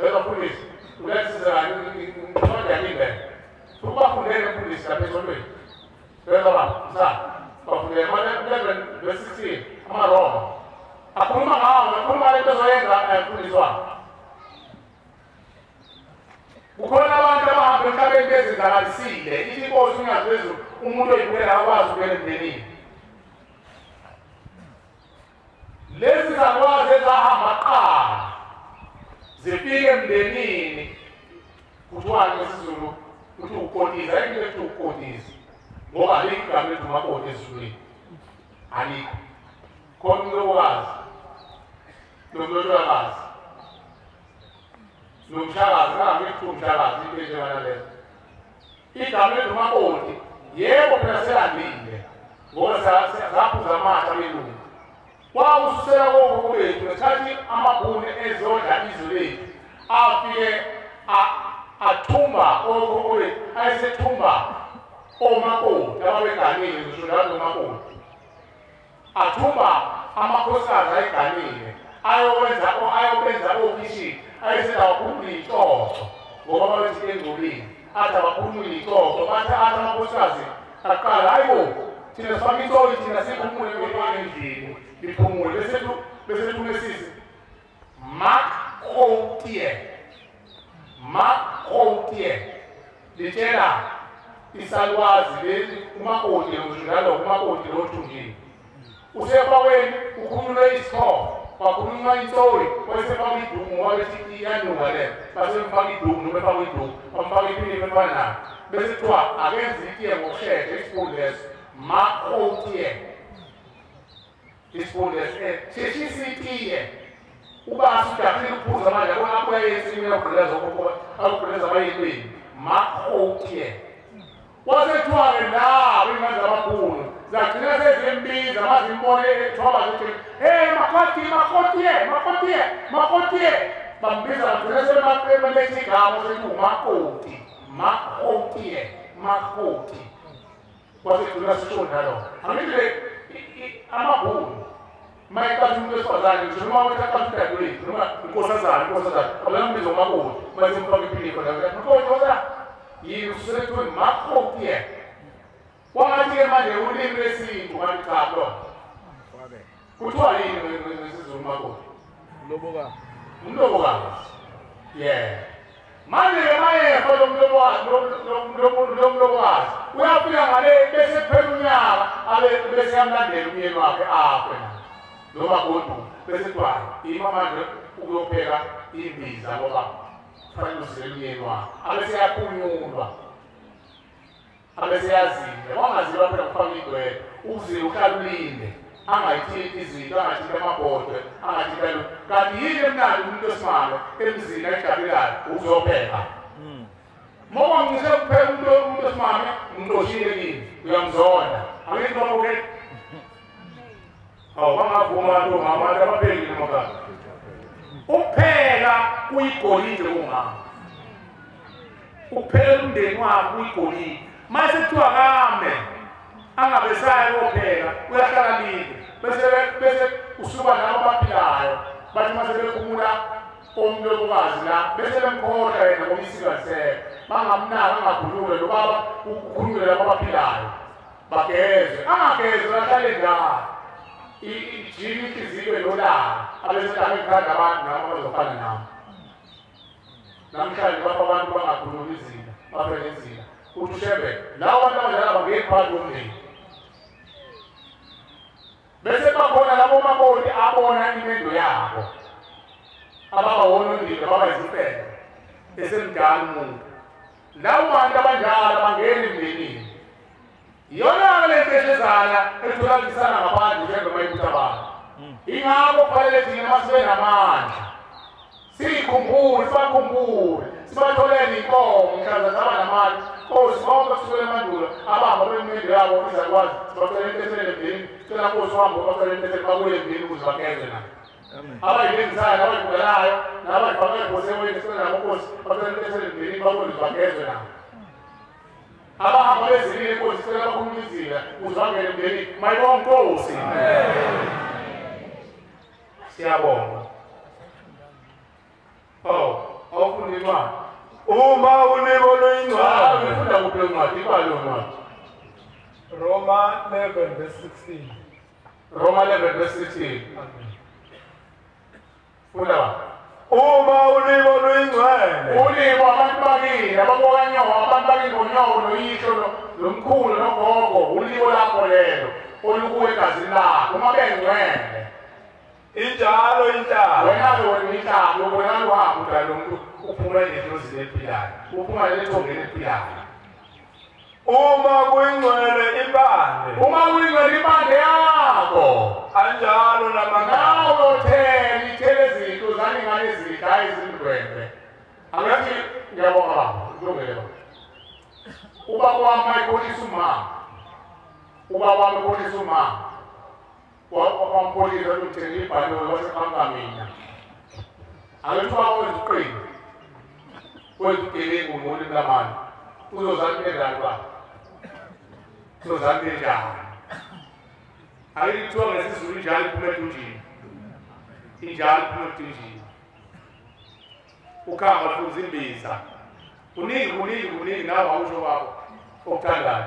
Speaker 10: Ezofundisa uyathisiza incwadi yakini le. Ubafundele mfundisi lapha esontweni. Yebo baba, msana. Bafundele 11:16 amaRoma. Akhuluma ngawo, akhuluma lento ezoyenza mfundisi wakho. Kukhona abantu abahamba emhlabeni bezenzakalisile. Ithi inkosi unyazi lwezulu umuntu oyibukela akwazi ukubuyela emndenini. Lezi zakwazi ezahamba kuqala zifike emndenini kuthiwani ngesiZulu kuthi ukukotisa, ayikho into ethi ukukotisa ngoba alikho igama elithi umakoti esiZulwini, alikho. Khona umlobokazi nomlotshwakazi nomshakazi, kangabe umshakazi into enjenganalezo. Igama elithi umakoti yebo phela selandile ngoba saphuza amathe abelungu. Kwawususela kokhokho bethu ngesikhathi amabhunu ezodla izwe lethu afike athumba okhokho bethu ayesethumba omakoti ababeganile ngisho njalo nomakoti athumba amakhosikazi ayeganile ayobenza okhishini ayesethi awakhulumi ixoxo ngoba babethi engcolile athi abakhulumi ixoxo bathi athi amakhosikazi aqala hayibo thina sifake itoyi thina siphumule endlini liphumule bese thumesisi Makhotie litshela isalwazi leli umakoti ngisho njalo umakoti lothunjini usebaweni ukhulule isichopho. Kwakhulunywa insoyi wayesefaka iduku ngoba bethi iyanuka le, basemfaka iduku noma efaka iduku, bamfaka iphinifa efana nayo. Bese kuthiwa akenze itiye ngokushesha isipuni leso, makotiye. Isipuni leso, sheshisa itiye. Uba usujahile ukuphuza manje, yabona lapho ensimini akugqileza okhokho, akugqileza abayeni, makotiye. Wasethiwa-ke labo iy'ngane zamabhunu zagcina sezimbiza mazimbone ethoba zithi hey makoti, makotiye, makotiye, makotiye. Bambiza bagcina sebeletha igama sethi umakoti, makotiye, makoti. Kwasekugcina sisho njalo. Angithi le amabhunu mayekathi umuntu wesifazane ngisho noma wethatha udadewethu noma inkosazana, inkosazana abambiza umakoti basemfaka iphinifa makoti woza yini ususethiwe makotiye. Kwangathi-ke manje ulimi lwesintu kanti cha lo kuthiwa yini ngesiZulu makoti?
Speaker 1: Umlobokazi.
Speaker 10: Umlobokazi. Yeah. Manje-ke mayefa lo mlobokazi uyafika ngale bese kuphela unyaka abe bese yamlandela umyeni wakhe afe naye noma goduka bese kuthiwa ima manje ukuyopheka imbiza ngoba kufanele uzile umyeni wakhe abese yaphunyulwa abese yazile wangazilwa phela kufaka igwele ukuzila uhlala ulinde angayithinti izinto, angathinti amabhodwe, angathinti lutho. Kanti yini emnandi umuntu wesimame emzini ayijabulayo uzopheka. Uma ngisho kupheka umuntu wesimame umxoshile kini uyamzonda. Angithi noma uke awu bangavuma abantu omama abantu abaphekile emakhaya. Ukupheka kuyigolide kumama. Ukuphekela umndeni wakho kuyigolide. Mase kuthiwa kambe angabe saya kopheka uyahlala linde bese usuka nabo abaphilayo bathi mase bekhumula omlobokazi la bese bemkhohlwa yena ngoba isiko alisekho bangamnaka angakhulule lo baba ukhulule labo abaphilayo bagezwe angagezwe ahlale njalo ijike inhliziyo lolaka abese ekhanda abantu nabo abazofana nabo. Namhlanje bapha abantu bangakhulumi izinto bafe ngezinto uthi ushebe lawo bantu abadala bangeni phakathi komndeni. Bese bakhona labo makoti abona imendo yabo ababa wonondile baba izifebe esemdala umuntu. Labo bantu abanjalo bangeni emndenini. Iyona-ke le nteshezana etholakalisana ngaphandle njengoba mayibutha abantu. Ingakho kufanele thina masibe namandla siyikhumbule, sibakhumbule, sibatholele inkomo mhlawumbe saba namandla. Nkosi bonke kusukela emandulo abahamba bemendo yabo izakwazi sibatholele intethele emndenini, sicela Nkosi uhambe ubatholele intethele babuye emndenini ukuze bageze nabo. Abayilengisayo nabayibukelayo nabayifake ebhoseweni sicela nabo Nkosi batholele intethele emndenini babuye ukuze bagezwe nabo. Abahamba bezilile Nkosi sicela bakhulume izila ukuze bangene emndenini. Mayibonge Nkosi. Siyabonga. Oh, awufunda incwadi.
Speaker 5: Uma ulimi oluyingcwele.
Speaker 10: Ufunda kuphi le ncwadi? Ibhale leyo ncwadi.
Speaker 1: Roma 11 verse 16.
Speaker 10: Roma 11 verse 16. Funda ba.
Speaker 5: Uma ulimi oluyingcwele.
Speaker 10: Ulimi abantu bakini, ababokanyoka, abantu bakini ngonyawo noyihlo nomkhulu nogogo, ulimi lakho lelo olukuwe egazini lakho uma bengcwele.
Speaker 5: Injalo inhlalo.
Speaker 10: Wena-ke wena inhlalo, ubonakala uhamba udala lo muntu uphuma edlozini eliphilayo, uphuma ethongeni eliphilayo.
Speaker 5: Uma kuyingcwele impande.
Speaker 10: Uma kuyingcwele impande yakho.
Speaker 5: Anjalo namagama.
Speaker 10: Nawe uthele ithele izinto zaningane ezinhle hayi izindwembe. Angithi ngiyabonga baba, kulungile baba. Ubaba wami mayikhohlisa umama. Ubaba wami ukhohlisa umama. Wamkhohlisa uthenge ibhanoyi waseqhamuka mina. Angithi ubaba wenza uqhinga. Wenza ugebengu ngolimi lamanje. Uzozala into enjani baba? Uzozala into enjani? Angithi kuthiwa ngesiZulu injalo iphuma edunjini. Injalo iphuma edunjini. Ukhamba lufunza imbiza. Kuningi kuningi kuningi nawe awusho kwakho okuthandayo.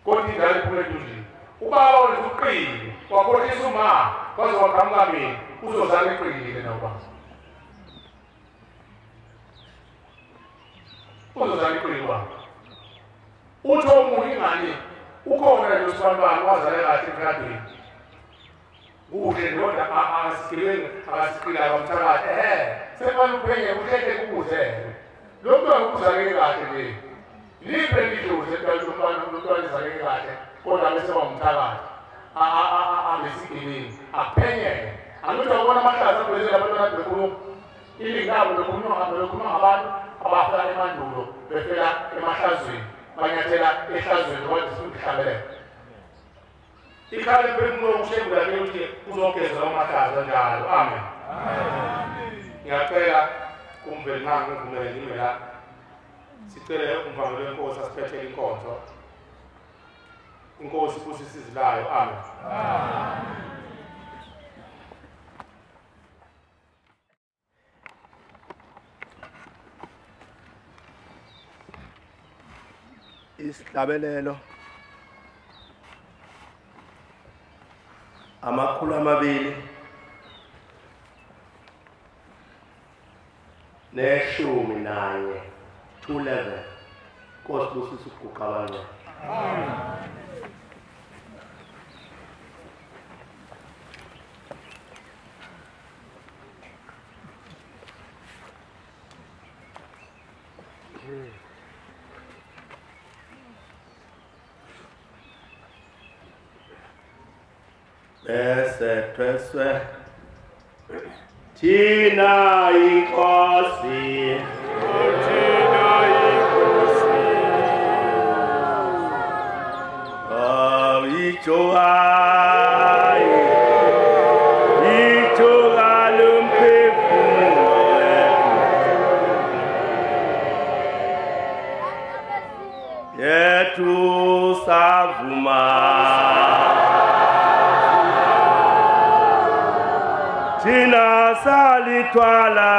Speaker 10: Kodwa injalo iphuma edunjini. Ubaba wenza uqhinga, wakhohlisa umama, waze waqhamuka mina, uzozala iqhingile nawe baba. Uzozala iqhinga baba. Uthi omunye ingane ukhona nje usibanibani wazale kahle emshadweni. Kuhle kodwa akasigebengu akasiqila akamthakathi sekufanele uphenye kuhle kuze. Lo mntwana uzaleke kahle nje. Libe lidlozi lomntwana uzaleke kahle kodwa bese wamthakathi. Angesigebengu aphenyeke. Angithi ubona amahlaza aphezulu abantwana bekhuluma. Iningi labo bekhuluma ngabantu abafela emandulo befela emahlazweni banyathela ehlazweni ngoba sikuhlabelele. Ikhala imphefumulo ukushengula ke ukuthi uzogeza amahlaza njalo. Amen. Ngiyacela kumvelinqangi ngivumele ngime la. Sicele umvangeli wenkosi asiphethele inkonzo. Inkosi ibusise izwi layo. Amen.
Speaker 12: Isihlabelelo 211, 211. Nkosi busisa ukuguqa abanye.
Speaker 1: Amen.
Speaker 12: Bese thweswe thina inkosi,
Speaker 1: thina inkosi,
Speaker 12: ayijohayi ijoha lomphefumulo yethu savuma thina salithwala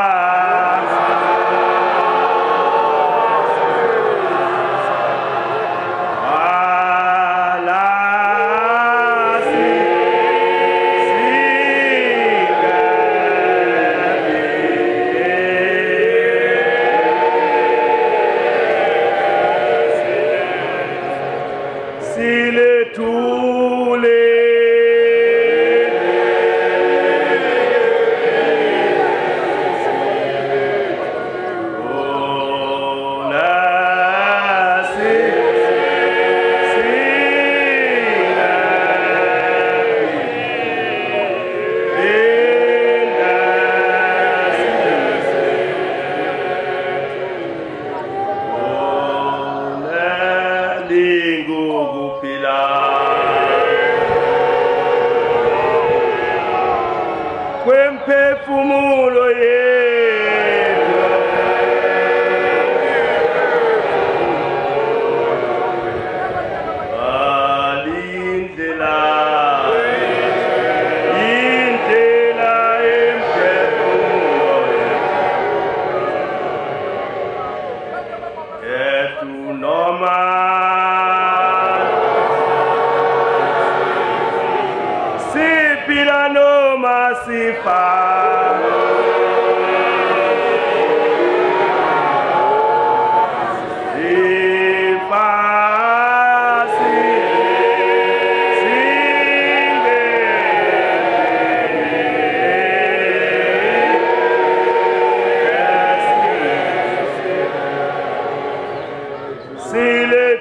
Speaker 12: kwemphefumulo yethu alindlela indlela emphefumulo yethu noma siphila noma sifa.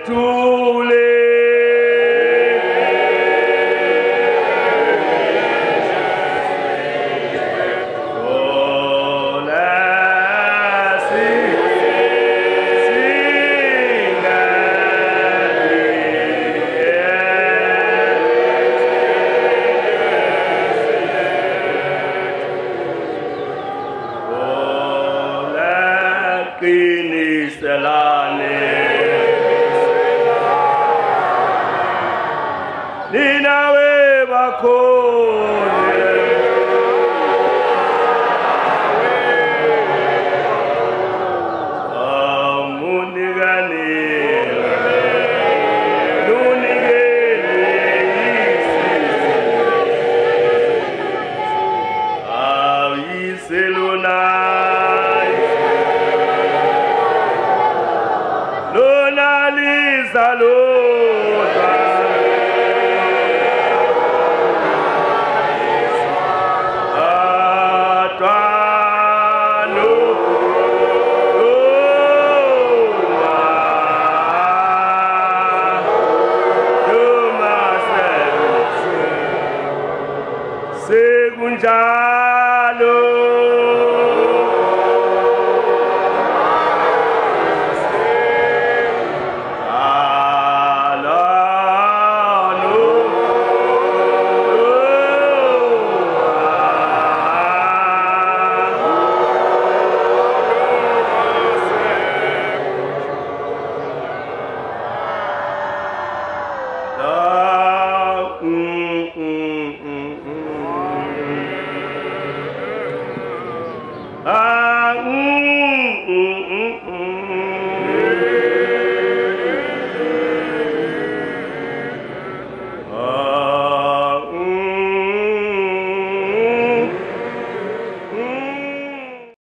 Speaker 12: Lona. Sekunjalo.